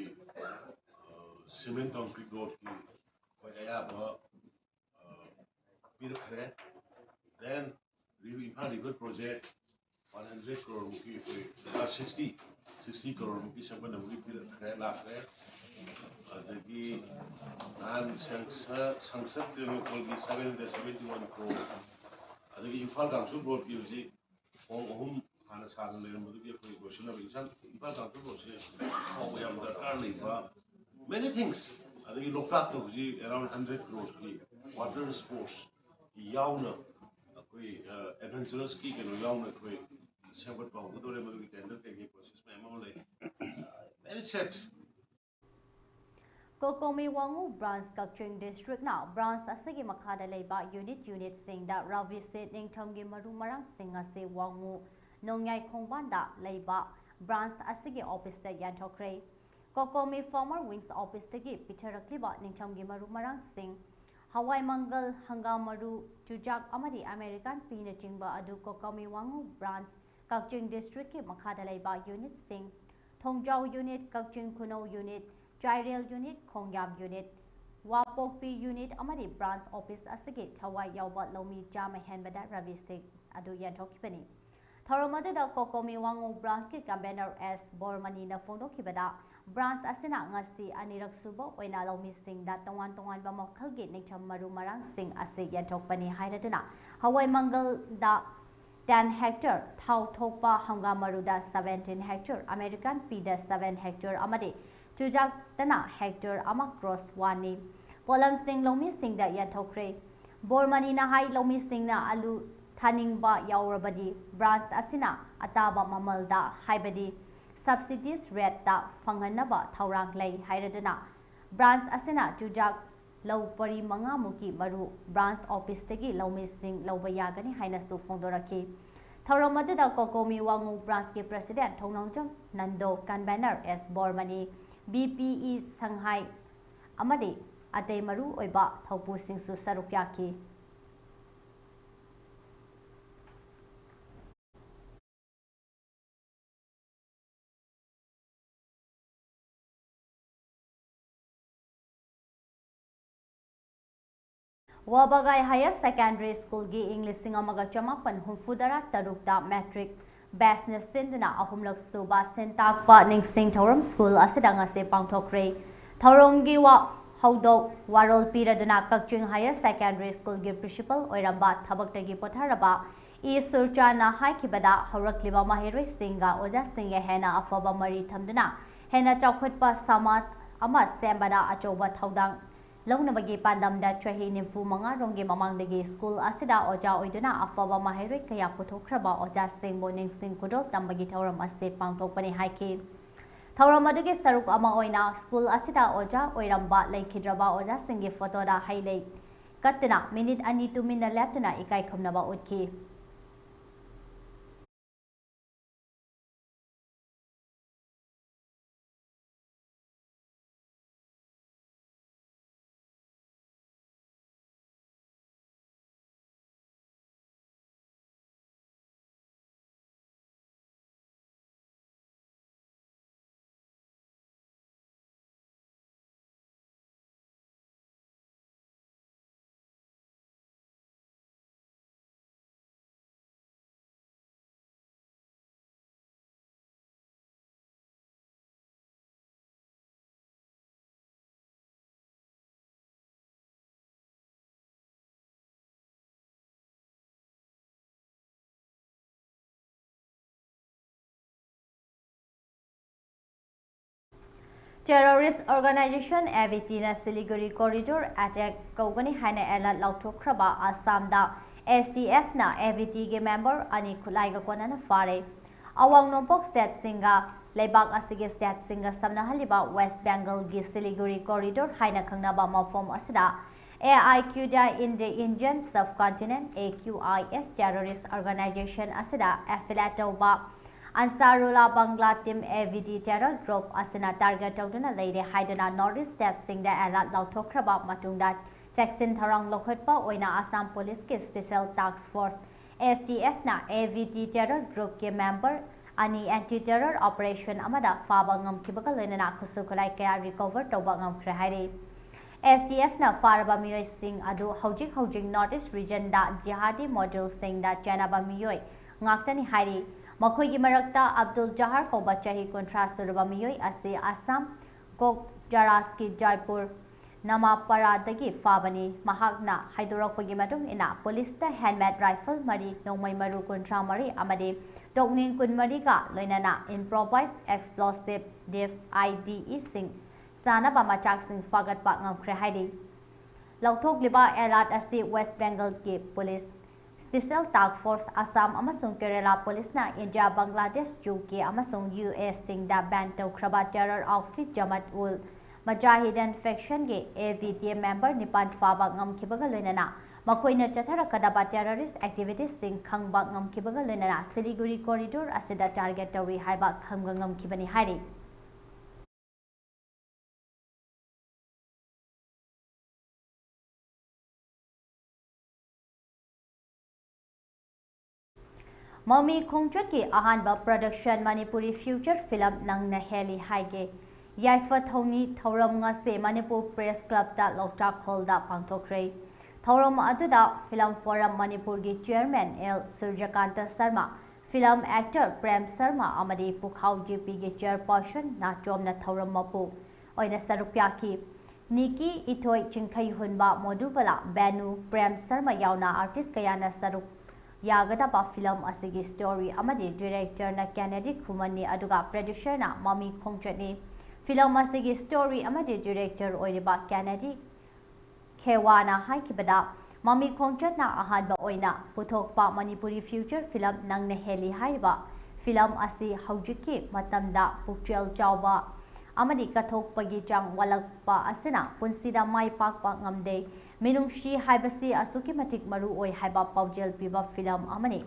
ꯑ, cement concrete road ꯀꯤ ꯑꯩꯈꯣꯏ ꯑꯌꯥꯕ, ꯑ, ꯄꯤꯔꯛꯈ꯭ꯔꯦ꯫ Then Imphal river project one hundred crore ꯃꯨꯛꯀꯤ ꯑꯩꯈꯣꯏ, ꯑ, sixty, sixty crore ꯃꯨꯛꯀꯤ ꯁꯦꯝꯒꯠꯅꯕꯒꯤ ꯄꯤꯔꯛꯈ꯭ꯔꯦ, ꯂꯥꯛꯈ꯭ꯔꯦ꯫ ꯑꯗꯒꯤ ꯅꯍꯥꯟ ꯁꯪꯁ-, ꯁꯪꯁꯗ ꯇꯦꯡꯅꯧꯄꯜꯒꯤ seven hundred seventy one crore, ꯑꯗꯒꯤ ꯏꯝꯐꯥꯜ ꯀꯥꯡꯁꯨ road ꯀꯤ ꯍꯧꯖꯤꯛ ꯊꯣꯡ ꯑꯍꯨꯝ ꯍꯥꯟꯅ ꯁꯥꯗꯅ ꯂꯩꯔꯝꯕꯗꯨꯒꯤ ꯑꯩꯈꯣꯏ ꯂꯣꯏꯁꯤꯟꯅꯕ ꯏꯝꯐꯥꯜ, ꯏꯝꯐꯥꯜ ꯀꯥꯡꯁꯨ road ꯁꯦ ꯐꯥꯎꯕ ꯌꯥꯝ ꯗꯔꯀꯥꯔ ꯂꯩꯕ many things꯫ ꯑꯗꯒꯤ ꯂꯣꯛꯇꯥꯛꯇ ꯍꯧꯖꯤꯛ around hundred crore ꯀꯤ water sports ꯀꯤ ꯌꯥꯎꯅ ꯑꯩꯈꯣꯏ, ꯑ, adventurous ꯀꯤ ꯀꯩꯅꯣ ꯌꯥꯎꯅ ꯑꯩꯈꯣꯏ ꯁꯦꯝꯒꯠꯄ ꯍꯧꯒꯗꯧꯔꯦ꯫ ꯃꯗꯨꯒꯤ tender ꯀꯩꯀꯩ process ꯃꯌꯥꯝ ꯑꯃ ꯂꯩ꯫ Very sad꯫ ꯀꯣꯀꯣꯃꯤ ꯋꯥꯉꯨ ꯕ꯭ꯔꯥꯟꯁ ꯀꯛꯆꯤꯡ ꯗꯤꯁꯇ꯭ꯔꯤꯛꯅ ꯕ꯭ꯔꯥꯟꯁ ꯑꯁꯤꯒꯤ ꯃꯈꯥꯗ ꯂꯩꯕ ꯌꯨꯅꯤꯠ ꯌꯨꯅꯤꯠꯁꯤꯡꯗ ꯔꯕꯤꯁꯤ ꯅꯤꯡꯊꯝꯒꯤ ꯃꯔꯨ ꯃꯔꯥꯡꯁꯤꯡ ꯑꯁꯤ ꯋꯥꯉꯨ ꯅꯣꯡꯌꯥꯏ ꯈꯣꯡꯕꯥꯟꯗ ꯂꯩꯕ ꯕ꯭ꯔꯥꯟꯁ ꯑꯁꯤꯒꯤ ꯑꯣꯐꯤꯁꯇ ꯌꯦꯟꯊꯣꯛꯈ꯭ꯔꯦ꯫ ꯀꯣꯀꯣꯃꯤ ꯐꯥꯔꯃꯔ ꯋꯤꯡꯁ ꯑꯣꯐꯤꯁꯇꯒꯤ ꯄꯤꯊꯔꯛꯂꯤꯕ ꯅꯤꯡꯊꯝꯒꯤ ꯃꯔꯨ ꯃꯔꯥꯡꯁꯤꯡ, ꯍꯋꯥꯏ ꯃꯪꯒꯜ, ꯍꯪꯒꯥꯝ ꯃꯔꯨ, ꯆꯨꯖꯥꯛ ꯑꯃꯗꯤ ꯑꯃꯦꯔꯤꯀꯥꯟ ꯄꯤꯅꯆꯤꯡꯕ ꯑꯗꯨ ꯀꯣꯀꯣꯃꯤ ꯋꯥꯉꯨ ꯕ꯭ꯔꯥꯟꯁ ꯀꯛꯆꯤꯡ ꯗꯤꯁꯇ꯭ꯔꯤꯛꯀꯤ ꯃꯈꯥꯗ ꯂꯩꯕ ꯌꯨꯅꯤꯠꯁꯤꯡ, ꯊꯣꯡꯖꯥꯎ ꯌꯨꯅꯤꯠ, ꯀꯛꯆꯤꯡ ꯈꯨꯅꯧ ꯌꯨꯅꯤꯠ, ꯆꯥꯏꯔꯦꯜ ꯌꯨꯅꯤꯠ, ꯈꯣꯡꯌꯥꯝ ꯌꯨꯅꯤꯠ, ꯋꯥꯄꯣꯛꯄꯤ ꯌꯨꯅꯤꯠ ꯑꯃꯗꯤ ꯕ꯭ꯔꯥꯟꯁ ꯑꯣꯐꯤꯁ ꯑꯁꯤꯒꯤ ꯊꯋꯥꯏ ꯌꯥꯎꯕ ꯂꯧꯃꯤ ꯆꯥꯝꯃ ꯍꯦꯟꯕꯗ ꯔꯕꯤꯁꯤ ꯑꯗꯨ ꯌꯦꯟꯊꯣꯛꯈꯤꯕꯅꯤ꯫ ꯊꯧꯔꯝ ꯑꯗꯨꯗ ꯀꯣꯀꯣꯃꯤ ꯋꯥꯉꯨ ꯕ꯭ꯔꯥꯟꯁꯀꯤ ꯀꯟꯚꯦꯅꯔ ꯑꯦꯁ ꯕꯣꯔꯃꯅꯤꯅ ꯐꯣꯡꯗꯣꯛꯈꯤꯕꯗ, ꯕ꯭ꯔꯥꯟꯁ ꯑꯁꯤꯅ ꯉꯁꯤ ꯑꯅꯤꯔꯛ ꯁꯨꯕ ꯑꯣꯏꯅ ꯂꯧꯃꯤꯁꯤꯡꯗ ꯇꯣꯉꯥꯟ ꯇꯣꯉꯥꯟꯕ ꯃꯈꯜꯒꯤ ꯅꯤꯡꯊꯝ ꯃꯔꯨ ꯃꯔꯥꯡꯁꯤꯡ ꯑꯁꯤ ꯌꯦꯟꯊꯣꯛꯄꯅꯤ ꯍꯥꯏꯔꯗꯨꯅ, ꯍꯋꯥꯏ ꯃꯪꯒꯜꯗ ten hectare, ꯊꯥꯎ ꯊꯣꯛꯄ ꯍꯪꯒꯥꯝ ꯃꯔꯨꯗ seventeen hectare, ꯑꯃꯦꯔꯤꯀꯥꯟ ꯄꯤꯗ seven hectare ꯑꯃꯗꯤ ꯆꯨꯖꯥꯛꯇꯅ hectare ꯑꯃ ꯀ꯭ꯔꯣꯁ ꯋꯥꯟꯅꯤ꯫ ꯄꯣꯠꯂꯝꯁꯤꯡ ꯂꯧꯃꯤꯁꯤꯡꯗ ꯌꯦꯟꯊꯣꯛꯈ꯭ꯔꯦ꯫ ꯕꯣꯔꯃꯅꯤꯅ ꯍꯥꯏ, ꯂꯧꯃꯤꯁꯤꯡꯅ ꯑꯂꯨ ꯊꯥꯅꯤꯡꯕ ꯌꯥꯎꯔꯕꯗꯤ ꯕ꯭ꯔꯥꯟꯁ ꯑꯁꯤꯅ ꯑꯇꯥꯕ ꯃꯃꯜꯗ, ꯍꯥꯏꯕꯗꯤ subsidies rate ꯇ ꯐꯪꯍꯟꯅꯕ ꯊꯧꯔꯥꯡ ꯂꯩ ꯍꯥꯏꯔꯗꯨꯅ, ꯕ꯭ꯔꯥꯟꯁ ꯑꯁꯤꯅ ꯆꯨꯖꯥꯛ ꯂꯧ ꯄꯔꯤ ꯃꯉꯥꯃꯨꯛꯀꯤ ꯃꯔꯨ ꯕ꯭ꯔꯥꯟꯁ ꯑꯣꯐꯤꯁꯇꯒꯤ ꯂꯧꯃꯤꯁꯤꯡ ꯂꯧꯕ ꯌꯥꯒꯅꯤ ꯍꯥꯏꯅꯁꯨ ꯐꯣꯡꯗꯣꯔꯛꯈꯤ꯫ ꯊꯧꯔꯝ ꯑꯗꯨꯗ ꯀꯣꯀꯣꯃꯤ ꯋꯥꯉꯨ ꯕ꯭ꯔꯥꯟꯁꯀꯤ ꯄ꯭ꯔꯦꯁꯤꯗꯦꯟꯠ ꯊꯧꯅꯥꯎꯖꯝ ꯅꯟꯗꯣ, ꯀꯟꯚꯦꯅꯔ ꯑꯦꯁ ꯕꯣꯔꯃꯅꯤ, ꯕꯤ ꯄꯤ ꯏ ꯁꯪꯍꯥꯏ ꯑꯃꯗꯤ ꯑꯇꯩ ꯃꯔꯨ ꯑꯣꯏꯕ ꯊꯧꯄꯨꯁꯤꯡꯁꯨ ꯁꯔꯨꯛ ꯌꯥꯈꯤ꯫ ꯋꯥꯕꯒꯥꯏ Higher Secondary School ꯒꯤ ꯏꯪ ꯂꯤꯁꯤꯡ ꯑꯃꯒ ꯆꯃꯥꯄꯟ ꯍꯨꯝꯐꯨꯇꯔꯥ ꯇꯔꯨꯛꯇ ꯃꯦꯇ꯭ꯔꯤꯛ ꯕꯦꯆꯅ ꯁꯤꯟꯗꯨꯅ ꯑꯍꯨꯝꯂꯛ ꯁꯨꯕ ꯁꯤꯟ ꯇꯥꯛꯄ ꯅꯤꯡꯁꯤꯡ ꯊꯧꯔꯝ ꯁ꯭ꯀꯨꯜ ꯑꯁꯤꯗ ꯉꯁꯤ ꯄꯥꯡꯊꯣꯛꯈ꯭ꯔꯦ꯫ ꯊꯧꯔꯝꯒꯤ ꯋꯥ-, ꯍꯧꯗꯣꯛ ꯋꯥꯔꯣꯜ ꯄꯤꯔꯗꯨꯅ ꯀꯛꯆꯤꯡ Higher Secondary School ꯒꯤ principal ꯑꯣꯏꯔꯝꯕ ꯊꯕꯛꯇꯒꯤ ꯄꯣꯊꯥꯔꯕ ꯏ ꯁꯨꯔꯆꯥꯟꯅ ꯍꯥꯏꯈꯤꯕꯗ, ꯍꯧꯔꯛꯂꯤꯕ ꯃꯍꯩꯔꯣꯏꯁꯤꯡꯒ ꯑꯣꯖꯥꯁꯤꯡꯒ ꯍꯦꯟꯅ ꯑꯐꯕ ꯃꯔꯤ ꯊꯝꯗꯨꯅ ꯍꯦꯟꯅ ꯆꯥꯎꯈꯠꯄ ꯁꯃꯥꯖ ꯑꯃ ꯁꯦꯝꯕꯗ ꯑꯆꯧꯕ ꯊꯧꯗꯥꯡ ꯂꯧꯅꯕꯒꯤ ꯄꯥꯟꯗꯝꯗ ꯆꯍꯤ ꯅꯤꯐꯨ ꯃꯉꯥ ꯔꯣꯝꯒꯤ ꯃꯃꯥꯡꯗꯒꯤ ꯁ꯭ꯀꯨꯜ ꯑꯁꯤꯗ ꯑꯣꯖꯥ ꯑꯣꯏꯗꯨꯅ ꯑꯐꯕ ꯃꯍꯩꯔꯣꯏ ꯀꯌꯥ ꯄꯨꯊꯣꯛꯈ꯭ꯔꯕ ꯑꯣꯖꯥꯁꯤꯡꯕꯨ ꯅꯤꯡꯁꯤꯡ ꯈꯨꯗꯣꯜ ꯇꯝꯕꯒꯤ ꯊꯧꯔꯝ ꯑꯁꯤ ꯄꯥꯡꯊꯣꯛꯄꯅꯤ ꯍꯥꯏꯈꯤ꯫ ꯊꯧꯔꯝ ꯑꯗꯨꯒꯤ ꯁꯔꯨꯛ ꯑꯃ ꯑꯣꯏꯅ ꯁ꯭ꯀꯨꯜ ꯑꯁꯤꯗ ꯑꯣꯖꯥ ꯑꯣꯏꯔꯝꯕ ꯂꯩꯈꯤꯗ꯭ꯔꯕ ꯑꯣꯖꯥꯁꯤꯡꯒꯤ ꯐꯣꯇꯣꯗ ꯍꯩ ꯂꯩ ꯀꯠꯇꯨꯅ ꯃꯤꯅꯤꯠ ꯑꯅꯤ ꯇꯨꯃꯤꯟꯅ ꯂꯦꯞꯇꯨꯅ ꯏꯀꯥꯏ ꯈꯨꯝꯅꯕ ꯎꯠꯈꯤ꯫ Terrorist organization A V T ꯅ Siliguri corridor attack ꯀꯧꯒꯅꯤ ꯍꯥꯏꯅ alert ꯂꯧꯊꯣꯛꯈ꯭ꯔꯕ ꯑꯁꯥꯝꯗ S T F ꯅ A V T ꯒꯤ member ꯑꯅꯤ ꯈꯨꯠꯂꯥꯏꯒ ꯀꯣꯟꯅꯅ ꯐꯥꯔꯦ꯫ ꯑꯋꯥꯡ ꯅꯣꯡꯄꯣꯛ stateꯁꯤꯡꯒ ꯂꯩꯕꯥꯛ ꯑꯁꯤꯒꯤ stateꯁꯤꯡꯒ ꯁꯝꯅꯍꯜꯂꯤꯕ West Bengalꯒꯤ Siliguri corridor ꯍꯥꯏꯅ ꯈꯪꯅꯕ ꯃꯐꯝ ꯑꯁꯤꯗ A I Q J in the Indian subcontinent, A Q I S terrorist organization ꯑꯁꯤꯗ affiliate ꯇꯧꯕ Ansarullah Bangla Team A V T terror group ꯑꯁꯤꯅ target ꯇꯧꯗꯨꯅ ꯂꯩꯔꯦ ꯍꯥꯏꯗꯨꯅ North East stateꯁꯤꯡꯗ alert ꯂꯧꯊꯣꯛꯈ꯭ꯔꯕ ꯃꯇꯨꯡꯗ ꯆꯦꯛꯁꯤꯟ ꯊꯧꯔꯥꯡ ꯂꯧꯈꯠꯄ ꯑꯣꯏꯅ Assam Policeꯀꯤ Special Task Force, S T F ꯅ A V T terror groupꯀꯤ member ꯑꯅꯤ anti terror operation ꯑꯃꯗ ꯐꯥꯕ ꯉꯝꯈꯤꯕꯒ ꯂꯣꯏꯅꯅ ꯈꯨꯠꯁꯨ ꯈꯨꯠꯂꯥꯏ ꯀꯌꯥ recover ꯇꯧꯕ ꯉꯝꯈ꯭ꯔꯦ ꯍꯥꯏꯔꯤ꯫ S T F ꯅ ꯐꯥꯔꯕ ꯃꯤꯑꯣꯏꯁꯤꯡ ꯑꯗꯨ ꯍꯧꯖꯤꯛ ꯍꯧꯖꯤꯛ North East regionꯗ jihadi moduleꯁꯤꯡꯗ ꯆꯦꯟꯅꯕ ꯃꯤꯑꯣꯏ ꯉꯥꯛꯇꯅꯤ ꯍꯥꯏꯔꯤ꯫ ꯃꯈꯣꯏꯒꯤ ꯃꯔꯛꯇ ꯑꯕꯗꯨꯜ ꯖꯍꯥꯔ ꯀꯧꯕ ꯆꯍꯤ ꯀꯨꯟꯊ꯭ꯔꯥ ꯁꯨꯔꯕ ꯃꯤꯑꯣꯏ ꯑꯁꯤ ꯑꯁꯥꯝ ꯀꯣꯛ ꯖꯔꯥꯁꯀꯤ ꯖꯥꯏꯄꯨꯔ ꯅꯃꯥꯄꯥꯔꯥꯗꯒꯤ ꯐꯥꯕꯅꯤ꯫ ꯃꯍꯥꯛꯅ ꯍꯥꯏꯗꯣꯔꯛꯄꯒꯤ ꯃꯇꯨꯡ ꯏꯟꯅ, ꯄꯨꯂꯤꯁꯇ handmade rifle ꯃꯔꯤ, ꯅꯣꯡꯃꯩ ꯃꯔꯨ ꯀꯨꯟꯊ꯭ꯔꯥ ꯃꯔꯤ ꯑꯃꯗꯤ ꯇꯣꯛꯅꯤꯡ ꯀꯨꯟꯃꯔꯤꯒ ꯂꯣꯏꯅꯅ improvised explosive device, I E Ds ꯁꯤꯡ ꯆꯥꯅꯕ ꯃꯆꯥꯛꯁꯤꯡ ꯐꯥꯒꯠꯄ ꯉꯝꯈ꯭ꯔꯦ ꯍꯥꯏꯔꯤ꯫ ꯂꯧꯊꯣꯛꯂꯤꯕ alert ꯑꯁꯤ West Bengalꯒꯤ police Special Task Force Assam ꯑꯃꯁꯨꯡ Kerala Police ꯅ ꯏꯟꯗꯤꯌꯥ, ꯕꯪꯒ꯭ꯂꯥꯗꯦꯁ, ꯌꯨ ꯀꯦ ꯑꯃꯁꯨꯡ ꯌꯨ ꯑꯦꯁ ꯁꯤꯡꯗ ban ꯇꯧꯈ꯭ꯔꯕ terror outfit Jamaat ul Mujahideen faction ꯒꯤ A V T member ꯅꯤꯄꯥꯟ ꯐꯥꯕ ꯉꯝꯈꯤꯕꯒ ꯂꯣꯏꯅꯅ ꯃꯈꯣꯏꯅ ꯆꯠꯊꯔꯛꯀꯗꯕ terrorist activities ꯁꯤꯡ ꯈꯪꯕ ꯉꯝꯈꯤꯕꯒ ꯂꯣꯏꯅꯅ Siliguri corridor ꯑꯁꯤꯗ target ꯇꯧꯔꯤ ꯍꯥꯏꯕ ꯈꯪꯕ ꯉꯝꯈꯤꯕꯅꯤ ꯍꯥꯏꯔꯤ꯫ ꯃꯃꯤ ꯈꯣꯡꯆꯠꯀꯤ ꯑꯍꯥꯟꯕ production ꯃꯅꯤꯄꯨꯔꯤ feature film ꯅꯪꯅ ꯍꯦꯜꯂꯤ ꯍꯥꯏꯒꯦ꯫ ꯌꯥꯏꯐ ꯊꯧꯅꯤ ꯊꯧꯔꯝ ꯉꯁꯤ ꯃꯅꯤꯄꯨꯔ Press Club ꯇ ꯂꯣꯛꯇꯥꯛ hall ꯗ ꯄꯥꯡꯊꯣꯛꯈ꯭ꯔꯦ꯫ ꯊꯧꯔꯝ ꯑꯗꯨꯗ Film Forum ꯃꯅꯤꯄꯨꯔꯒꯤ chairman L Surajkanta Sharma, film actor Prem Sharma ꯑꯃꯗꯤ ꯄꯨꯈꯥꯎ ꯖꯦ ꯄꯤ ꯒꯤ chairperson ꯅꯥꯆꯣꯝꯅ ꯊꯧꯔꯝ ꯃꯄꯨ ꯑꯣꯏꯅ ꯁꯔꯨꯛ ꯌꯥꯈꯤ꯫ ꯅꯤꯀꯤ, ꯏꯊꯣꯏ, ꯆꯤꯡꯈꯩ ꯍꯨꯟꯕ, ꯃꯣꯗꯨꯕꯂꯥ, ꯕꯦꯅꯨ, ꯄ꯭ꯔꯦꯝ ꯁꯔꯃ ꯌꯥꯎꯅ artist ꯀꯌꯥꯅ ꯁꯔꯨꯛ ꯌꯥꯒꯗꯕ film ꯑꯁꯤꯒꯤ story ꯑꯃꯗꯤ director ꯅ ꯀꯦꯅꯦꯗꯤ ꯈꯨꯃꯟꯅꯤ, ꯑꯗꯨꯒ producer ꯅ ꯃꯃꯤ ꯈꯣꯡꯆꯠꯅꯤ꯫ Film ꯑꯁꯤꯒꯤ story ꯑꯃꯗꯤ director ꯑꯣꯏꯔꯤꯕ ꯀꯦꯅꯦꯗꯤ ꯈꯦꯋꯥꯅ ꯍꯥꯏꯈꯤꯕꯗ, ꯃꯃꯤ ꯈꯣꯡꯆꯠꯅ ꯑꯍꯥꯟꯕ ꯑꯣꯏꯅ ꯄꯨꯊꯣꯛꯄ ꯃꯅꯤꯄꯨꯔꯤ feature film ꯅꯪꯅ ꯍꯦꯜꯂꯤ ꯍꯥꯏꯔꯤꯕ film ꯑꯁꯤ ꯍꯧꯖꯤꯛꯀꯤ ꯃꯇꯝꯗ ꯄꯨꯛꯆꯦꯜ ꯆꯥꯎꯕ ꯑꯃꯗꯤ ꯀꯠꯊꯣꯛꯄꯒꯤ ꯆꯥꯡ ꯋꯥꯠꯂꯛꯄ ꯑꯁꯤꯅ ꯄꯨꯟꯁꯤꯗ ꯃꯥꯏ ꯄꯥꯛꯄ ꯉꯝꯗꯦ꯫ ꯃꯤꯅꯨꯡꯁꯤ ꯍꯥꯏꯕꯁꯤ ꯑꯁꯨꯛꯀꯤ ꯃꯇꯤꯛ ꯃꯔꯨ ꯑꯣꯏ ꯍꯥꯏꯕ ꯄꯥꯎꯖꯦꯜ ꯄꯤꯕ film ꯑꯃꯅꯤ꯫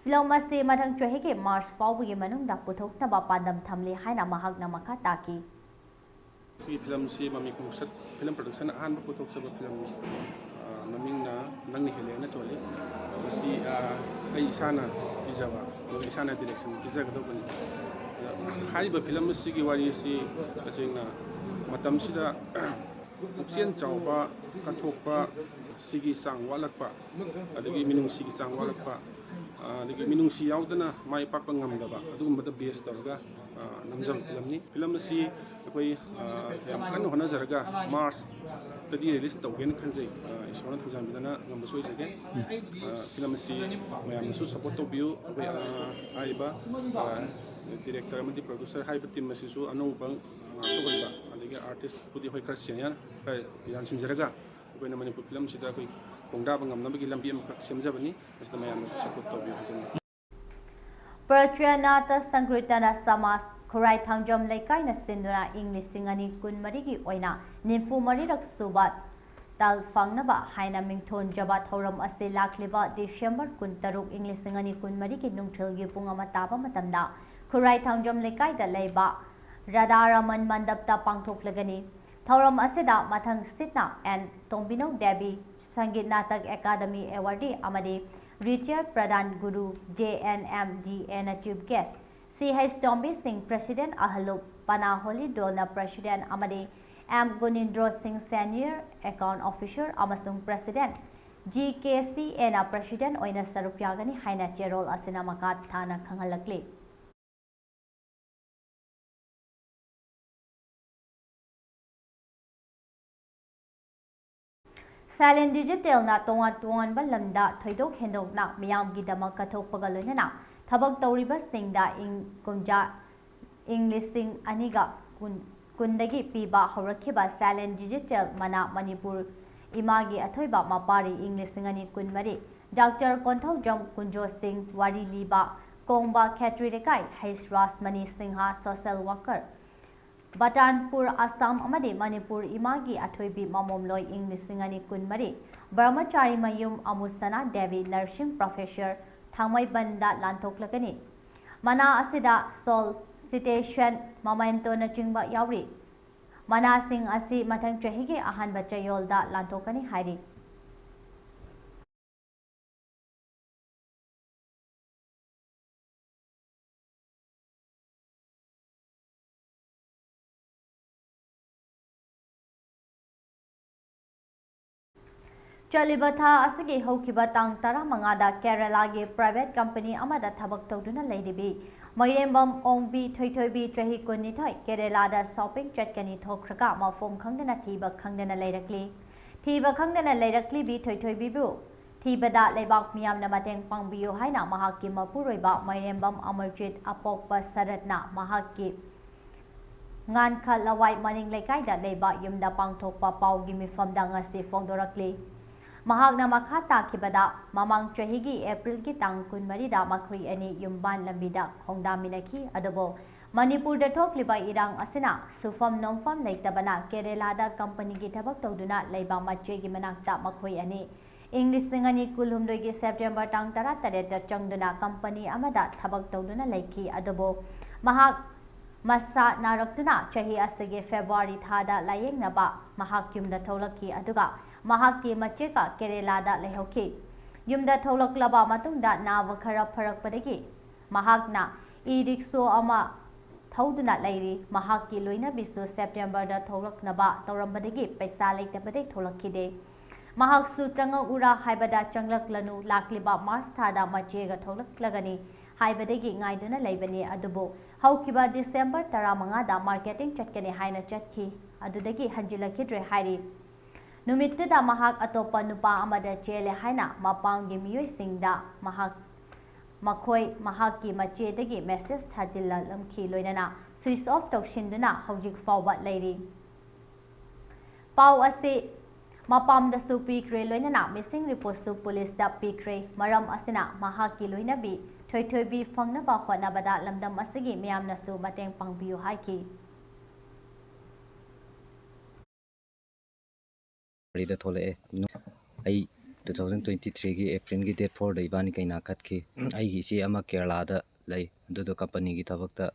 Film ꯑꯁꯤ ꯃꯊꯪ ꯆꯍꯤꯒꯤ March ꯐꯥꯎꯕꯒꯤ ꯃꯅꯨꯡꯗ ꯄꯨꯊꯣꯛꯅꯕ ꯄꯥꯟꯗꯝ ꯊꯝꯂꯤ ꯍꯥꯏꯅ ꯃꯍꯥꯛꯅ ꯃꯈꯥ ꯇꯥꯈꯤ꯫ ꯁꯤꯒꯤ film ꯁꯤ ꯃꯃꯤ ꯈꯣꯡꯆꯠ film production ꯑꯍꯥꯟꯕ ꯄꯨꯊꯣꯛꯆꯕ film ꯅꯤ꯫ ꯑ, ꯃꯃꯤꯡꯅ ꯅꯪꯅ ꯍꯦꯜꯂꯦꯅ ꯊꯣꯜꯂꯤ꯫ ꯃꯁꯤ, ꯑ, ꯑꯩ ꯏꯁꯥꯅ ꯏꯖꯕ, ꯑꯗꯨꯒ ꯏꯁꯥꯅ direction ꯄꯤꯖꯒꯗꯧꯕꯅꯤ꯫ ꯑꯗ ꯍꯥꯏꯔꯤꯕ film ꯑꯁꯤꯒꯤ ꯋꯥꯔꯤꯁꯤ ꯇꯁꯦꯡꯅ ꯃꯇꯝꯁꯤꯗ ꯄꯨꯛꯆꯦꯜ ꯆꯥꯎꯕ, ꯀꯠꯊꯣꯛꯄ, ꯁꯤꯒꯤ ꯆꯥꯡ ꯋꯥꯠꯂꯛꯄ, ꯑꯗꯒꯤ ꯃꯤꯅꯨꯡꯁꯤꯒꯤ ꯆꯥꯡ ꯋꯥꯠꯂꯛꯄ, ꯑ, ꯑꯗꯒꯤ ꯃꯤꯅꯨꯡꯁꯤ ꯌꯥꯎꯗꯅ ꯃꯥꯏ ꯄꯥꯛꯄ ꯉꯝꯗꯕ, ꯑꯗꯨꯒꯨꯝꯕꯗ base ꯇꯧꯔꯒ, ꯑ, ꯅꯝꯖꯕ film ꯅꯤ꯫ Film ꯑꯁꯤ ꯑꯩꯈꯣꯏ, ꯑ, ꯌꯥꯝ ꯀꯟꯅ ꯍꯣꯠꯅꯖꯔꯒ March ꯇꯗꯤ release ꯇꯧꯒꯦꯅ ꯈꯟꯖꯩ꯫ ꯑ, ꯏꯁꯣꯔꯅ ꯊꯧꯖꯥꯟꯕꯤꯗꯅ ꯉꯝꯕꯁꯨ ꯑꯣꯏꯖꯒꯦ꯫ ꯑ, film ꯑꯁꯤ ꯃꯌꯥꯝꯅꯁꯨ support ꯇꯧꯕꯤꯌꯨ꯫ ꯑꯩꯈꯣꯏ, ꯑ, ꯍꯥꯏꯔꯤꯕ, ꯑ, director ꯑꯃꯗꯤ producer ꯍꯥꯏꯔꯤꯕ team ꯑꯁꯤꯁꯨ ꯑꯅꯧꯕ ꯉꯥꯛꯇ ꯑꯣꯏꯕ, ꯑꯗꯒꯤ artist ꯄꯨꯗꯤ ꯑꯩꯈꯣꯏ ꯈꯔ senior ꯈꯔ ꯌꯥꯟꯁꯤꯟꯖꯔꯒ ꯑꯩꯈꯣꯏꯅ ꯃꯅꯤꯄꯨꯔ film ꯁꯤꯗ ꯑꯩꯈꯣꯏ ꯈꯣꯡꯗꯥꯕ ꯉꯝꯅꯕꯒꯤ ꯂꯝꯕꯤ ꯑꯃꯈꯛ ꯁꯦꯝꯖꯕꯅꯤ꯫ ꯃꯁꯤꯗ ꯃꯌꯥꯝꯅ ꯁꯄꯣꯔꯠ ꯇꯧꯕꯤꯌꯨ ꯍꯥꯏꯖꯅꯤꯡꯏ꯫ ꯄ꯭ꯔꯆ꯭ꯌꯥꯅꯥꯊ ꯁꯪꯀ꯭ꯔꯤꯇꯅ ꯁꯃꯥꯖ ꯈꯨꯔꯥꯏ ꯊꯥꯡꯖꯝ ꯂꯩꯀꯥꯏꯅ ꯁꯤꯟꯗꯨꯅ ꯏꯪ ꯂꯤꯁꯤꯡ ꯑꯅꯤ ꯀꯨꯟꯃꯔꯤꯒꯤ ꯑꯣꯏꯅ ꯅꯤꯐꯨ ꯃꯔꯤꯔꯛ ꯁꯨꯕ ꯇꯥꯜ ꯐꯪꯅꯕ ꯍꯥꯏꯅ ꯃꯤꯡꯊꯣꯟꯖꯕ ꯊꯧꯔꯝ ꯑꯁꯤ ꯂꯥꯛꯂꯤꯕ ꯗꯤꯁꯦꯝꯕꯔ ꯀꯨꯟꯇꯔꯨꯛ, ꯏꯪ ꯂꯤꯁꯤꯡ ꯑꯅꯤ ꯀꯨꯟꯃꯔꯤꯒꯤ ꯅꯨꯡꯊꯤꯜꯒꯤ ꯄꯨꯡ ꯑꯃ ꯇꯥꯕ ꯃꯇꯝꯗ ꯈꯨꯔꯥꯏ ꯊꯥꯡꯖꯝ ꯂꯩꯀꯥꯏꯗ ꯂꯩꯕ ꯔꯥꯙꯥ ꯔꯃꯟ ꯃꯟꯗꯞꯇ ꯄꯥꯡꯊꯣꯛꯂꯒꯅꯤ꯫ ꯊꯧꯔꯝ ꯑꯁꯤꯗ ꯃꯊꯪ ꯁꯤꯠꯅ and ꯇꯣꯝꯕꯤꯅꯧ Devi Sangeet Natak academy ꯑꯦꯋꯥꯔꯗꯤ ꯑꯃꯗꯤ ꯔꯤꯆꯥꯔꯗ ꯄ꯭ꯔꯗꯥꯟ ꯒꯨꯔꯨ, ꯖꯦ ꯑꯦꯟ ꯑꯦꯝ ꯗꯤ ꯑꯦꯅ ꯆꯤꯐ ꯒꯦꯁ꯭ꯠ, ꯁꯤ ꯍꯩꯆ ꯇꯣꯝꯕꯤ ꯁꯤꯡ, ꯄ꯭ꯔꯦꯁꯤꯗꯦꯟꯠ ꯑꯍꯂꯨꯞ, ꯄꯅꯥ ꯍꯣꯂꯤ ꯗꯣꯜꯅ ꯄ꯭ꯔꯦꯁꯤꯗꯦꯟꯠ ꯑꯃꯗꯤ ꯑꯦꯝ ꯒꯨꯅꯤꯟꯗ꯭ꯔꯣ ꯁꯤꯡ, ꯁꯦꯅꯤꯌꯔ ꯑꯦꯀꯥꯎꯟꯠ ꯑꯣꯐꯤꯁꯔ ꯑꯃꯁꯨꯡ ꯄ꯭ꯔꯦꯁꯤꯗꯦꯟꯠ, ꯖꯤ ꯀꯦ ꯁꯤ ꯑꯦꯅ ꯄ꯭ꯔꯦꯁꯤꯗꯦꯟꯠ ꯑꯣꯏꯅ ꯁꯔꯨꯛ ꯌꯥꯒꯅꯤ ꯍꯥꯏꯅ ꯆꯦꯔꯣꯜ ꯑꯁꯤꯅ ꯃꯈꯥ ꯊꯥꯅ ꯈꯪꯍꯜꯂꯛꯂꯤ꯫ ꯁꯥꯏꯂꯦꯟ ꯗꯤꯖꯤꯇꯦꯜꯅ ꯇꯣꯉꯥꯟ ꯇꯣꯉꯥꯟꯕ ꯂꯝꯗ ꯊꯣꯏꯗꯣꯛ ꯍꯦꯟꯗꯣꯛꯅ ꯃꯤꯌꯥꯝꯒꯤꯗꯃꯛ ꯀꯠꯊꯣꯛꯄꯒ ꯂꯣꯏꯅꯅ ꯊꯕꯛ ꯇꯧꯔꯤꯕꯁꯤꯡꯗ ꯏꯪ ꯀꯨꯝꯖꯥ ꯏꯪ ꯂꯤꯁꯤꯡ ꯑꯅꯤꯒ ꯀꯨꯟ, ꯀꯨꯟꯗꯒꯤ ꯄꯤꯕ ꯍꯧꯔꯛꯈꯤꯕ ꯁꯥꯏꯂꯦꯟ ꯗꯤꯖꯤꯇꯦꯜ ꯃꯅꯥ ꯃꯅꯤꯄꯨꯔ ꯏꯃꯥꯒꯤ ꯑꯊꯣꯏꯕ ꯃꯄꯥꯔꯤ ꯏꯪ ꯂꯤꯁꯤꯡ ꯑꯅꯤ ꯀꯨꯟꯃꯔꯤ ꯗꯥꯛꯇꯔ ꯀꯣꯟꯊꯧꯖꯝ ꯀꯨꯟꯖꯣ ꯁꯤꯡ ꯋꯥꯔꯤ ꯂꯤꯕ ꯀꯣꯡꯕ ꯈꯦꯇ꯭ꯔꯤ ꯂꯩꯀꯥꯏ ꯍꯩꯁ ꯔꯥꯖꯃꯅꯤ ꯁꯤꯡꯍ ꯁꯣꯁꯦꯜ ꯋꯥꯀꯔ ꯕꯇꯥꯟꯄꯨꯔ ꯑꯁꯥꯝ ꯑꯃꯗꯤ ꯃꯅꯤꯄꯨꯔ ꯏꯃꯥꯒꯤ ꯑꯊꯣꯏꯕꯤ ꯃꯃꯣꯝꯂꯣꯏ ꯏꯪ ꯂꯤꯁꯤꯡ ꯑꯅꯤ ꯀꯨꯟꯃꯔꯤ ꯕ꯭ꯔꯍꯃꯆꯥꯔꯤ ꯃꯌꯨꯝ ꯑꯃꯨꯁꯅꯥ ꯗꯦꯕꯤ ꯅꯔꯁꯤꯡ ꯄ꯭ꯔꯣꯐꯦꯁꯔ ꯊꯥꯡꯃꯩꯕꯟꯗ ꯂꯥꯟꯊꯣꯛꯂꯒꯅꯤ꯫ ꯃꯅꯥ ꯑꯁꯤꯗ ꯁꯣꯜ, ꯁꯤꯇꯦꯁꯟ, ꯃꯃꯦꯟꯇꯣꯅꯆꯤꯡꯕ ꯌꯥꯎꯔꯤ꯫ ꯃꯅꯥꯁꯤꯡ ꯑꯁꯤ ꯃꯊꯪ ꯆꯍꯤꯒꯤ ꯑꯍꯥꯟꯕ ꯆꯌꯣꯜꯗ ꯂꯥꯟꯊꯣꯛꯀꯅꯤ ꯍꯥꯏꯔꯤ꯫ ꯆꯠꯂꯤꯕ ꯊꯥ ꯑꯁꯤꯒꯤ ꯍꯧꯈꯤꯕ ꯇꯥꯡ ꯇꯔꯥꯃꯉꯥꯗ ꯀꯦꯔꯂꯥꯒꯤ ꯄ꯭ꯔꯥꯏꯚꯦꯠ ꯀꯝꯄꯅꯤ ꯑꯃꯗ ꯊꯕꯛ ꯇꯧꯗꯨꯅ ꯂꯩꯔꯤꯕꯤ ꯃꯩꯔꯦꯝꯕꯝ ꯑꯣꯡꯕꯤ ꯊꯣꯏꯊꯣꯏꯕꯤ, ꯆꯍꯤ ꯀꯨꯟꯅꯤꯊꯣꯏ, ꯀꯦꯔꯂꯥꯗ ꯁꯣꯞꯄꯤꯡ ꯆꯠꯀꯅꯤ ꯊꯣꯛꯈ꯭ꯔꯒ ꯃꯐꯝ ꯈꯪꯗꯅ ꯊꯤꯕ ꯈꯪꯗꯅ ꯂꯩꯔꯛꯂꯤ꯫ ꯊꯤꯕ ꯈꯪꯗꯅ ꯂꯩꯔꯛꯂꯤꯕꯤ ꯊꯣꯏꯊꯣꯏꯕꯤꯕꯨ ꯊꯤꯕꯗ ꯂꯩꯕꯥꯛ ꯃꯤꯌꯥꯝꯅ ꯃꯇꯦꯡ ꯄꯥꯡꯕꯤꯌꯨ ꯍꯥꯏꯅ ꯃꯍꯥꯛꯀꯤ ꯃꯄꯨꯔꯣꯏꯕ ꯃꯩꯔꯦꯝꯕꯝ ꯑꯃꯔꯖꯤꯠ ꯑꯄꯣꯛꯄ ꯁꯔꯠꯅ ꯃꯍꯥꯛꯀꯤ ꯉꯥꯟꯈ ꯂꯋꯥꯏ ꯃꯅꯤꯡ ꯂꯩꯀꯥꯏꯗ ꯂꯩꯕ ꯌꯨꯝꯗ ꯄꯥꯡꯊꯣꯛꯄ ꯄꯥꯎꯒꯤ ꯃꯤꯐꯝꯗ ꯉꯁꯤ ꯐꯣꯡꯗꯣꯔꯛꯂꯤ꯫ ꯃꯍꯥꯛꯅ ꯃꯈꯥ ꯇꯥꯈꯤꯕꯗ, ꯃꯃꯥꯡ ꯆꯍꯤꯒꯤ ꯑꯦꯄ꯭ꯔꯤꯜꯒꯤ ꯇꯥꯡ ꯀꯨꯟꯃꯔꯤꯗ ꯃꯈꯣꯏ ꯑꯅꯤ ꯌꯨꯝꯕꯥꯟ ꯂꯝꯕꯤꯗ ꯈꯣꯡꯗꯥꯃꯤꯟꯅꯈꯤ꯫ ꯑꯗꯨꯕꯨ ꯃꯅꯤꯄꯨꯔꯗ ꯊꯣꯛꯂꯤꯕ ꯏꯔꯥꯡ ꯑꯁꯤꯅ ꯁꯨꯐꯝ ꯅꯣꯝꯐꯝ ꯂꯩꯇꯕꯅ ꯀꯦꯔꯦꯂꯥꯗ ꯀꯝꯄꯅꯤꯒꯤ ꯊꯕꯛ ꯇꯧꯗꯨꯅ ꯂꯩꯕ ꯃꯆꯦꯒꯤ ꯃꯅꯥꯛꯇ ꯃꯈꯣꯏ ꯑꯅꯤ ꯏꯪ ꯂꯤꯁꯤꯡ ꯑꯅꯤ ꯀꯨꯟꯍꯨꯝꯗꯣꯏꯒꯤ ꯁꯦꯞꯇꯦꯝꯕꯔ ꯇꯥꯡ ꯇꯔꯥꯇꯔꯦꯠꯇ ꯆꯪꯗꯨꯅ ꯀꯝꯄꯅꯤ ꯑꯃꯗ ꯊꯕꯛ ꯇꯧꯗꯨꯅ ꯂꯩꯈꯤ꯫ ꯑꯗꯨꯕꯨ ꯃꯍꯥꯛ ꯃꯁꯥ ꯅꯥꯔꯛꯇꯨꯅ ꯆꯍꯤ ꯑꯁꯤꯒꯤ ꯐꯦꯕ꯭ꯔꯨꯋꯥꯔꯤ ꯊꯥꯗ ꯂꯥꯌꯦꯡꯅꯕ ꯃꯍꯥꯛ ꯌꯨꯝꯗ ꯊꯣꯛꯂꯛꯈꯤ꯫ ꯑꯗꯨꯒ ꯃꯍꯥꯛꯀꯤ ꯃꯆꯦꯒ ꯀꯦꯔꯦꯂꯥꯗ ꯂꯩꯍꯧꯈꯤ꯫ ꯌꯨꯝꯗ ꯊꯣꯛꯂꯛꯂꯕ ꯃꯇꯨꯡꯗ ꯅꯥꯕ ꯈꯔ ꯐꯔꯛꯄꯗꯒꯤ ꯃꯍꯥꯛꯅ ꯏ ꯔꯤꯛꯁꯣ ꯑꯃ ꯊꯧꯗꯨꯅ ꯂꯩꯔꯤ꯫ ꯃꯍꯥꯛꯀꯤ ꯂꯣꯏꯅꯕꯤꯁꯨ ꯁꯦꯞꯇꯦꯝꯕꯔꯗ ꯊꯣꯛꯂꯛꯅꯕ ꯇꯧꯔꯝꯕꯗꯒꯤ ꯄꯩꯁꯥ ꯂꯩꯇꯕꯗꯒꯤ ꯊꯣꯛꯂꯛꯈꯤꯗꯦ꯫ ꯃꯍꯥꯛꯁꯨ ꯆꯪꯉꯛꯎꯔꯥ ꯍꯥꯏꯕꯗ ꯆꯪꯂꯛꯂꯅꯨ, ꯂꯥꯛꯂꯤꯕ ꯃꯥꯔꯆ ꯊꯥꯗ ꯃꯆꯦꯒ ꯊꯣꯛꯂꯛꯂꯒꯅꯤ ꯍꯥꯏꯕꯗꯒꯤ ꯉꯥꯏꯗꯨꯅ ꯂꯩꯕꯅꯤ꯫ ꯑꯗꯨꯕꯨ ꯍꯧꯈꯤꯕ ꯗꯤꯁꯦꯝꯕꯔ ꯇꯔꯥꯃꯉꯥꯗ ꯃꯥꯔꯀꯦꯇꯤꯡ ꯆꯠꯀꯅꯤ ꯍꯥꯏꯅ ꯆꯠꯈꯤ, ꯑꯗꯨꯗꯒꯤ ꯍꯟꯖꯤꯜꯂꯛꯈꯤꯗ꯭ꯔꯦ ꯍꯥꯏꯔꯤ꯫ ꯅꯨꯃꯤꯠꯇꯨꯗ ꯃꯍꯥꯛ ꯑꯇꯣꯞꯄ ꯅꯨꯄꯥ ꯑꯃꯗ ꯆꯦꯜꯂꯦ ꯍꯥꯏꯅ ꯃꯄꯥꯝꯒꯤ ꯃꯤꯑꯣꯏꯁꯤꯡꯗ ꯃꯍꯥꯛ, ꯃꯈꯣꯏ ꯃꯍꯥꯛꯀꯤ ꯃꯆꯦꯗꯒꯤ ꯃꯦꯁꯦꯖ ꯊꯥꯖꯤꯜꯂꯛꯂꯝꯈꯤ, ꯂꯣꯏꯅꯅ ꯁ꯭ꯋꯤꯆ ꯑꯣꯐ ꯇꯧꯁꯤꯟꯗꯨꯅ ꯍꯧꯖꯤꯛ ꯐꯥꯎꯕ ꯂꯩꯔꯤ꯫ ꯄꯥꯎ ꯑꯁꯤ ꯃꯄꯥꯝꯗꯁꯨ ꯄꯤꯈ꯭ꯔꯦ, ꯂꯣꯏꯅꯅ ꯃꯤꯁꯤꯡ ꯔꯤꯄꯣꯔꯠꯁꯨ ꯄꯨꯂꯤꯁꯇ ꯄꯤꯈ꯭ꯔꯦ꯫ ꯃꯔꯝ ꯑꯁꯤꯅ ꯃꯍꯥꯛꯀꯤ ꯂꯣꯏꯅꯕꯤ ꯊꯣꯏꯊꯣꯏꯕꯤ ꯐꯪꯅꯕ ꯍꯣꯠꯅꯕꯗ ꯂꯝꯗꯝ ꯑꯁꯤꯒꯤ ꯃꯤꯌꯥꯝꯅꯁꯨ ꯃꯇꯦꯡ ꯄꯥꯡꯕꯤꯌꯨ ꯍꯥꯏꯈꯤ꯫ ꯋꯥꯔꯤꯗ ꯊꯣꯛꯂꯛꯑꯦ꯫ ꯑꯩ ꯇꯨ ꯊꯥꯎꯖꯟ ꯇ꯭ꯋꯦꯟꯇꯤ ꯊ꯭ꯔꯤꯒꯤ ꯑꯦꯄ꯭ꯔꯤꯜꯒꯤ ꯗꯦꯠ ꯐꯣꯔꯗ ꯏꯕꯥꯅꯤ ꯀꯩꯅꯥ ꯀꯠꯈꯤ꯫ ꯑꯩꯒꯤ ꯏꯆꯦ ꯑꯃ ꯀꯦꯔꯂꯥꯗ ꯂꯩ, ꯑꯗꯨꯗꯣ ꯀꯝꯄꯅꯤꯒꯤ ꯊꯕꯛꯇ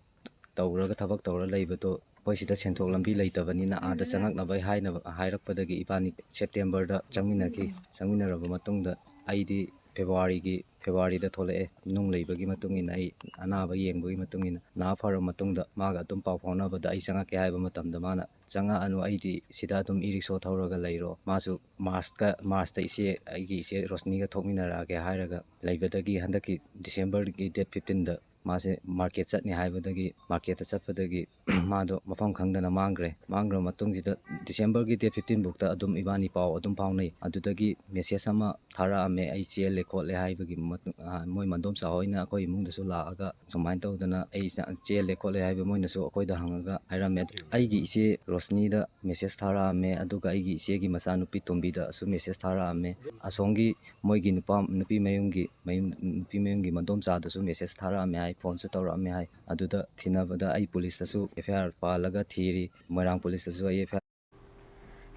ꯇꯧꯔꯒ, ꯊꯕꯛ ꯇꯧꯔ ꯂꯩꯕꯗꯣ ꯑꯩꯈꯣꯏ ꯁꯤꯗ ꯁꯦꯟꯊꯣꯛ ꯂꯝꯕꯤ ꯂꯩꯇꯕꯅꯤꯅ ꯑꯥꯗ ꯆꯪꯉꯛꯅꯕ ꯍꯥꯏꯅꯕ ꯍꯥꯏꯔꯛꯄꯗꯒꯤ ꯏꯕꯥꯅꯤ ꯁꯦꯞꯇꯦꯝꯕꯔꯗ ꯆꯪꯃꯤꯟꯅꯈꯤ꯫ ꯆꯪꯃꯤꯟꯅꯔꯕ ꯃꯇꯨꯡꯗ ꯑꯩꯗꯤ ꯐꯦꯕ꯭ꯔꯨꯋꯥꯔꯤꯒꯤ, ꯐꯦꯕ꯭ꯔꯨꯋꯥꯔꯤꯗ ꯊꯣꯛꯂꯛꯑꯦ꯫ ꯅꯨꯡ ꯂꯩꯕꯒꯤ ꯃꯇꯨꯡ ꯏꯟꯅ, ꯑꯩ ꯑꯅꯥꯕ ꯌꯦꯡꯕꯒꯤ ꯃꯇꯨꯡ ꯏꯟꯅ, ꯅꯥ ꯐꯔꯕ ꯃꯇꯨꯡꯗ ꯃꯥꯒ ꯑꯗꯨꯝ ꯄꯥꯎ ꯐꯥꯎꯅꯕꯗ ꯑꯩ ꯆꯪꯉꯛꯀꯦ ꯍꯥꯏꯕ ꯃꯇꯝꯗ ꯃꯥꯅ, "ꯆꯪꯉꯛꯑꯅꯨ, ꯑꯩꯗꯤ ꯁꯤꯗ ꯑꯗꯨꯝ ꯏ ꯔꯤꯛꯁꯣ ꯊꯧꯔꯒ ꯂꯩꯔꯣ"꯫ ꯃꯥꯁꯨ ꯃꯥꯔꯆꯀ, ꯃꯥꯔꯆꯇ ꯏꯆꯦ, ꯑꯩꯒꯤ ꯏꯆꯦ ꯔꯣꯁꯅꯤꯒ ꯊꯣꯛꯃꯤꯟꯅꯔꯛꯑꯒꯦ ꯍꯥꯏꯔꯒ ꯂꯩꯕꯗꯒꯤ ꯍꯟꯗꯛꯀꯤ ꯗꯤꯁꯦꯝꯕꯔꯒꯤ ꯗꯦꯠ ꯐꯤꯐꯇꯤꯟꯗ ꯃꯥꯁꯦ ꯃꯥꯔꯀꯦꯠ ꯆꯠꯅꯤ ꯍꯥꯏꯕꯗꯒꯤ, ꯃꯥꯔꯀꯦꯠꯇ ꯆꯠꯄꯗꯒꯤ ꯃꯥꯗꯣ ꯃꯐꯝ ꯈꯪꯗꯅ ꯃꯥꯡꯈ꯭ꯔꯦ꯫ ꯃꯥꯡꯈ꯭ꯔꯕ ꯃꯇꯨꯡꯁꯤꯗ ꯗꯤꯁꯦꯝꯕꯔꯒꯤ ꯗꯦꯠ ꯐꯤꯐꯇꯤꯟ ꯐꯥꯎꯗ ꯑꯗꯨꯝ ꯏꯕꯥꯅꯤ ꯄꯥꯎ ꯑꯗꯨꯝ ꯐꯥꯎꯅꯩ꯫ ꯑꯗꯨꯗꯒꯤ ꯃꯦꯁꯦꯖ ꯑꯃ ꯊꯥꯔꯛꯑꯝꯃꯦ, ꯑꯩ ꯆꯦꯜꯂꯦ ꯈꯣꯠꯂꯦ ꯍꯥꯏꯕꯒꯤ ꯃꯇꯨꯡ-, ꯑ, ꯃꯣꯏ ꯃꯗꯣꯝꯆꯥ ꯍꯣꯏꯅ ꯑꯩꯈꯣꯏ ꯏꯃꯨꯡꯗꯁꯨ ꯂꯥꯛꯑꯒ ꯁꯨꯃꯥꯏꯅ ꯇꯧꯗꯅ ꯑꯩ ꯆꯦꯜꯂꯦ ꯈꯣꯠꯂꯦ ꯍꯥꯏꯕ ꯃꯣꯏꯅꯁꯨ ꯑꯩꯈꯣꯏꯗ ꯍꯪꯉꯒ ꯍꯥꯏꯔꯝꯃꯦ꯫ ꯑꯩꯒꯤ ꯏꯆꯦ ꯔꯣꯁꯅꯤꯗ ꯃꯦꯁꯦꯖ ꯊꯥꯔꯛꯑꯝꯃꯦ, ꯑꯗꯨꯒ ꯑꯩꯒꯤ ꯏꯆꯦꯒꯤ ꯃꯆꯥꯅꯨꯄꯤ ꯇꯣꯝꯕꯤꯗꯁꯨ ꯃꯦꯁꯦꯖ ꯊꯥꯔꯛꯑꯝꯃꯦ꯫ ꯑꯁꯣꯝꯒꯤ ꯃꯣꯏꯒꯤ ꯅꯨꯄꯥ, ꯅꯨꯄꯤ ꯃꯌꯨꯝꯒꯤ, ꯃꯌꯨꯝ, ꯅꯨꯄꯤ ꯃꯌꯨꯝꯒꯤ ꯃꯗꯣꯝꯆꯥꯗꯁꯨ ꯃꯦꯁꯦꯖ ꯊꯥꯔꯛꯑꯝꯃꯦ ꯍꯥꯏ, ꯐꯣꯟꯁꯨ ꯇꯧꯔꯛꯑꯝꯃꯦ ꯍꯥꯏ꯫ ꯑꯗꯨꯗ ꯊꯤꯅꯕꯗ ꯑꯩ ꯄꯨꯂꯤꯁꯇꯁꯨ ꯑꯦꯐ ꯑꯥꯏ ꯑꯥꯔ ꯄꯥꯜꯂꯒ ꯊꯤꯔꯤ, ꯃꯣꯏꯔꯥꯡ ꯄꯨꯂꯤꯁꯇꯁꯨ ꯑꯩ F I R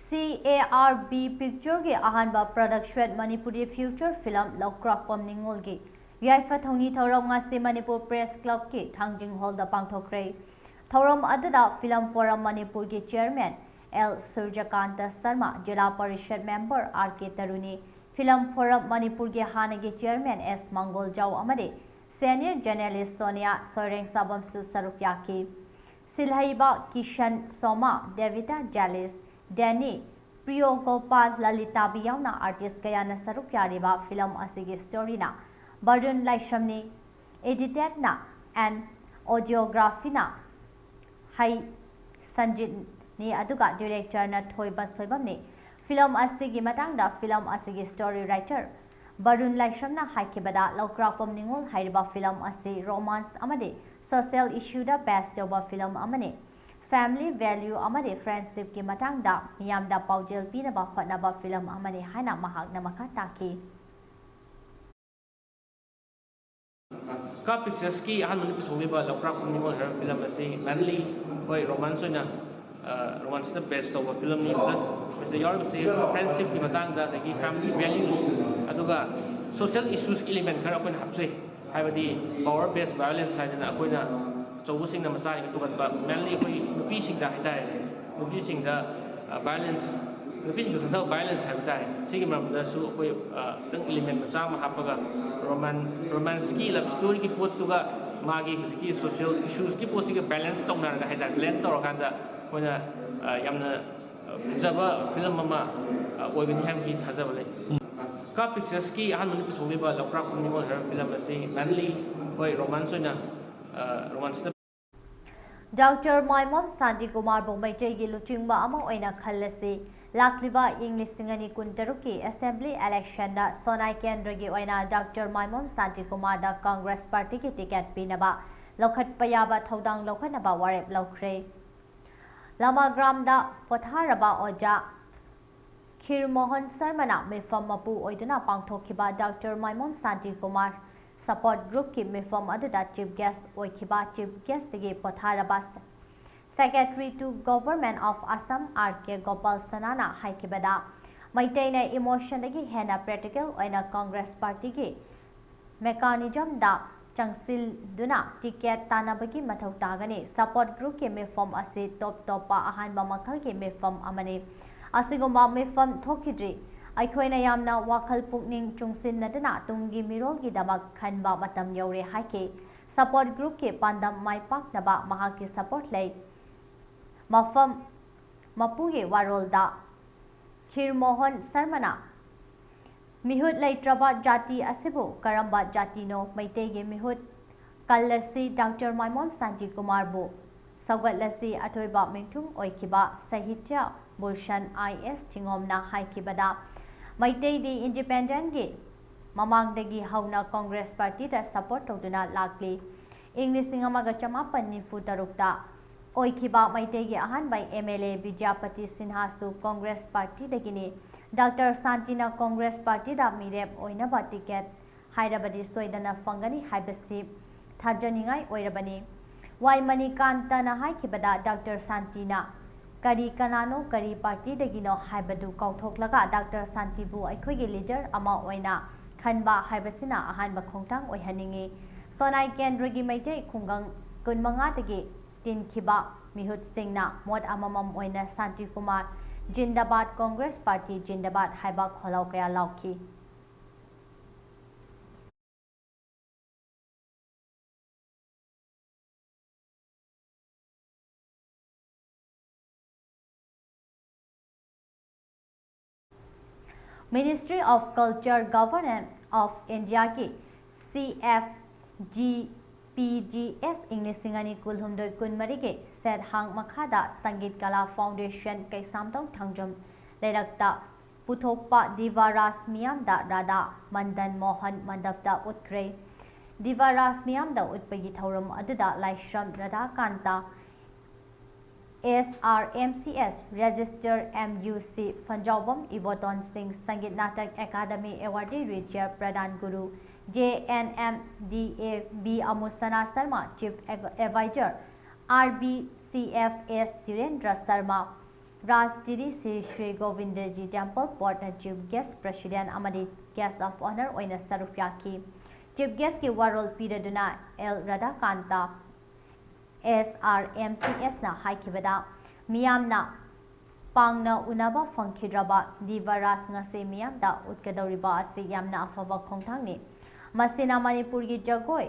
C A R B ꯄꯤꯛꯆꯔꯒꯤ ꯑꯍꯥꯟꯕ ꯄ꯭ꯔꯗꯛꯁꯟ ꯃꯅꯤꯄꯨꯔꯤ ꯐꯤꯆꯔ ꯐꯤꯂꯝ ꯂꯧꯀ꯭ꯔꯥꯛꯄꯝ ꯅꯤꯉꯣꯜꯒꯤ ꯌꯥꯏꯐ ꯊꯧꯅꯤ ꯊꯧꯔꯝ ꯉꯁꯤ ꯃꯅꯤꯄꯨꯔ ꯄ꯭ꯔꯦꯁ ꯀ꯭ꯂꯕꯀꯤ ꯊꯥꯡꯖꯤꯡ ꯍꯣꯜꯗ ꯄꯥꯡꯊꯣꯛꯈ꯭ꯔꯦ꯫ ꯊꯧꯔꯝ ꯑꯗꯨꯗ ꯐꯤꯂꯝ ꯐꯣꯔꯝ ꯃꯅꯤꯄꯨꯔꯒꯤ ꯆꯤꯌꯔꯃꯦꯟ ꯑꯦꯜ ꯁꯨꯔꯖꯀꯥꯟꯇ ꯁꯔꯃ, ꯖꯤꯂꯥ ꯄꯔꯤꯁꯠ ꯃꯦꯝꯕꯔ ꯑꯥꯔ ꯀꯦ ꯇꯔꯨꯅꯤ, ꯐꯤꯂꯝ ꯐꯣꯔꯝ ꯃꯅꯤꯄꯨꯔꯒꯤ ꯍꯥꯟꯅꯒꯤ ꯆꯤꯌꯔꯃꯦꯟ ꯑꯦꯁ ꯃꯪꯒꯣꯜꯖꯥꯎ ꯑꯃꯗꯤ ꯁꯦꯅꯤꯌꯔ ꯖꯔꯅꯦꯂꯤꯁ ꯁꯣꯅꯤꯌꯥ ꯁꯣꯏꯔꯦꯡꯁꯥꯕꯝꯁꯨ ꯁꯔꯨꯛ ꯌꯥꯈꯤ꯫ ꯁꯤꯜꯍꯩꯕ ꯀꯤꯁꯟ ꯁꯣꯃꯥ, ꯗꯦꯕꯤꯇꯥ ꯖꯥꯂꯤꯁ, ꯗꯦꯅꯤ, ꯄ꯭ꯔꯤꯌꯣ ꯒꯣꯄꯥꯜ, ꯂꯂꯤꯇꯥꯕꯤ ꯌꯥꯎꯅ ꯑꯥꯔꯇꯤꯁ ꯀꯌꯥꯅ ꯁꯔꯨꯛ ꯌꯥꯔꯤꯕ ꯐꯤꯂꯝ ꯑꯁꯤꯒꯤ ꯁ꯭ꯇꯣꯔꯤꯅ ꯕꯔꯨꯟ ꯂꯥꯏꯁ꯭ꯔꯝꯅꯤ, ꯑꯦꯗꯤꯇꯦꯠꯅ ꯑꯦꯟ ꯑꯣꯗꯤꯑꯣꯒ꯭ꯔꯥꯐꯤꯅ ꯍꯩ ꯁꯟꯖꯤꯠꯅꯤ, ꯑꯗꯨꯒ ꯗꯤꯔꯦꯛꯇꯔꯅ ꯊꯣꯏꯕ ꯁꯣꯏꯕꯝꯅꯤ꯫ ꯐꯤꯂꯝ ꯑꯁꯤꯒꯤ ꯃꯇꯥꯡꯗ ꯐꯤꯂꯝ ꯑꯁꯤꯒꯤ ꯁ꯭ꯇꯣꯔꯤ ꯔꯥꯏꯇꯔ ꯕꯔꯨꯟ ꯂꯥꯏꯁ꯭ꯔꯝꯅ ꯍꯥꯏꯈꯤꯕꯗ, ꯂꯧꯀ꯭ꯔꯥꯛꯄꯝ ꯅꯤꯉꯣꯜ ꯍꯥꯏꯔꯤꯕ ꯐꯤꯂꯝ ꯑꯁꯤ ꯔꯣꯃꯥꯟꯁ ꯑꯃꯗꯤ ꯁꯣꯁꯤꯌꯦꯜ ꯏꯁꯨꯗ ꯕꯦꯁ ꯇꯧꯕ ꯐꯤꯂꯝ ꯑꯃꯅꯤ꯫ ꯐꯦꯃꯤꯂꯤ ꯚꯦꯂ꯭ꯌꯨ ꯑꯃꯗꯤ ꯐ꯭ꯔꯦꯟꯗꯁꯤꯞꯀꯤ ꯃꯇꯥꯡꯗ ꯃꯤꯌꯥꯝꯗ ꯄꯥꯎꯖꯦꯜ ꯄꯤꯅꯕ ꯍꯣꯠꯅꯕ ꯐꯤꯂꯝ ꯑꯃꯅꯤ ꯍꯥꯏꯅ ꯃꯍꯥꯛꯅ ꯃꯈꯥ ꯇꯥꯈꯤ꯫ ꯀꯥ ꯄꯤꯛꯆꯔꯁꯀꯤ ꯑꯍꯥꯟꯕꯗ ꯄꯨꯊꯣꯛꯂꯤꯕ ꯂꯧꯀ꯭ꯔꯥꯛꯄꯝ ꯅꯤꯉꯣꯜ ꯍꯥꯏꯔꯤꯕ ꯐꯤꯂꯝ ꯑꯁꯤ ꯃꯦꯟꯂꯤ ꯑꯩꯈꯣꯏ ꯔꯣꯃꯥꯟꯁ ꯑꯣꯏꯅ, ꯑ, ꯔꯣꯃꯥꯟꯁꯇ ꯕꯦꯁ ꯇꯧꯕ ꯐꯤꯂꯝꯅꯤ꯫ ꯄ꯭ꯂꯁ ꯃꯁꯤꯗ ꯌꯥꯎꯔꯤꯕꯁꯤ ꯐ꯭ꯔꯦꯟꯗꯁꯤꯞꯀꯤ ꯃꯇꯥꯡꯗ, ꯑꯗꯒꯤ ꯐꯦꯃꯤꯂꯤ ꯚꯦꯂ꯭ꯌꯨꯁ, ꯑꯗꯨꯒ ꯁꯣꯁꯤꯌꯦꯜ ꯏꯁꯨꯁꯀꯤ ꯏꯂꯤꯃꯦꯟ ꯈꯔ ꯑꯩꯈꯣꯏꯅ ꯍꯥꯞꯆꯩ꯫ ꯍꯥꯏꯕꯗꯤ ꯄꯋꯔ ꯕꯦꯁ ꯚꯥꯏꯑꯣꯂꯦꯟꯁ ꯍꯥꯏꯗꯅ ꯑꯩꯈꯣꯏꯅ ꯑꯆꯧꯕꯁꯤꯡꯅ ꯃꯆꯥꯁꯤꯡ ꯄꯨꯒꯟꯕ, ꯃꯦꯟꯂꯤ ꯑꯩꯈꯣꯏ ꯅꯨꯄꯤꯁꯤꯡꯗ ꯍꯥꯏꯇꯥꯔꯦ, ꯅꯨꯄꯤꯁꯤꯡꯗ, ꯑ, ꯚꯥꯏꯑꯣꯂꯦꯟꯁ, ꯅꯨꯄꯤꯁꯤꯡꯗ ꯆꯠꯊꯕ ꯚꯥꯏꯑꯣꯂꯦꯟꯁ ꯍꯥꯏꯕ ꯇꯥꯔꯦ, ꯁꯤꯒꯤ ꯃꯔꯝꯗꯁꯨ ꯑꯩꯈꯣꯏ, ꯑ, ꯈꯤꯇꯪ ꯏꯂꯤꯃꯦꯟ ꯃꯆꯥ ꯑꯃ ꯍꯥꯞꯄꯒ ꯔꯣꯃꯥꯟ-, ꯔꯣꯃꯥꯟꯁꯀꯤ ꯂꯞ ꯁ꯭ꯇꯣꯔꯤꯒꯤ ꯄꯣꯠꯇꯨꯒ ꯃꯥꯒꯤ ꯍꯧꯖꯤꯛꯀꯤ ꯁꯣꯁꯤꯌꯦꯜ ꯏꯁꯨꯁꯀꯤ ꯄꯣꯠꯁꯤꯒ ꯕꯦꯂꯦꯟꯁ ꯇꯧꯅꯔꯒ ꯍꯥꯏꯇꯥꯔꯦ, ꯕ꯭ꯂꯦꯟ ꯇꯧꯔꯀꯥꯟꯗ ꯑꯩꯈꯣꯏꯅ, ꯑ, ꯌꯥꯝꯅ, ꯑ, ꯐꯖꯕ ꯐꯤꯂꯝ ꯑꯃ, ꯑ, ꯑꯣꯏꯒꯅꯤ ꯍꯥꯏꯕꯒꯤ ꯊꯥꯖꯕ ꯂꯩ꯫ ꯀꯥ ꯄꯤꯛꯆꯔꯁꯀꯤ ꯑꯍꯥꯟꯕꯗ ꯄꯨꯊꯣꯛꯂꯤꯕ ꯂꯧꯀ꯭ꯔꯥꯛꯄꯝ ꯅꯤꯉꯣꯜ ꯍꯥꯏꯔꯤꯕ ꯐꯤꯂꯝ ꯑꯁꯤ ꯃꯦꯟꯂꯤ ꯍꯣꯏ, ꯔꯣꯃꯥꯟꯁ ꯑꯣꯏꯅ, ꯑ, ꯔꯣꯃꯥꯟꯁꯇ ꯗꯣꯛꯇꯔ ꯃꯥꯏꯃꯣꯝ ꯁꯥꯟꯇꯤꯀꯨꯃꯥꯔꯕꯨ ꯃꯩꯇꯩꯒꯤ ꯂꯨꯆꯤꯡꯕ ꯑꯃ ꯑꯣꯏꯅ ꯈꯜꯂꯁꯤ꯫ ꯂꯥꯛꯂꯤꯕ ꯏꯪ ꯂꯤꯁꯤꯡ ꯑꯅꯤ ꯀꯨꯟꯇꯔꯨꯛꯀꯤ assembly election ꯗ ꯁꯣꯅꯥꯏ ꯀꯦꯟꯗ꯭ꯔꯒꯤ ꯑꯣꯏꯅ ꯗꯣꯛꯇꯔ ꯃꯥꯏꯃꯣꯝ ꯁꯥꯟꯇꯤꯀꯨꯃꯥꯔꯗ Congress party ꯒꯤ ticket ꯄꯤꯅꯕ ꯂꯧꯈꯠꯄ ꯌꯥꯕ ꯊꯧꯗꯥꯡ ꯂꯧꯈꯠꯅꯕ ꯋꯥꯔꯦꯞ ꯂꯧꯈ꯭ꯔꯦ꯫ ꯂꯃꯥꯒ꯭ꯔꯥꯝꯗ ꯄꯣꯊꯥꯔꯕ ꯑꯣꯖꯥ ꯈꯤꯔ ꯃꯣꯍꯟ ꯁꯔꯃꯅ ꯃꯤꯐꯝ ꯃꯄꯨ ꯑꯣꯏꯗꯨꯅ ꯄꯥꯡꯊꯣꯛꯈꯤꯕ ꯗꯣꯛꯇꯔ ꯃꯥꯏꯃꯣꯝ ꯁꯥꯟꯇꯤꯀꯨꯃꯥꯔ support group ꯀꯤ ꯃꯤꯐꯝ ꯑꯗꯨꯗ chief guest ꯑꯣꯏꯈꯤꯕ꯫ Chief guest ꯇꯒꯤ ꯄꯣꯊꯥꯔꯕ Secretary to Government of Assam R K Gopal ꯁꯅꯥꯅ ꯍꯥꯏꯈꯤꯕꯗ, ꯃꯩꯇꯩꯅ emotion ꯗꯒꯤ ꯍꯦꯟꯅ practical ꯑꯣꯏꯅ Congress party ꯒꯤ mechanism ꯗ ꯆꯪꯁꯤꯟꯗꯨꯅ ticket ꯇꯥꯟꯅꯕꯒꯤ ꯃꯊꯧ ꯇꯥꯒꯅꯤ꯫ Support group ꯀꯤ ꯃꯤꯐꯝ ꯑꯁꯤ ꯇꯣꯞ ꯇꯣꯞꯄ ꯑꯍꯥꯟꯕ ꯃꯈꯜꯒꯤ ꯃꯤꯐꯝ ꯑꯃꯅꯤ꯫ ꯑꯁꯤꯒꯨꯝꯕ ꯃꯤꯐꯝ ꯊꯣꯛꯈꯤꯗ꯭ꯔꯤ꯫ ꯑꯩꯈꯣꯏꯅ ꯌꯥꯝꯅ ꯋꯥꯈꯜ ꯄꯨꯛꯅꯤꯡ ꯆꯨꯡꯁꯤꯟꯅꯗꯨꯅ ꯇꯨꯡꯒꯤ ꯃꯤꯔꯣꯜꯒꯤꯗꯃꯛ ꯈꯟꯕ ꯃꯇꯝ ꯌꯧꯔꯦ ꯍꯥꯏꯈꯤ꯫ Support group ꯀꯤ ꯄꯥꯟꯗꯝ ꯃꯥꯏ ꯄꯥꯛꯅꯕ ꯃꯍꯥꯛꯀꯤ support ꯂꯩ꯫ ꯃꯐꯝ ꯃꯄꯨꯒꯤ ꯋꯥꯔꯣꯜꯗ ꯈꯤꯔ ꯃꯣꯍꯟ ꯁꯔꯃꯅ ꯃꯤꯍꯨꯠ ꯂꯩꯇ꯭ꯔꯕ ꯖꯥꯇꯤ ꯑꯁꯤꯕꯨ ꯀꯔꯝꯕ ꯖꯥꯇꯤꯅꯣ? ꯃꯩꯇꯩꯒꯤ ꯃꯤꯍꯨꯠ ꯀꯜꯂꯁꯤ, ꯗꯣꯛꯇꯔ ꯃꯥꯏꯃꯣꯝ ꯁꯥꯟꯇꯤꯀꯨꯃꯥꯔꯕꯨ ꯁꯧꯒꯠꯂꯁꯤ, ꯑꯊꯣꯏꯕ ꯃꯤꯡꯊꯨꯡ ꯑꯣꯏꯈꯤꯕ ꯁꯥꯍꯤꯇ꯭ꯌ ꯚꯨꯁꯟ ꯑꯥꯏ ꯑꯦꯁ ꯊꯤꯉꯣꯝꯅ ꯍꯥꯏꯈꯤꯕꯗ, ꯃꯩꯇꯩꯗꯤ independent ꯀꯤ ꯃꯃꯥꯡꯗꯒꯤ ꯍꯧꯅ Congress party ꯗ support ꯇꯧꯗꯨꯅ ꯂꯥꯛꯂꯤ꯫ ꯏꯪ ꯂꯤꯁꯤꯡ ꯑꯃꯒ ꯆꯃꯥꯄꯟ ꯅꯤꯐꯨ ꯇꯔꯨꯛꯇ ꯑꯣꯏꯈꯤꯕ ꯃꯩꯇꯩꯒꯤ ꯑꯍꯥꯟꯕ M L A ꯕꯤꯗ꯭ꯌꯥꯄꯇꯤ ꯁꯤꯟꯍꯥꯁꯨ Congress party ꯗꯒꯤꯅꯤ꯫ ꯗꯣꯛꯇꯔ ꯁꯥꯟꯇꯤꯅ Congress party ꯗ ꯃꯤꯔꯦꯞ ꯑꯣꯏꯅꯕ ticket ꯍꯥꯏꯔꯕꯗꯤ ꯁꯣꯏꯗꯅ ꯐꯪꯒꯅꯤ ꯍꯥꯏꯕꯁꯤ ꯊꯥꯖꯅꯤꯡꯉꯥꯏ ꯑꯣꯏꯔꯕꯅꯤ꯫ ꯋꯥꯏ ꯃꯅꯤꯀꯥꯟꯇꯅ ꯍꯥꯏꯈꯤꯕꯗ, ꯗꯣꯛꯇꯔ ꯁꯥꯟꯇꯤꯅ ꯀꯔꯤ, ꯀꯅꯥꯅꯣ, ꯀꯔꯤ party ꯗꯒꯤꯅꯣ ꯍꯥꯏꯕꯗꯨ ꯀꯥꯎꯊꯣꯛꯂꯒ ꯗꯣꯛꯇꯔ ꯁꯥꯟꯇꯤꯕꯨ ꯑꯩꯈꯣꯏꯒꯤ leader ꯑꯃ ꯑꯣꯏꯅ ꯈꯟꯕ ꯍꯥꯏꯕꯁꯤꯅ ꯑꯍꯥꯟꯕ ꯈꯣꯡꯊꯥꯡ ꯑꯣꯏꯍꯟꯅꯤꯡꯏ꯫ ꯁꯣꯅꯥꯏ ꯀꯦꯟꯗ꯭ꯔꯒꯤ ꯃꯩꯇꯩ ꯈꯨꯡꯒꯪ ꯀꯨꯟꯃꯉꯥꯗꯒꯤ ꯇꯤꯟꯈꯤꯕ ꯃꯤꯍꯨꯠꯁꯤꯡꯅ ꯃꯣꯠ ꯑꯃꯃꯝ ꯑꯣꯏꯅ ꯁꯥꯟꯇꯤꯀꯨꯃꯥꯔ ꯖꯤꯟꯗꯥꯕꯥꯗ, Congress party ꯖꯤꯟꯗꯥꯕꯥꯗ ꯍꯥꯏꯕ ꯈꯣꯜꯂꯥꯎ ꯀꯌꯥ ꯂꯥꯎꯈꯤ꯫ Ministry of Culture, Government of India ꯒꯤ C F G P G S ꯏꯪ ꯂꯤꯁꯤꯡ ꯑꯅꯤ ꯀꯨꯟꯍꯨꯝꯗꯣꯏ ꯀꯨꯟꯃꯔꯤꯒꯤ ꯁꯦꯠ ꯍꯥꯡ ꯃꯈꯥꯗ ꯁꯪꯒꯤꯠ ꯀꯂꯥ ꯐꯥꯎꯟꯗꯦꯁꯟ ꯀꯩꯁꯥꯝꯊꯣꯡ ꯊꯥꯡꯖꯝ ꯂꯩꯔꯛꯇ ꯄꯨꯊꯣꯛꯄ ꯗꯤꯚꯥ ꯔꯥꯁ ꯃꯤꯌꯥꯝꯗ ꯔꯥꯙꯥ ꯃꯟꯗꯟ ꯃꯣꯍꯟ ꯃꯟꯗꯞꯇ ꯎꯠꯈ꯭ꯔꯦ꯫ ꯗꯤꯚꯥ ꯔꯥꯁ ꯃꯤꯌꯥꯝꯗ ꯎꯠꯄꯒꯤ ꯊꯧꯔꯝ ꯑꯗꯨꯗ ꯂꯥꯏꯁ꯭ꯔꯝ ꯔꯥꯙꯥꯀꯥꯟꯇ, S R M C S Register M U C Phanjaoubam Iboton Singh, Sangeet Natak academy awardee retired Pradhan Guru, J N M D A B ꯑꯃꯨꯁꯅꯥ Sharma, Chief Advisor, R B C F S Dhirendra Sharma, Raj ꯇꯤꯔꯤ ꯁ꯭ꯔꯤ ꯁ꯭ꯔꯤ ꯒꯣꯕꯤꯟꯗꯖꯤ ꯇꯦꯝꯄꯜ ꯕꯣꯔꯗꯅ Chief Guest President ꯑꯃꯗꯤ Guest of Honour ꯑꯣꯏꯅ ꯁꯔꯨꯛ ꯌꯥꯈꯤ꯫ Chief Guestꯀꯤ ꯋꯥꯔꯣꯜ ꯄꯤꯔꯗꯨꯅ L Radhakanta, S R M C Sꯅ ꯍꯥꯏꯈꯤꯕꯗ, ꯃꯤꯌꯥꯝꯅ ꯄꯥꯡꯅ ꯎꯅꯕ ꯐꯪꯈꯤꯗ꯭ꯔꯕ ꯗꯤꯚꯥ ꯔꯥꯁ ꯉꯁꯤ ꯃꯤꯌꯥꯝꯗ ꯎꯠꯀꯗꯧꯔꯤꯕ ꯑꯁꯤ ꯌꯥꯝꯅ ꯑꯐꯕ ꯈꯣꯡꯊꯥꯡꯅꯤ꯫ ꯃꯁꯤꯅ ꯃꯅꯤꯄꯨꯔꯒꯤ ꯖꯒꯣꯏ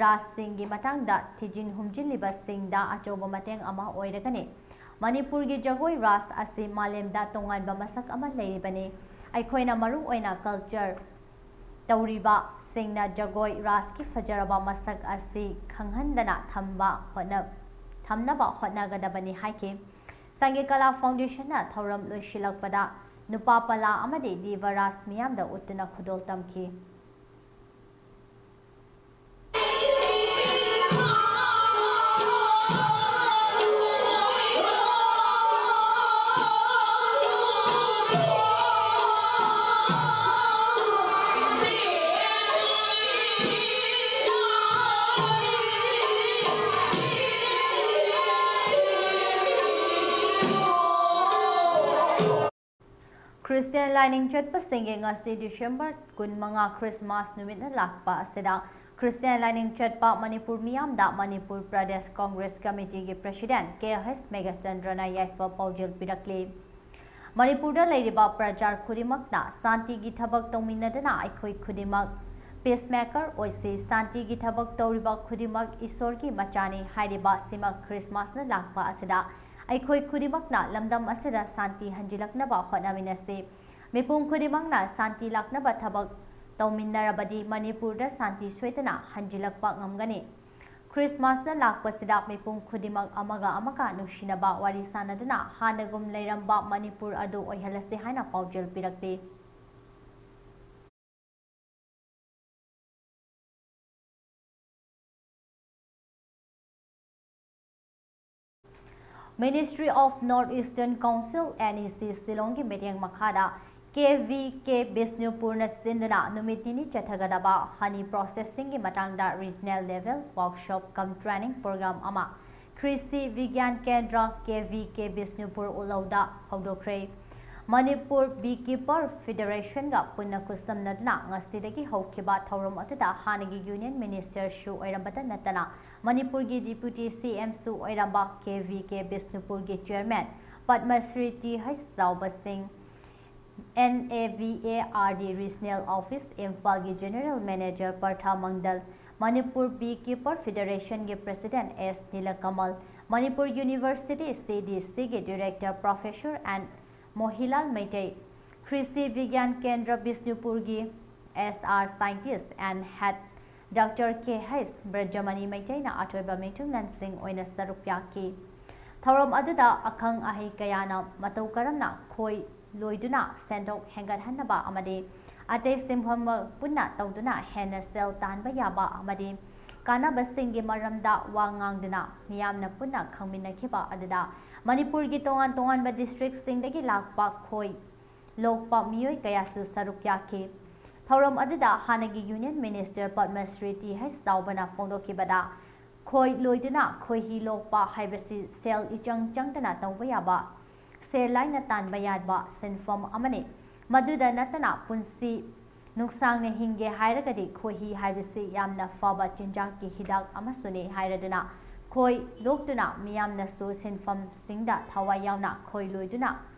ꯔꯥꯁꯁꯤꯡꯒꯤ ꯃꯇꯥꯡꯗ ꯊꯤꯖꯤꯟ ꯍꯨꯝꯖꯤꯜꯂꯤꯕꯁꯤꯡꯗ ꯑꯆꯧꯕ ꯃꯇꯦꯡ ꯑꯃ ꯑꯣꯏꯔꯒꯅꯤ꯫ ꯃꯅꯤꯄꯨꯔꯒꯤ ꯖꯒꯣꯏ ꯔꯥꯁ ꯑꯁꯤ ꯃꯥꯂꯦꯝꯗ ꯇꯣꯉꯥꯟꯕ ꯃꯁꯛ ꯑꯃ ꯂꯩꯔꯤꯕꯅꯤ꯫ ꯑꯩꯈꯣꯏꯅ ꯃꯔꯨ ꯑꯣꯏꯅ culture ꯇꯧꯔꯤꯕꯁꯤꯡꯅ ꯖꯒꯣꯏ ꯔꯥꯁꯀꯤ ꯐꯖꯔꯕ ꯃꯁꯛ ꯑꯁꯤ ꯈꯪꯍꯟꯗꯅ ꯊꯝꯕ ꯍꯣꯠꯅ-, ꯊꯝꯅꯕ ꯍꯣꯠꯅꯒꯗꯕꯅꯤ ꯍꯥꯏꯈꯤ꯫ ꯁꯪꯒꯤꯠ ꯀꯂꯥ ꯐꯥꯎꯟꯗꯦꯁꯟꯅ ꯊꯧꯔꯝ ꯂꯣꯏꯁꯤꯜꯂꯛꯄꯗ ꯅꯨꯄꯥ ꯄꯂꯥ ꯑꯃꯗꯤ ꯗꯤꯚꯥ ꯔꯥꯁ ꯃꯤꯌꯥꯝꯗ ꯎꯠꯇꯨꯅ ꯈꯨꯗꯣꯜ ꯇꯝꯈꯤ꯫ ꯈ꯭ꯔꯤꯁꯇꯤꯌꯥꯟ ꯂꯥꯏꯅꯤꯡ ꯆꯠꯄꯁꯤꯡꯒꯤ ꯉꯁꯤ December ꯀꯨꯟꯃꯉꯥ Christmas ꯅꯨꯃꯤꯠꯅ ꯂꯥꯛꯄ ꯑꯁꯤꯗ ꯈ꯭ꯔꯤꯁꯇꯤꯌꯥꯟ ꯂꯥꯏꯅꯤꯡ ꯆꯠꯄ ꯃꯅꯤꯄꯨꯔ ꯃꯤꯌꯥꯝꯗ ꯃꯅꯤꯄꯨꯔ ꯄ꯭ꯔꯗꯦꯁ ꯀꯣꯡꯒ꯭ꯔꯦꯁ ꯀꯃꯤꯇꯤꯒꯤ ꯄ꯭ꯔꯦꯁꯤꯗꯦꯟꯠ ꯀꯦ ꯑꯦꯁ ꯃꯦꯘꯆꯟꯗ꯭ꯔꯅ ꯌꯥꯏꯐ ꯄꯥꯎꯖꯦꯜ ꯄꯤꯔꯛꯂꯤ꯫ ꯃꯅꯤꯄꯨꯔꯗ ꯂꯩꯔꯤꯕ ꯄ꯭ꯔꯖꯥ ꯈꯨꯗꯤꯡꯃꯛꯅ ꯁꯥꯟꯇꯤꯒꯤ ꯊꯕꯛ ꯇꯧꯃꯤꯟꯅꯗꯨꯅ ꯑꯩꯈꯣꯏ ꯈꯨꯗꯤꯡꯃꯛ peacemaker ꯑꯣꯏꯁꯤ꯫ ꯁꯥꯟꯇꯤꯒꯤ ꯊꯕꯛ ꯇꯧꯔꯤꯕ ꯈꯨꯗꯤꯡꯃꯛ ꯏꯁꯣꯔꯒꯤ ꯃꯆꯥꯅꯤ ꯍꯥꯏꯔꯤꯕ ꯁꯤꯃꯛ Christmasꯅ ꯂꯥꯛꯄ ꯑꯁꯤꯗ ꯑꯩꯈꯣꯏ ꯈꯨꯗꯤꯡꯃꯛꯅ ꯂꯝꯗꯝ ꯑꯁꯤꯗ ꯁꯥꯟꯇꯤ ꯍꯟꯖꯤꯜꯂꯛꯅꯕ ꯍꯣꯠꯅꯃꯤꯟꯅꯁꯤ꯫ ꯃꯤꯄꯨꯝ ꯈꯨꯗꯤꯡꯃꯛꯅ ꯁꯥꯟꯇꯤ ꯂꯥꯛꯅꯕ ꯊꯕꯛ ꯇꯧꯃꯤꯟꯅꯔꯕꯗꯤ ꯃꯅꯤꯄꯨꯔꯗ ꯁꯥꯟꯇꯤ ꯁꯣꯏꯗꯅ ꯍꯟꯖꯤꯜꯂꯛꯄ ꯉꯝꯒꯅꯤ꯫ ꯈ꯭ꯔꯤꯁꯃꯥꯁꯅ ꯂꯥꯛꯄꯁꯤꯗ ꯃꯤꯄꯨꯝ ꯈꯨꯗꯤꯡꯃꯛ ꯑꯃꯒ ꯑꯃꯒ ꯅꯨꯡꯁꯤꯅꯕ ꯋꯥꯔꯤ ꯁꯥꯟꯅꯗꯨꯅ ꯍꯥꯟꯅꯒꯨꯝ ꯂꯩꯔꯝꯕ ꯃꯅꯤꯄꯨꯔ ꯑꯗꯨ ꯑꯣꯏꯍꯜꯂꯁꯤ ꯍꯥꯏꯅ ꯄꯥꯎꯖꯦꯜ ꯄꯤꯔꯛꯂꯤ꯫ Ministry of North Eastern Council, N E C, ꯁꯤꯂꯣꯡꯒꯤ ꯃꯤꯠꯌꯦꯡ ꯃꯈꯥꯗ K V K ꯕꯤꯁꯅꯨꯄꯨꯔꯅ ꯁꯤꯟꯗꯨꯅ ꯅꯨꯃꯤꯠ ꯅꯤꯅꯤ ꯆꯠꯊꯒꯗꯕ honey processingꯒꯤ ꯃꯇꯥꯡꯗ regional level workshop cum training program ꯑꯃ ꯀ꯭ꯔꯤꯁꯤ ꯕꯤꯒ꯭ꯌꯥꯟ ꯀꯦꯟꯗ꯭ꯔ, K V K Bishnupur ꯎꯠꯂꯧꯗ ꯍꯧꯗꯣꯛꯈ꯭ꯔꯦ꯫ Manipur Beekeeper Federationꯒ ꯄꯨꯟꯅ ꯈꯨꯠꯁꯝꯅꯗꯨꯅ ꯉꯁꯤꯗꯒꯤ ꯍꯧꯈꯤꯕ ꯊꯧꯔꯝ ꯑꯗꯨꯗ ꯍꯥꯟꯅꯒꯤ Union Ministerꯁꯨ ꯑꯣꯏꯔꯝꯕꯇ ꯅꯠꯇꯅ ꯃꯅꯤꯄꯨꯔꯒꯤ Deputy CMꯁꯨ ꯑꯣꯏꯔꯝꯕ K V K ꯕꯤꯁꯅꯨꯄꯨꯔꯒꯤ Chairman Padma Shri T H ꯆꯥꯎꯕ ꯁꯤꯡ, N A V A R D Regional Office ꯏꯝꯐꯥꯜꯒꯤ General Manager ꯄꯔꯊ ꯃꯪꯗꯜ, Manipur Beekeeper Federationꯒꯤ President ꯑꯦꯁ ꯅꯤꯂꯀꯃꯜ, Manipur University C D Cꯒꯤ Director Professor N ꯃꯣꯍꯤꯂꯥꯜ Meitei, ꯀ꯭ꯔꯤꯁꯤ ꯕꯤꯒ꯭ꯌꯥꯟ ꯀꯦꯟꯗ꯭ꯔ ꯕꯤꯁꯅꯨꯄꯨꯔꯒꯤ S R Scientist and Head Doctor K H ꯕ꯭ꯔꯖꯃꯅꯤ ꯃꯩꯇꯩꯅ ꯑꯊꯣꯏꯕ ꯃꯤꯊꯨꯡꯂꯦꯟꯁꯤꯡ ꯑꯣꯏꯅ ꯁꯔꯨꯛ ꯌꯥꯈꯤ꯫ ꯊꯧꯔꯝ ꯑꯗꯨꯗ ꯑꯈꯪ ꯑꯍꯩ ꯀꯌꯥꯅ ꯃꯇꯧ ꯀꯔꯝꯅ ꯈꯣꯏ ꯂꯣꯏꯗꯨꯅ ꯁꯦꯟꯊꯣꯛ ꯍꯦꯟꯒꯠꯍꯟꯅꯕ ꯑꯃꯗꯤ ꯑꯇꯩ ꯁꯤꯟꯐꯝ ꯄꯨꯟꯅ ꯇꯧꯗꯨꯅ ꯍꯦꯟꯅ ꯁꯦꯜ ꯇꯥꯟꯕ ꯌꯥꯕ ꯑꯃꯗꯤ ꯀꯥꯟꯅꯕꯁꯤꯡꯒꯤ ꯃꯔꯝꯗ ꯋꯥ ꯉꯥꯡꯗꯨꯅ ꯃꯤꯌꯥꯝꯅ ꯄꯨꯟꯅ ꯈꯪꯃꯤꯟꯅꯈꯤꯕ ꯑꯗꯨꯗ ꯃꯅꯤꯄꯨꯔꯒꯤ ꯇꯣꯉꯥꯟ ꯇꯣꯉꯥꯟꯕ districtꯁꯤꯡꯗꯒꯤ ꯂꯥꯛꯄ ꯈꯣꯏ ꯂꯣꯛꯄ ꯃꯤꯑꯣꯏ ꯀꯌꯥꯁꯨ ꯁꯔꯨꯛ ꯌꯥꯈꯤ꯫ ꯊꯧꯔꯝ ꯑꯗꯨꯗ ꯍꯥꯟꯅꯒꯤ Union Minister Padmashri T H ꯆꯥꯎꯕꯅ ꯐꯣꯡꯗꯣꯛꯈꯤꯕꯗ, ꯈꯣꯏ ꯂꯣꯏꯗꯨꯅ ꯈꯣꯏꯍꯤ ꯂꯣꯛꯄ ꯍꯥꯏꯕꯁꯤ ꯁꯦꯜ ꯏꯆꯪ ꯆꯪꯗꯅ ꯇꯧꯕ ꯌꯥꯕ, ꯁꯦꯜ ꯂꯥꯏꯅ ꯇꯥꯟꯕ ꯌꯥꯕ ꯁꯤꯟꯐꯝ ꯑꯃꯅꯤ꯫ ꯃꯗꯨꯗ ꯅꯠꯇꯅ ꯄꯨꯟꯁꯤ ꯅꯨꯡꯁꯥꯡꯅ ꯍꯤꯡꯒꯦ ꯍꯥꯏꯔꯒꯗꯤ ꯈꯣꯏꯍꯤ ꯍꯥꯏꯕꯁꯤ ꯌꯥꯝꯅ ꯐꯕ ꯆꯤꯟꯖꯥꯛꯀꯤ ꯍꯤꯗꯥꯛ ꯑꯃꯁꯨꯅꯤ ꯍꯥꯏꯔꯗꯨꯅ ꯈꯣꯏ ꯂꯣꯛꯇꯨꯅ ꯃꯤꯌꯥꯝꯅꯁꯨ ꯁꯤꯟꯐꯝꯁꯤꯡꯗ ꯊꯋꯥꯏ ꯌꯥꯎꯅ ꯈꯣꯏ ꯂꯣꯏꯗꯨꯅ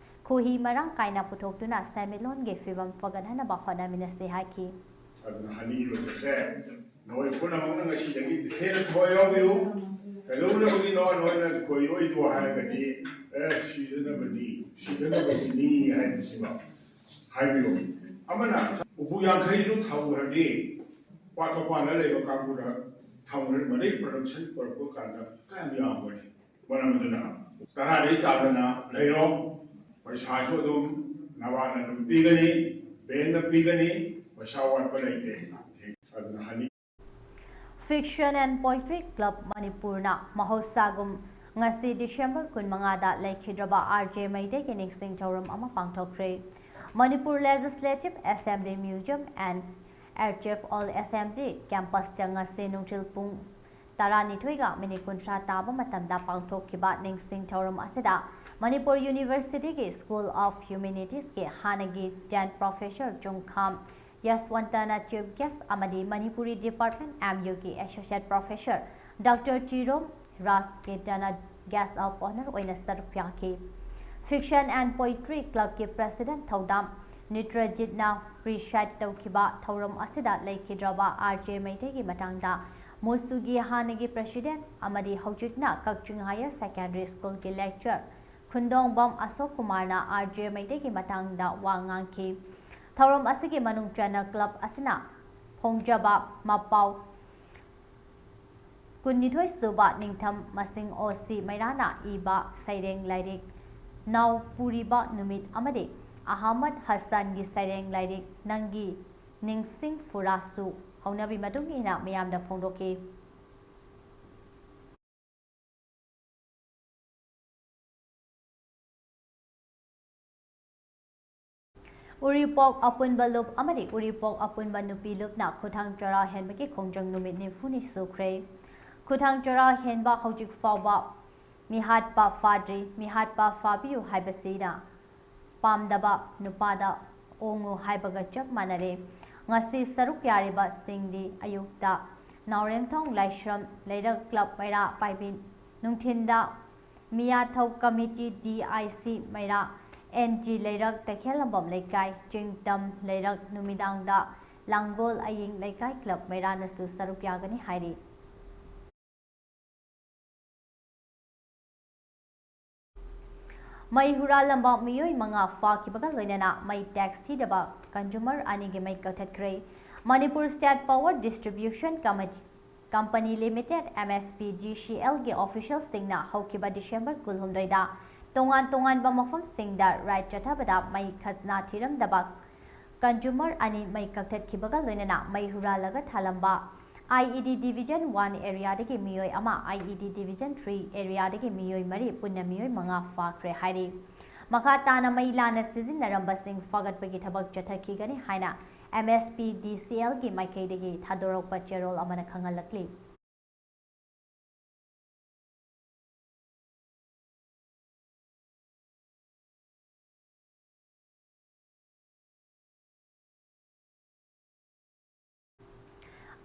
ꯈꯣꯏꯍꯤ ꯃꯔꯥꯡ ꯀꯥꯏꯅ ꯄꯨꯊꯣꯛꯇꯨꯅ ꯁꯦꯟꯃꯤꯠꯂꯣꯟꯒꯤ ꯐꯤꯕꯝ ꯐꯒꯠꯍꯟꯅꯕ ꯍꯣꯠꯅꯃꯤꯟꯅꯁꯤ ꯍꯥꯏꯈꯤ꯫ ꯑꯗꯨꯅ ꯍꯅꯤ ꯂꯣꯏꯕꯁꯦ ꯅꯈꯣꯏ ꯄꯨꯝꯅꯃꯛꯅ ꯉꯁꯤꯗꯒꯤ ꯍꯦꯟꯅ ꯊꯋꯥꯏ ꯌꯥꯎꯕꯤꯌꯨ꯫ ꯀꯩꯗꯧꯅꯕꯒꯤꯅꯣ ꯅꯣꯏꯅ ꯈꯣꯏ ꯂꯣꯏꯗꯣ ꯍꯥꯏꯔꯒꯗꯤ, ꯑꯦ, ꯁꯤꯗꯅꯕꯅꯤ, ꯁꯤꯗꯅꯕꯒꯤꯅꯤ ꯍꯥꯏꯕꯁꯤꯃ ꯍꯥꯏꯕꯤꯌꯨ꯫ ꯑꯃꯅ ꯎꯄꯨ ꯌꯥꯡꯈꯩꯗꯨ ꯊꯝꯈ꯭ꯔꯗꯤ ꯋꯥꯠꯊꯣꯛꯄꯥꯟꯗ ꯂꯩꯕ ꯀꯥꯡꯕꯨꯗ ꯊꯝꯈ꯭ꯔꯗꯤ ꯃꯗꯩ production ꯄꯨꯔꯛꯄ ꯀꯥꯟꯗ ꯀꯌꯥꯝ ꯌꯥꯝꯒꯅꯤ? ꯃꯔꯝ ꯑꯗꯨꯅ ꯇꯔꯥꯗꯩ ꯇꯥꯗꯅ ꯂꯩꯔꯣ꯫ ꯄꯩꯁꯥꯁꯨ ꯑꯗꯨꯝ ꯅꯕꯥꯠꯅ ꯑꯗꯨꯝ ꯄꯤꯒꯅꯤ, bankꯅ ꯄꯤꯒꯅꯤ, ꯄꯩꯁꯥ ꯋꯥꯠꯄ ꯂꯩꯇꯦ꯫ ꯑꯗꯨꯅ ꯍꯥꯏꯅꯤꯡ- Fiction and Poetry Club ꯃꯅꯤꯄꯨꯔꯅ ꯃꯍꯧꯁꯥꯒꯨꯝ ꯉꯁꯤ December ꯀꯨꯟꯃꯉꯥꯗ ꯂꯩꯈꯤꯗ꯭ꯔꯕ ꯑꯥꯔ ꯖꯦ ꯃꯩꯇꯩꯒꯤ ꯅꯤꯡꯁꯤꯡ ꯊꯧꯔꯝ ꯑꯃ ꯄꯥꯡꯊꯣꯛꯈ꯭ꯔꯦ꯫ Manipur Legislative Assembly Museum and Archive Old Assembly Campusꯇ ꯉꯁꯤ ꯅꯨꯡꯊꯤꯜ ꯄꯨꯡ ꯇꯔꯥꯅꯤꯊꯣꯏꯒ ꯃꯤꯅꯤꯠ ꯀꯨꯟꯊ꯭ꯔꯥ ꯇꯥꯕ ꯃꯇꯝꯗ ꯄꯥꯡꯊꯣꯛꯈꯤꯕ ꯅꯤꯡꯁꯤꯡ ꯊꯧꯔꯝ ꯑꯁꯤꯗ ꯃꯅꯤꯄꯨꯔ Universityꯒꯤ School of Humanitiesꯀꯤ ꯍꯥꯟꯅꯒꯤ Dean Professor ꯆꯨꯡꯈꯥꯝ ꯌꯁꯋꯟꯇꯅ Chief Guest ꯑꯃꯗꯤ ꯃꯅꯤꯄꯨꯔꯤ Department, ꯑꯦꯝ ꯌꯨꯒꯤ Associate Professor Doctor ꯆꯤꯔꯣꯝ ꯔꯥꯖꯀꯤꯔꯇꯅ Guest of Honour ꯑꯣꯏꯅ ꯁꯔꯨꯛ ꯌꯥꯈꯤ꯫ Fiction and Poetry Clubꯀꯤ President ꯊꯧꯗꯥꯝ ꯅꯤꯇ꯭ꯔꯖꯤꯠꯅ preside ꯇꯧꯈꯤꯕ ꯊꯧꯔꯝ ꯑꯁꯤꯗ ꯂꯩꯈꯤꯗ꯭ꯔꯕ ꯑꯥꯔ ꯖꯦ ꯃꯩꯇꯩꯒꯤ ꯃꯇꯥꯡꯗ ꯃꯨꯁꯨꯒꯤ ꯍꯥꯟꯅꯒꯤ President ꯑꯃꯗꯤ ꯍꯧꯖꯤꯛꯅ ꯀꯛꯆꯤꯡ Higher Secondary Schoolꯒꯤ Lecturer ꯈꯨꯟꯗꯣꯡꯕꯝ ꯑꯁꯣꯛ ꯀꯨꯃꯥꯔꯅ ꯑꯥꯔ ꯖꯦ ꯃꯩꯇꯩꯒꯤ ꯃꯇꯥꯡꯗ ꯋꯥ ꯉꯥꯡꯈꯤ꯫ ꯊꯧꯔꯝ ꯑꯁꯤꯒꯤ ꯃꯅꯨꯡ ꯆꯟꯅ club ꯑꯁꯤꯅ ꯐꯣꯡꯖꯕ ꯃꯄꯥꯎ ꯀꯨꯟꯅꯤꯊꯣꯏ ꯁꯨꯕ ꯅꯤꯡꯊꯝ ꯃꯁꯤꯡ ꯑꯣ ꯁꯤ ꯃꯩꯔꯥꯅ ꯏꯕ ꯁꯩꯔꯦꯡ ꯂꯥꯏꯔꯤꯛ ꯅꯥꯎ ꯄꯨꯔꯤꯕ ꯅꯨꯃꯤꯠ ꯑꯃꯗꯤ ꯑꯍꯃꯗ ꯍꯁꯟꯒꯤ ꯁꯩꯔꯦꯡ ꯂꯥꯏꯔꯤꯛ ꯅꯪꯒꯤ ꯅꯤꯡꯁꯤꯡ ꯐꯨꯔꯥꯁꯨ ꯍꯧꯅꯕꯤ ꯃꯇꯨꯡ ꯏꯟꯅ ꯃꯤꯌꯥꯝꯗ ꯐꯣꯡꯗꯣꯛꯈꯤ꯫ ꯎꯔꯤꯄꯣꯛ ꯑꯄꯨꯟꯕ ꯂꯨꯞ ꯑꯃꯗꯤ ꯎꯔꯤꯄꯣꯛ ꯑꯄꯨꯟꯕ ꯅꯨꯄꯤ ꯂꯨꯞꯅ ꯈꯨꯊꯥꯡ ꯆꯔꯥ ꯍꯦꯟꯕꯒꯤ ꯈꯣꯡꯖꯪ ꯅꯨꯃꯤꯠ ꯅꯤꯐꯨꯅꯤ ꯁꯨꯈ꯭ꯔꯦ꯫ ꯈꯨꯊꯥꯡ ꯆꯔꯥ ꯍꯦꯟꯕ ꯍꯧꯖꯤꯛ ꯐꯥꯎꯕ ꯃꯤꯍꯥꯠꯄ ꯐꯥꯗ꯭ꯔꯤ꯫ ꯃꯤꯍꯥꯠꯄ ꯐꯥꯕꯤꯌꯨ ꯍꯥꯏꯕꯁꯤꯅ ꯄꯥꯝꯗꯕ ꯅꯨꯄꯥꯗ ꯑꯣꯡꯉꯨ ꯍꯥꯏꯕꯒ ꯆꯞ ꯃꯥꯟꯅꯔꯦ꯫ ꯉꯁꯤ ꯁꯔꯨꯛ ꯌꯥꯔꯤꯕꯁꯤꯡꯗꯤ ꯑꯌꯨꯛꯇ ꯅꯥꯎꯔꯦꯝꯊꯣꯡ ꯂꯥꯏꯁ꯭ꯔꯝ ꯂꯩꯔꯛ club ꯃꯩꯔꯥ ꯄꯥꯏꯕꯤ, ꯅꯨꯡꯊꯤꯟꯗ ꯃꯤꯌꯥꯊꯧ committee D I C ꯃꯩꯔꯥ, N G ꯂꯩꯔꯛ ꯇꯈꯦꯜꯂꯝꯕꯝ ꯂꯩꯀꯥꯏ, ꯆꯤꯡꯇꯝ ꯂꯩꯔꯛ, ꯅꯨꯃꯤꯗꯥꯡꯗ ꯂꯥꯡꯒꯣꯜ ꯑꯌꯤꯡ ꯂꯩꯀꯥꯏ club ꯃꯩꯔꯥꯅꯁꯨ ꯁꯔꯨꯛ ꯌꯥꯒꯅꯤ ꯍꯥꯏꯔꯤ꯫ ꯃꯩ ꯍꯨꯔꯥꯜꯂꯝꯕ ꯃꯤꯑꯣꯏ ꯃꯉꯥ ꯐꯥꯈꯤꯕꯒ ꯂꯣꯏꯅꯅ ꯃꯩ tax ꯊꯤꯗꯕ consumer ꯑꯅꯤꯒꯤ ꯃꯩ ꯀꯛꯊꯠꯈ꯭ꯔꯦ꯫ Manipur State Power Distribution Committee Company Limited, M S P D C L ꯒꯤ officialꯁꯤꯡꯅ ꯍꯧꯈꯤꯕ December ꯀꯨꯟꯍꯨꯝꯗꯣꯏꯗ ꯇꯣꯉꯥꯟ ꯇꯣꯉꯥꯟꯕ ꯃꯐꯝꯁꯤꯡꯗ raid ꯆꯠꯊꯕꯗ ꯃꯩ ꯈꯖꯅꯥ ꯊꯤꯔꯝꯗꯕ consumer ꯑꯅꯤ ꯃꯩ ꯀꯛꯊꯠꯈꯤꯕꯒ ꯂꯣꯏꯅꯅ ꯃꯩ ꯍꯨꯔꯥꯜꯂꯒ ꯊꯥꯂꯝꯕ I E D Division one areaꯗꯒꯤ ꯃꯤꯑꯣꯏ ꯑꯃ, I E D Division three areaꯗꯒꯤ ꯃꯤꯑꯣꯏ ꯃꯔꯤ, ꯄꯨꯟꯅ ꯃꯤꯑꯣꯏ ꯃꯉꯥ ꯐꯥꯈ꯭ꯔꯦ ꯍꯥꯏꯔꯤ꯫ ꯃꯈꯥ ꯇꯥꯅ ꯃꯩ ꯂꯥꯟꯅ ꯁꯤꯖꯤꯟꯅꯔꯝꯕꯁꯤꯡ ꯐꯥꯒꯠꯄꯒꯤ ꯊꯕꯛ ꯆꯠꯊꯈꯤꯒꯅꯤ ꯍꯥꯏꯅ M S P D C Lꯒꯤ ꯃꯥꯏꯀꯩꯗꯒꯤ ꯊꯥꯗꯣꯔꯛꯄ ꯆꯦꯔꯣꯜ ꯑꯃꯅ ꯈꯪꯍꯜꯂꯛꯂꯤ꯫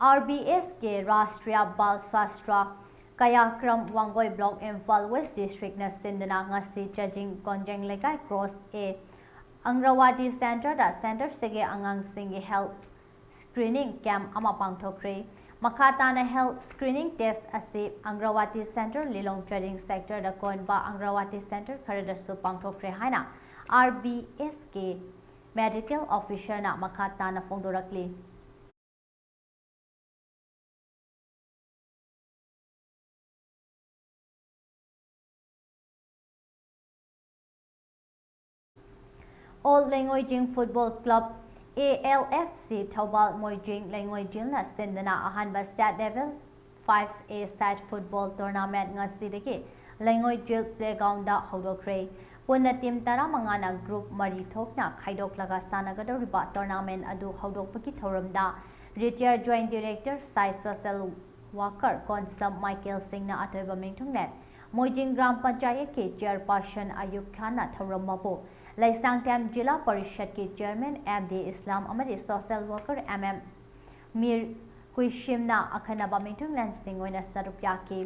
R B S K Rashtriya Bal Shastra Karyakram Wangoi Block Imphal West Districtꯅ ꯁꯤꯟꯗꯨꯅ ꯉꯁꯤ ꯆꯥꯖꯤꯡ ꯀꯣꯟꯖꯦꯡ ꯂꯩꯀꯥꯏ Cross A Anganwadi Centreꯗ centreꯁꯤꯒꯤ ꯑꯉꯥꯡꯁꯤꯡꯒꯤ health screening camp ꯑꯃ ꯄꯥꯡꯊꯣꯛꯈ꯭ꯔꯦ꯫ ꯃꯈꯥ ꯇꯥꯅ health screening test ꯑꯁꯤ Anganwadi Centre ꯂꯤꯂꯣꯡ trading sectorꯗ ꯀꯣꯟꯕ Anganwadi Centre ꯈꯔꯗꯁꯨ ꯄꯥꯡꯊꯣꯛꯈ꯭ꯔꯦ ꯍꯥꯏꯅ R B S K medical officerꯅ ꯃꯈꯥ ꯇꯥꯅ ꯐꯣꯡꯗꯣꯔꯛꯂꯤ꯫ All Lengoi Jing Football Club, A L F C, Thoubal Moijing Lengoi Jingna ꯁꯤꯟꯗꯨꯅ ꯑꯍꯥꯟꯕ state level five A side football tournament ꯉꯁꯤꯗꯒꯤ ꯂꯩꯉꯣꯏ jail playgroundꯗ ꯍꯧꯗꯣꯛꯈ꯭ꯔꯦ꯫ ꯄꯨꯟꯅ team ꯇꯔꯥꯃꯉꯥꯅ group ꯃꯔꯤ ꯊꯣꯛꯅ ꯈꯥꯏꯗꯣꯛꯂꯒ ꯁꯥꯟꯅꯒꯗꯧꯔꯤꯕ tournament ꯑꯗꯨ ꯍꯧꯗꯣꯛꯄꯒꯤ ꯊꯧꯔꯝꯗ retired Joint Director ꯁꯥꯏ social worker ꯀꯣꯟꯁꯝ ꯃꯥꯏꯀꯦꯜ ꯁꯤꯡꯅ ꯑꯊꯣꯏꯕ ꯃꯤꯡꯊꯨꯡꯂꯦꯟ, ꯃꯣꯏꯖꯤꯡ ꯒ꯭ꯔꯥꯝ ꯄꯟꯆꯥꯌꯠꯀꯤ chairperson ꯑꯌꯨꯕ ꯈꯥꯟꯅ ꯊꯧꯔꯝ ꯃꯄꯨ, ꯂꯩꯁꯥꯡꯊꯦꯝ ꯖꯤꯂꯥ ꯄꯔꯤꯁꯠꯀꯤ chairman M D ꯏꯁꯂꯥꯝ ꯑꯃꯗꯤ social worker M M ꯃꯤꯔ ꯀꯨꯏꯁꯤꯝꯅ ꯑꯈꯟꯅꯕ ꯃꯤꯡꯊꯨꯡꯂꯦꯟꯁꯤꯡ ꯑꯣꯏꯅ ꯁꯔꯨꯛ ꯌꯥꯈꯤ꯫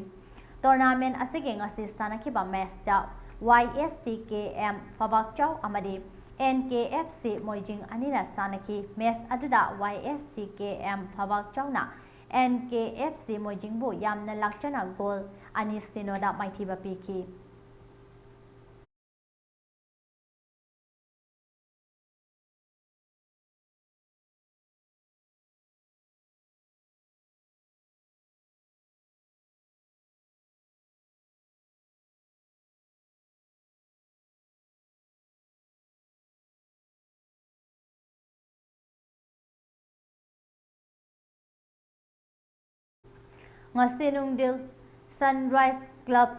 Tournament ꯑꯁꯤꯒꯤ ꯉꯁꯤ ꯁꯥꯟꯅꯈꯤꯕ matchꯇ Y S T K M ꯐꯕꯥꯛꯆꯥꯎ ꯑꯃꯗꯤ N K F C ꯃꯣꯏꯖꯤꯡ ꯑꯅꯤꯅ ꯁꯥꯟꯅꯈꯤ꯫ Match ꯑꯗꯨꯗ Y S T K M ꯐꯕꯥꯛꯆꯥꯎꯅ N K F C ꯃꯣꯏꯖꯤꯡꯕꯨ ꯌꯥꯝꯅ ꯂꯥꯛꯆꯅ goal ꯑꯅꯤ ꯁꯤꯅꯣꯗ ꯃꯥꯏꯊꯤꯕ ꯄꯤꯈꯤ꯫ ꯉꯁꯤ ꯅꯨꯡꯊꯤꯜ Sunrise Club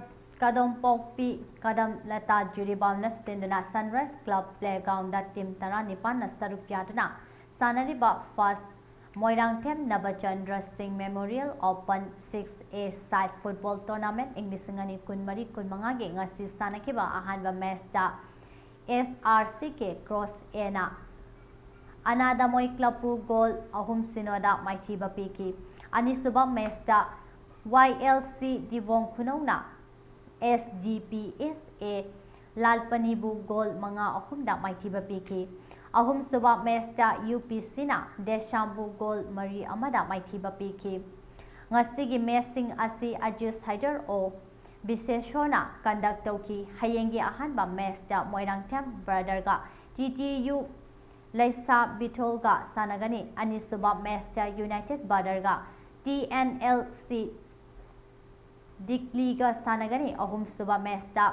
ꯀꯗꯣꯝꯄꯣꯛꯄꯤ ꯀꯗꯝ ꯂꯇꯥ ꯖꯤꯔꯤꯕꯥꯝꯅ ꯁꯤꯟꯗꯨꯅ Sunrise Club Playgroundꯗ team ꯇꯔꯥꯅꯤꯄꯥꯟꯅ ꯁꯔꯨꯛ ꯌꯥꯗꯨꯅ ꯁꯥꯟꯅꯔꯤꯕ first ꯃꯣꯏꯔꯥꯡꯊꯦꯝ ꯅꯕꯆꯟꯗ꯭ꯔ ꯁꯤꯡ Memorial Open six A side football tournament ꯏꯪ ꯂꯤꯁꯤꯡ ꯑꯅꯤ ꯀꯨꯟꯃꯔꯤ ꯀꯨꯟꯃꯉꯥꯒꯤ ꯉꯁꯤ ꯁꯥꯟꯅꯈꯤꯕ ꯑꯍꯥꯟꯕ matchꯇ S R C K Cross Aꯅ ꯑꯅꯥꯗꯃꯣꯏ clubꯄꯨ goal ꯑꯍꯨꯝ ꯁꯤꯅꯣꯗ ꯃꯥꯏꯊꯤꯕ ꯄꯤꯈꯤ꯫ ꯑꯅꯤꯁꯨꯕ matchꯇ Y L C ꯗꯤꯕꯣꯡ ꯈꯨꯅꯧꯅ S D P S A ꯂꯥꯜꯄꯅꯤꯕꯨ goal ꯃꯉꯥ ꯑꯍꯨꯝꯗ ꯃꯥꯏꯊꯤꯕ ꯄꯤꯈꯤ꯫ ꯑꯍꯨꯝꯁꯨꯕ matchꯇ U P Cꯅ ꯗꯦꯁꯥꯝꯕꯨ goal ꯃꯔꯤ ꯑꯃꯗ ꯃꯥꯏꯊꯤꯕ ꯄꯤꯈꯤ꯫ ꯉꯁꯤꯒꯤ matchꯁꯤꯡ ꯑꯁꯤ ꯑꯖꯤꯁ ꯍꯥꯏꯗꯔ ꯑꯣ ꯕꯤꯁꯦꯁꯣꯔꯅ conduct ꯇꯧꯈꯤ꯫ ꯍꯌꯦꯡꯒꯤ ꯑꯍꯥꯟꯕ matchꯇ ꯃꯣꯏꯔꯥꯡꯊꯦꯝ Brotherꯒ T T U ꯂꯩꯁꯥ ꯕꯤꯊꯣꯜꯒ ꯁꯥꯟꯅꯒꯅꯤ꯫ ꯑꯅꯤꯁꯨꯕ matchꯇ United Brotherꯒ T N L C ꯗꯤꯛꯂꯤꯒ ꯁꯥꯟꯅꯒꯅꯤ꯫ ꯑꯍꯨꯝꯁꯨꯕ matchꯇ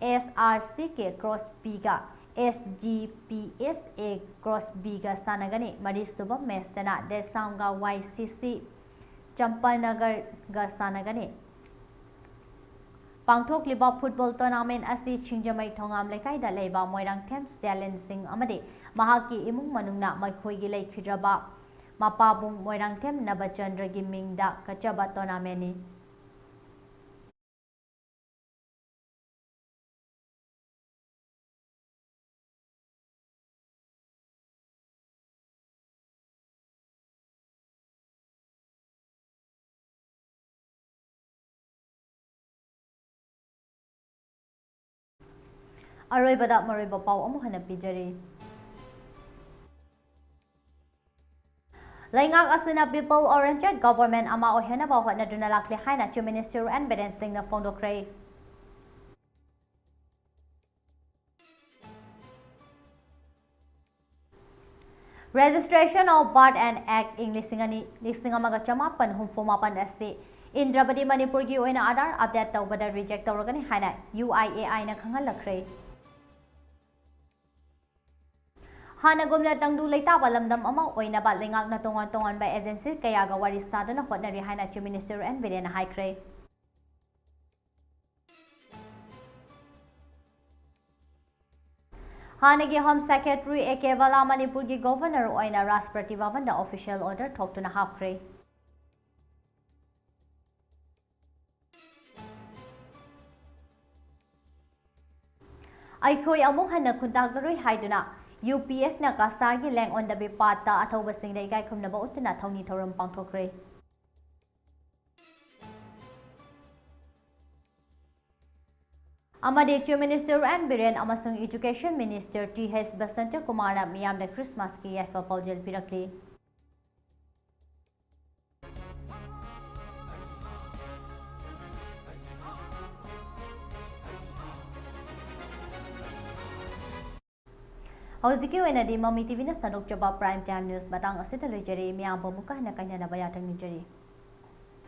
S R C K Cross Bꯒ S D P S A Cross Bꯒ ꯁꯥꯟꯅꯒꯅꯤ꯫ ꯃꯔꯤꯁꯨꯕ matchꯇꯅ ꯗꯦꯁꯥꯝꯒ Y C C ꯆꯝꯄꯥꯅꯒꯔꯒ ꯁꯥꯟꯅꯒꯅꯤ꯫ ꯄꯥꯡꯊꯣꯛꯂꯤꯕ football tournament ꯑꯁꯤ ꯁꯤꯡꯖꯃꯩ ꯊꯣꯉꯥꯝ ꯂꯩꯀꯥꯏꯗ ꯂꯩꯕ ꯃꯣꯏꯔꯥꯡꯊꯦꯝ stallion ꯁꯤꯡ ꯑꯃꯗꯤ ꯃꯍꯥꯛꯀꯤ ꯏꯃꯨꯡ ꯃꯅꯨꯡꯅ ꯃꯈꯣꯏꯒꯤ ꯂꯩꯈꯤꯗ꯭ꯔꯕ ꯃꯄꯥꯕꯨꯡ ꯃꯣꯏꯔꯥꯡꯊꯦꯝ ꯅꯕꯆꯟꯗ꯭ꯔꯒꯤ ꯃꯤꯡꯗ ꯀꯠꯆꯕ tournamentꯅꯤ꯫ ꯑꯔꯣꯏꯕꯗ ꯃꯔꯨꯑꯣꯏꯕ ꯄꯥꯎ ꯑꯃꯨꯛ ꯍꯟꯅ ꯄꯤꯖꯔꯤ꯫ ꯂꯩꯉꯥꯛ ꯑꯁꯤꯅ people oriented government ꯑꯃ ꯑꯣꯏꯍꯟꯅꯕ ꯍꯣꯠꯅꯗꯨꯅ ꯂꯥꯛꯂꯦ ꯍꯥꯏꯅ Chief Minister N ꯕꯤꯔꯦꯟ ꯁꯤꯡꯅ ꯐꯣꯡꯗꯣꯛꯈ꯭ꯔꯦ꯫ Registration of Birth and Act ꯏꯪ ꯂꯤꯁꯤꯡ ꯑꯅꯤ, ꯂꯤꯁꯤꯡ ꯑꯃꯒ ꯆꯃꯥꯄꯟ ꯍꯨꯝꯐꯨ ꯃꯥꯄꯟ ꯑꯁꯤ ꯏꯟꯗ꯭ꯔꯕꯗꯤ ꯃꯅꯤꯄꯨꯔꯒꯤ ꯑꯣꯏꯅ Aadhaar update ꯇꯧꯕꯗ reject ꯇꯧꯔꯒꯅꯤ ꯍꯥꯏꯅ U I A Iꯅ ꯈꯪꯍꯜꯂꯛꯈ꯭ꯔꯦ꯫ ꯍꯥꯟꯅꯒꯨꯝꯅ ꯇꯪꯗꯨ ꯂꯩꯇꯥꯕ ꯂꯝꯗꯝ ꯑꯃ ꯑꯣꯏꯅꯕ ꯂꯩꯉꯥꯛꯅ ꯇꯣꯉꯥꯟ ꯇꯣꯉꯥꯟꯕ agency ꯀꯌꯥꯒ ꯋꯥꯔꯤ ꯁꯥꯗꯨꯅ ꯍꯣꯠꯅꯔꯤ ꯍꯥꯏꯅ Chief Minister ꯑꯦꯟ ꯕꯤꯔꯦꯟꯅ ꯍꯥꯏꯈ꯭ꯔꯦ꯫ ꯍꯥꯟꯅꯒꯤ Home Secretary ꯑꯦ ꯀꯦ ꯕꯂꯥ ꯃꯅꯤꯄꯨꯔꯒꯤ Governor ꯑꯣꯏꯅ ꯔꯥꯁꯇ꯭ꯔꯄꯇꯤ ꯚꯕꯟꯗ official order ꯊꯣꯛꯇꯨꯅ ꯍꯥꯞꯈ꯭ꯔꯦ꯫ ꯑꯩꯈꯣꯏ ꯑꯃꯨꯛ ꯍꯟꯅ ꯈꯨꯟꯇꯥꯛꯂꯔꯣꯏ ꯍꯥꯏꯗꯨꯅ ꯌꯨ ꯄꯤ ꯑꯦꯐꯅ ꯀꯁꯥꯔꯒꯤ ꯂꯦꯡ ꯑꯣꯟꯗꯕꯤ ꯄꯥꯠꯇ ꯑꯊꯧꯕꯁꯤꯡꯗ ꯏꯀꯥꯏ ꯈꯨꯝꯅꯕ ꯎꯠꯇꯨꯅ ꯊꯧꯅꯤ ꯊꯧꯔꯝ ꯄꯥꯡꯊꯣꯛꯈ꯭ꯔꯦ꯫ ꯑꯃꯗꯤ Chief Minister ꯑꯦꯟ ꯕꯤꯔꯦꯟ ꯑꯃꯁꯨꯡ Education Minister T H Basanta ꯀꯨꯃꯥꯔꯅ ꯃꯤꯌꯥꯝꯗ ꯈ꯭ꯔꯤꯁꯃꯥꯁꯀꯤ ꯌꯥꯏꯐ ꯄꯥꯎꯖꯦꯜ ꯄꯤꯔꯛꯂꯤ꯫ ꯍꯧꯖꯤꯛꯀꯤ ꯑꯣꯏꯅꯗꯤ ꯃꯃꯤ ꯇꯤꯚꯤꯅ ꯁꯟꯗꯣꯛꯆꯕ Prime Time News ꯃꯇꯥꯡ ꯑꯁꯤꯗ ꯂꯣꯏꯖꯔꯦ꯫ ꯃꯤꯌꯥꯝꯕꯨ ꯑꯃꯨꯛꯀ ꯍꯟꯅ ꯀꯥꯏꯅꯅꯕ ꯌꯥꯊꯪ ꯅꯤꯖꯔꯤ꯫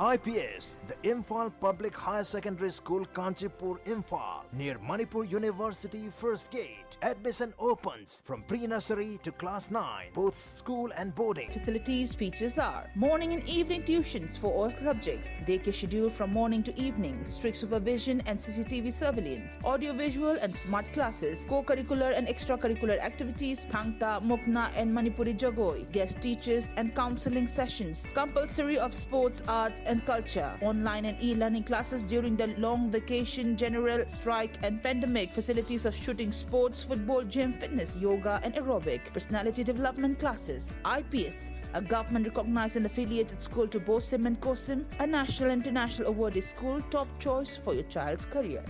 I P S, the Imphal Public Higher Secondary School, Kanchipur, Imphal, near Manipur University, first gate. Admission opens from pre-nursery to class nine, both school and boarding. Facilities features are morning and evening tuitions for all subjects, daycare schedule from morning to evening, strict supervision and C C T V surveillance, audio-visual and smart classes, co-curricular and extracurricular activities, Thangta, Mukna and Manipuri Jagoi, guest teachers and counseling sessions, compulsory of sports, arts and culture, online and e-learning classes during the long vacation, general strike and pandemic, facilities of shooting sports, football, gym, fitness, yoga and aerobic, personality development classes, I P S, a government recognized and affiliated school to BOSIM and COSIM, a national and international awarded school, top choice for your child's career.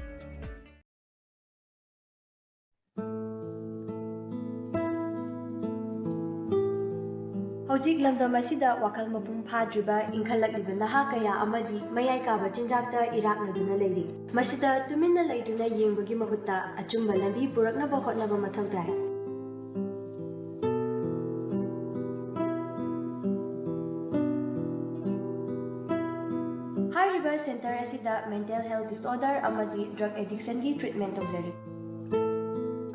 ꯍꯧꯖꯤꯛ ꯂꯝꯗꯝ ꯑꯁꯤꯗ ꯋꯥꯈꯜ ꯃꯄꯨꯡ ꯐꯥꯗ꯭ꯔꯤꯕ ꯏꯟꯈꯠꯂꯛꯂꯤꯕ ꯅꯍꯥ ꯀꯌꯥ ꯑꯃꯗꯤ ꯃꯌꯥꯏ ꯀꯥꯕ ꯆꯤꯟꯖꯥꯛꯇ ꯏꯔꯥꯛꯅꯗꯨꯅ ꯂꯩꯔꯤ꯫ ꯃꯁꯤꯗ ꯇꯨꯃꯤꯟꯅ ꯂꯩꯗꯨꯅ ꯌꯦꯡꯕꯒꯤ ꯃꯍꯨꯠꯇ ꯑꯆꯨꯝꯕ ꯂꯝꯕꯤ ꯄꯨꯔꯛꯅꯕ ꯍꯣꯠꯅꯕ ꯃꯊꯧ ꯇꯥꯏ꯫ ꯍꯥꯏꯔꯤꯕ center ꯑꯁꯤꯗ mental health disorder ꯑꯃꯗꯤ drug addiction ꯒꯤ treatment ꯇꯧꯖꯔꯤ꯫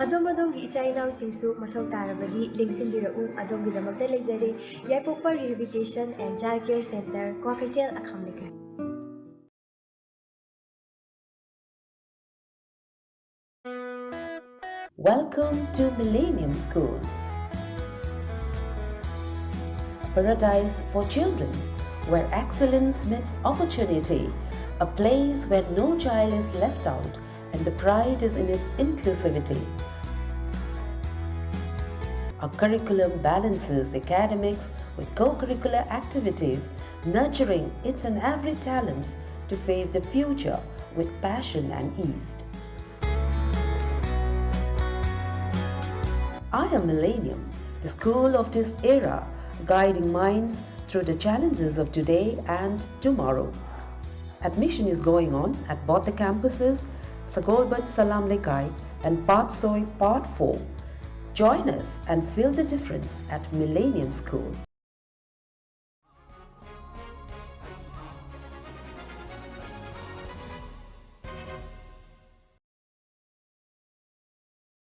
ꯑꯗꯣꯝ ꯑꯗꯣꯝꯒꯤ ꯏꯆꯥ ꯏꯅꯥꯎꯁꯤꯡꯁꯨ ꯃꯊꯧ ꯇꯥꯔꯕꯗꯤ ꯂꯦꯡꯁꯤꯟꯕꯤꯔꯛꯎ꯫ ꯑꯗꯣꯝꯒꯤꯗꯃꯛꯇ ꯂꯩꯖꯔꯦ ꯌꯥꯏꯄꯣꯛꯄ Rehabilitation and Child Care Centre, Kwakeithel, ꯑꯈꯥꯝ ꯂꯩꯀꯥꯏ꯫ Welcome to Millennium School, a paradise for children, where excellence meets opportunity, a place where no child is left out and the pride is in its inclusivity. Our curriculum balances academics with co-curricular activities, nurturing each and every talents to face the future with passion and ease. I am Millennium, the school of this era, guiding minds through the challenges of today and tomorrow. Admission is going on at both the campuses, Sagolband Salam Lekai and Patsoi Part four. Join us and feel the difference at Millennium School.